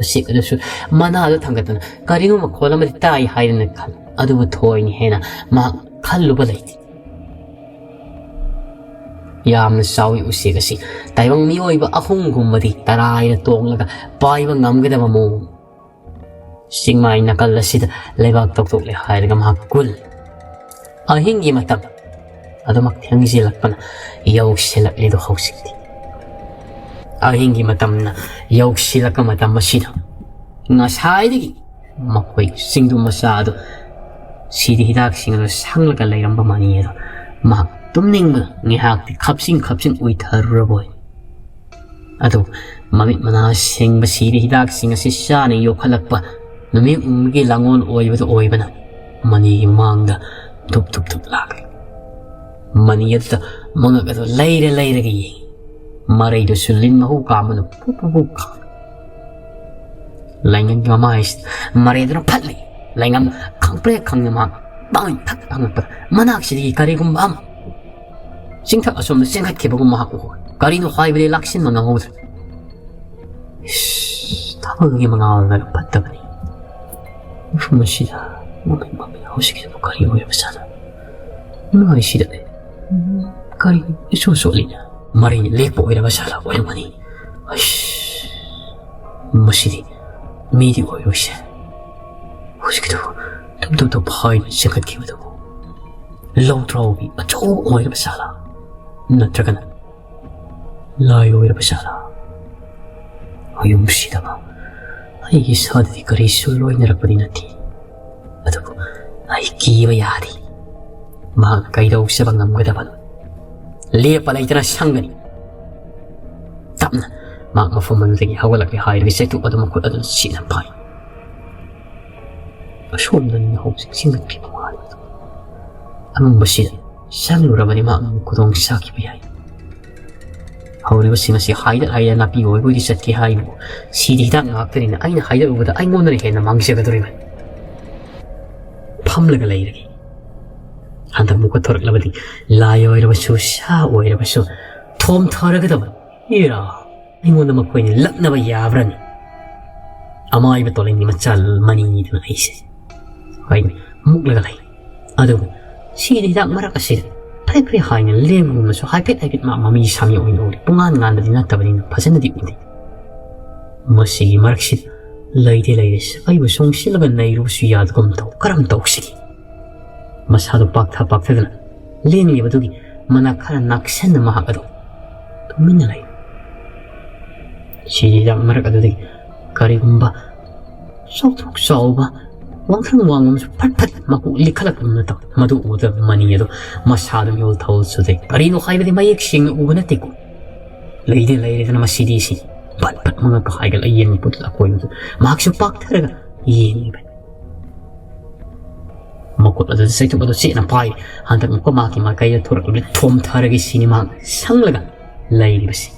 ꯎꯆꯦꯛ ꯑꯗꯨꯁꯨ ꯃꯅꯥꯗꯨ ꯊꯥꯡꯒꯠꯇꯨꯅ ꯀꯔꯤꯒꯨꯝꯕ ꯃꯈꯣꯜ ꯑꯃꯗꯤ ꯇꯥꯏ ꯍꯥꯏꯗꯅ ꯈꯜꯂꯤ꯫ ꯑꯗꯨꯕꯨ ꯊꯣꯏꯅ ꯍꯦꯟꯅ ꯃꯍꯥꯛ ꯈꯜꯂꯨꯕ ꯂꯩꯇꯦ꯫ ꯌꯥꯝꯅ ꯆꯥꯎꯏ ꯎꯆꯦꯛ ꯑꯁꯤ꯫ ꯇꯥꯏꯕꯪ ꯃꯤꯑꯣꯏꯕ ꯑꯍꯨꯝꯒꯨꯝꯕꯗꯤ ꯇꯔꯥꯏꯅ ꯇꯣꯡꯂꯒ ꯄꯥꯏꯕ ꯉꯝꯒꯗꯕ ꯃꯑꯣꯡ꯫ ꯆꯤꯡꯃꯥꯏ ꯅꯥꯀꯜ ꯑꯁꯤꯗ ꯂꯩꯕꯥꯛ ꯇꯧꯊꯣꯛꯂꯦ ꯍꯥꯏꯔꯒ ꯃꯍꯥꯛ ꯀꯨꯜ꯫ ꯑꯍꯤꯡꯒꯤ ꯃꯇꯝ ꯑꯗꯨꯃꯛ ꯊꯦꯡꯖꯤꯜꯂꯛꯄꯅ ꯌꯧꯁꯤꯜꯂꯛꯂꯤꯗꯣ ꯍꯧꯖꯤꯛꯇꯤ꯫ ꯑꯍꯤꯡꯒꯤ ꯃꯇꯝꯅ ꯌꯧꯁꯤꯜꯂꯛꯄ ꯃꯇꯝ ꯑꯁꯤꯗ ꯉꯁꯥꯏꯗꯒꯤ ꯃꯈꯣꯏ ꯆꯤꯡꯗꯨ ꯃꯆꯥ ꯑꯗꯨ ꯁꯤꯗꯤ ꯍꯤꯗꯥꯛꯁꯤꯡ ꯑꯗꯨ ꯁꯪꯂꯒ ꯂꯩꯔꯝꯕ ꯃꯅꯤ ꯑꯗꯣ ꯃꯍꯥꯛ ꯇꯨꯝꯅꯤꯡꯕꯅ ꯉꯥꯏꯍꯥꯛꯇꯤ ꯈꯞꯆꯤꯡ ꯈꯞꯆꯤꯡ ꯎꯏꯊꯔꯨꯔꯕꯣꯏ꯫ ꯑꯗꯨ ꯃꯃꯤꯠ ꯃꯅꯥ ꯁꯤꯡꯕ ꯁꯤꯔꯤ ꯍꯤꯗꯥꯛꯁꯤꯡ ꯑꯁꯤ ꯆꯥꯅ ꯌꯣꯛꯈꯠꯂꯛꯄ ꯅꯨꯃꯤꯠ ꯎꯪꯕꯒꯤ ꯂꯥꯡꯑꯣꯜ ꯑꯣꯏꯕꯗꯨ ꯑꯣꯏꯕꯅ ꯃꯅꯤꯒꯤ ꯃꯥꯡꯗ ꯙꯨꯞ ꯙꯨꯞ ꯙꯨꯞ ꯂꯥꯛꯂꯤ꯫ ꯃꯅꯤ ꯑꯗꯨꯗ ꯃꯉꯛ ꯑꯗꯨ ꯂꯩꯔ ꯂꯩꯔꯒ ꯌꯦꯡꯏ꯫ ꯃꯔꯩꯗꯨꯁꯨ ꯂꯤꯟ ꯃꯍꯨ ꯀꯥꯝꯕꯅ ꯄꯨ ꯄꯨ ꯄꯨ ꯀꯥꯝ꯫ ꯂꯥꯏꯉꯝꯒꯤ ꯃꯃꯥꯏꯁꯤꯗ ꯃꯔꯩꯗꯨꯅ ꯐꯠꯂꯤ꯫ ꯂꯥꯏꯉꯝ ꯈꯪꯄ꯭ꯔꯦꯛ ꯈꯪꯗꯅ ꯃꯍꯥꯛ ꯄꯥꯡꯒꯟ ꯊꯛ ꯍꯪꯉꯛꯄꯗ ꯃꯅꯥꯛꯁꯤꯗꯒꯤ ꯀꯔꯤꯒꯨꯝꯕ ꯑꯃ ꯆꯤꯡꯊꯛ ꯑꯁꯣꯝꯗ ꯆꯦꯟꯈꯠꯈꯤꯕꯒꯨꯝ ꯃꯍꯥꯛ ꯎꯍꯧꯏ꯫ ꯀꯔꯤꯅꯣ ꯍꯥꯏꯕꯗꯤ ꯂꯥꯛꯁꯤꯟꯕ ꯉꯝꯍꯧꯗ꯭ꯔꯦ꯫ ꯏꯁ, ꯊꯃꯣꯏꯒꯤ ꯃꯉꯥꯜꯅ ꯐꯠꯇꯕꯅꯤ꯫ ꯃꯐꯝ ꯑꯁꯤꯗ ꯃꯃꯤꯡ ꯃꯃꯤꯡ ꯍꯧꯖꯤꯛꯀꯤꯗꯨꯕꯨ ꯀꯔꯤ ꯑꯣꯏꯔꯕꯖꯥꯠꯅꯣ? ꯃꯥꯏꯁꯤꯗ ꯀꯔꯤ ꯏꯆꯣꯠ ꯆꯣꯠꯂꯤꯅ ꯃꯔꯩꯅ ꯂꯦꯛꯄ ꯑꯣꯏꯔꯕ ꯖꯥꯠꯂ? ꯑꯣꯏꯔꯝꯒꯅꯤ꯫ ꯑꯩꯁ, ꯃꯁꯤꯗꯤ ꯃꯤꯗꯤ ꯑꯣꯏꯔꯣꯏꯁꯦ꯫ ꯍꯧꯖꯤꯛꯀꯤꯗꯨ ꯇꯨꯝ ꯇꯨꯝ ꯇꯨꯝ ꯍꯥꯏꯅ ꯆꯦꯟꯈꯠꯈꯤꯕꯗꯨꯕꯨ꯫ ꯂꯧꯗ꯭ꯔꯥꯎꯕꯤ ꯑꯆꯧꯕ ꯑꯣꯏꯔꯕ ꯖꯥꯠꯂꯥ? ꯅꯠꯇ꯭ꯔꯒꯅ ꯂꯥꯏ ꯑꯣꯏꯔꯕ ꯖꯥꯠꯂꯥ? ꯃꯌꯨꯝꯁꯤꯗ ꯑꯩꯒꯤ ꯏꯁꯥꯗꯗꯤ ꯀꯔꯤꯁꯨ ꯂꯣꯏꯅꯔꯛꯄꯗꯤ ꯅꯠꯇꯦ꯫ ꯑꯗꯨꯕꯨ ꯑꯩ ꯀꯤꯕ ꯌꯥꯗꯦ꯫ ꯃꯍꯥꯛꯅ ꯀꯩꯗꯧꯖꯕ ꯉꯝꯒꯗꯕꯅꯣ? ꯂꯦꯞꯄ ꯂꯩꯇꯅ ꯁꯪꯒꯅꯤ꯫ ꯇꯞꯅ ꯃꯍꯥꯛ ꯃꯐꯝ ꯑꯗꯨꯗꯒꯤ ꯍꯧꯒꯠꯂꯛꯂꯦ ꯍꯥꯏꯔꯒ ꯆꯩꯇꯨꯞ ꯑꯗꯨ ꯃꯈꯨꯠ ꯑꯗꯨꯅ ꯆꯦꯠꯅ ꯄꯥꯏ꯫ ꯑꯁꯣꯝꯗꯅꯤ ꯍꯧꯖꯤꯛ ꯆꯤꯡꯈꯠꯈꯤꯕ ꯃꯥꯜꯂꯤ꯫ ꯑꯉꯝꯕꯁꯤꯗ ꯆꯪꯂꯨꯔꯕꯗꯤ ꯃꯍꯥꯛ ꯈꯨꯗꯣꯡ ꯆꯥꯈꯤꯕ ꯌꯥꯏ꯫ ꯍꯧꯔꯤꯕꯁꯤꯡ ꯑꯁꯤ ꯍꯥꯏꯗꯠ ꯍꯥꯏꯗꯠ ꯅꯥꯄꯤ ꯑꯣꯏꯕꯣꯏꯗꯤ ꯆꯠꯀꯦ ꯍꯥꯏꯕꯨ ꯁꯤꯗꯤ ꯍꯤꯗꯥꯛ ꯉꯥꯛꯇꯅꯤꯅ ꯑꯩꯅ ꯍꯥꯏꯗꯠꯂꯨꯕꯗ ꯑꯩꯉꯣꯟꯗꯅ ꯍꯦꯟꯅ ꯃꯥꯡꯖꯒꯗꯧꯔꯤꯕꯅꯤ꯫ ꯐꯝꯂꯒ ꯂꯩꯔꯒꯦ꯫ ꯍꯟꯗꯛ ꯃꯨꯛꯀ ꯊꯣꯔꯛꯂꯕꯗꯤ ꯂꯥꯏ ꯑꯣꯏꯔꯕꯁꯨ ꯁꯥ ꯑꯣꯏꯔꯕꯁꯨ ꯊꯣꯝꯊꯔꯒꯗꯕꯅꯤ꯫ ꯏꯔꯥ, ꯑꯩꯉꯣꯟꯗ ꯃꯈꯣꯏꯅ ꯂꯛꯅꯕ ꯌꯥꯕ꯭ꯔꯅꯤ? ꯑꯃꯥꯏꯕ ꯇꯣꯂꯤꯡꯒꯤ ꯃꯆꯥ ꯃꯅꯤꯅꯤꯗꯅ ꯑꯩꯁꯦ꯫ ꯍꯣꯏꯅꯦ, ꯃꯨꯛꯂꯒ ꯂꯩ꯫ ꯑꯗꯨꯕꯨ ꯁꯤꯒꯤ ꯍꯤꯗꯥꯛ ꯃꯔꯛ ꯑꯁꯤꯗ ꯐ꯭ꯔꯦ ꯐ꯭ꯔꯦ ꯍꯥꯏꯅ ꯂꯦꯡꯒꯨꯝꯅꯁꯨ ꯍꯥꯏꯐꯦꯠ ꯍꯥꯏꯐꯦꯠ ꯃꯥ ꯃꯃꯤ ꯁꯥꯃꯤ ꯑꯣꯏꯅ ꯎꯔꯤ꯫ ꯄꯨꯡꯉꯥꯟ ꯉꯥꯟꯕꯗꯤ ꯅꯠꯇꯕꯅꯤꯅ ꯐꯖꯅꯗꯤ ꯎꯗꯦ꯫ ꯃꯁꯤꯒꯤ ꯃꯔꯛꯁꯤꯗ ꯂꯩꯗꯤ ꯂꯩꯔꯦ, ꯑꯩꯕꯨ ꯆꯣꯡꯁꯤꯜꯂꯒ ꯅꯩꯔꯨꯕꯁꯨ ꯌꯥꯗꯒꯨꯝ ꯇꯧ꯫ ꯀꯔꯝ ꯇꯧꯁꯤꯒꯦ? ꯃꯁꯥꯗꯨ ꯄꯥꯛꯊ ꯄꯥꯛꯊꯗꯅ ꯂꯦꯡꯂꯤꯕꯗꯨꯒꯤ ꯃꯅꯥꯛ ꯈꯔ ꯅꯛꯁꯟꯅ ꯃꯍꯥꯛ ꯑꯗꯨ ꯇꯨꯃꯤꯟꯅ ꯂꯩ꯫ ꯁꯤꯒꯤ ꯍꯤꯗꯥꯛ ꯃꯔꯛ ꯑꯗꯨꯗꯒꯤ ꯀꯔꯤꯒꯨꯝꯕ ꯆꯥꯎꯊꯣꯛ ꯆꯥꯎꯕ ꯋꯥꯡꯈ꯭ꯔꯪ ꯋꯥꯡꯕ ꯑꯃꯁꯨ ꯐꯠ ꯐꯠ ꯃꯀꯣꯛ ꯂꯤꯈꯠꯂꯛꯄꯒꯨꯝꯅ ꯇꯧꯏ꯫ ꯃꯗꯨ ꯎꯕꯗ ꯃꯅꯤ ꯑꯗꯨ ꯃꯁꯥꯗꯨ ꯃꯤꯍꯨꯜ ꯊꯧꯍꯨꯜ ꯆꯨꯗꯩ꯫ ꯀꯔꯤꯅꯣ ꯍꯥꯏꯕꯗꯤ ꯃꯌꯦꯛ ꯁꯦꯡꯅ ꯎꯕ ꯅꯠꯇꯦꯀꯣ꯫ ꯂꯩꯗꯤ ꯂꯩꯔꯦꯗꯅ ꯃꯁꯤꯗꯤ ꯁꯤ ꯐꯠ ꯐꯠ ꯃꯉꯛꯀ ꯍꯥꯏꯒꯠꯂ ꯌꯦꯡꯕ ꯄꯣꯠꯇꯨꯗ ꯑꯀꯣꯏꯕꯗꯨ ꯃꯍꯥꯛꯁꯨ ꯄꯥꯛꯊꯔꯒ ꯌꯦꯡꯂꯤꯕꯅꯤ꯫ ꯃꯈꯨꯠ ꯑꯗꯨꯗ ꯆꯩꯇꯨꯞ ꯑꯗꯨ ꯆꯦꯠꯅ ꯄꯥꯏ꯫ ꯍꯟꯗꯛ ꯑꯃꯨꯛꯀ ꯃꯍꯥꯛꯀꯤ ꯃꯥꯏꯀꯩꯗ ꯊꯣꯔꯛꯂꯕꯗꯤ ꯊꯣꯝꯊꯔꯒꯦ ꯁꯤꯅꯤ ꯃꯍꯥꯛ ꯁꯪꯂꯒ ꯂꯩꯔꯤꯕꯁꯤ꯫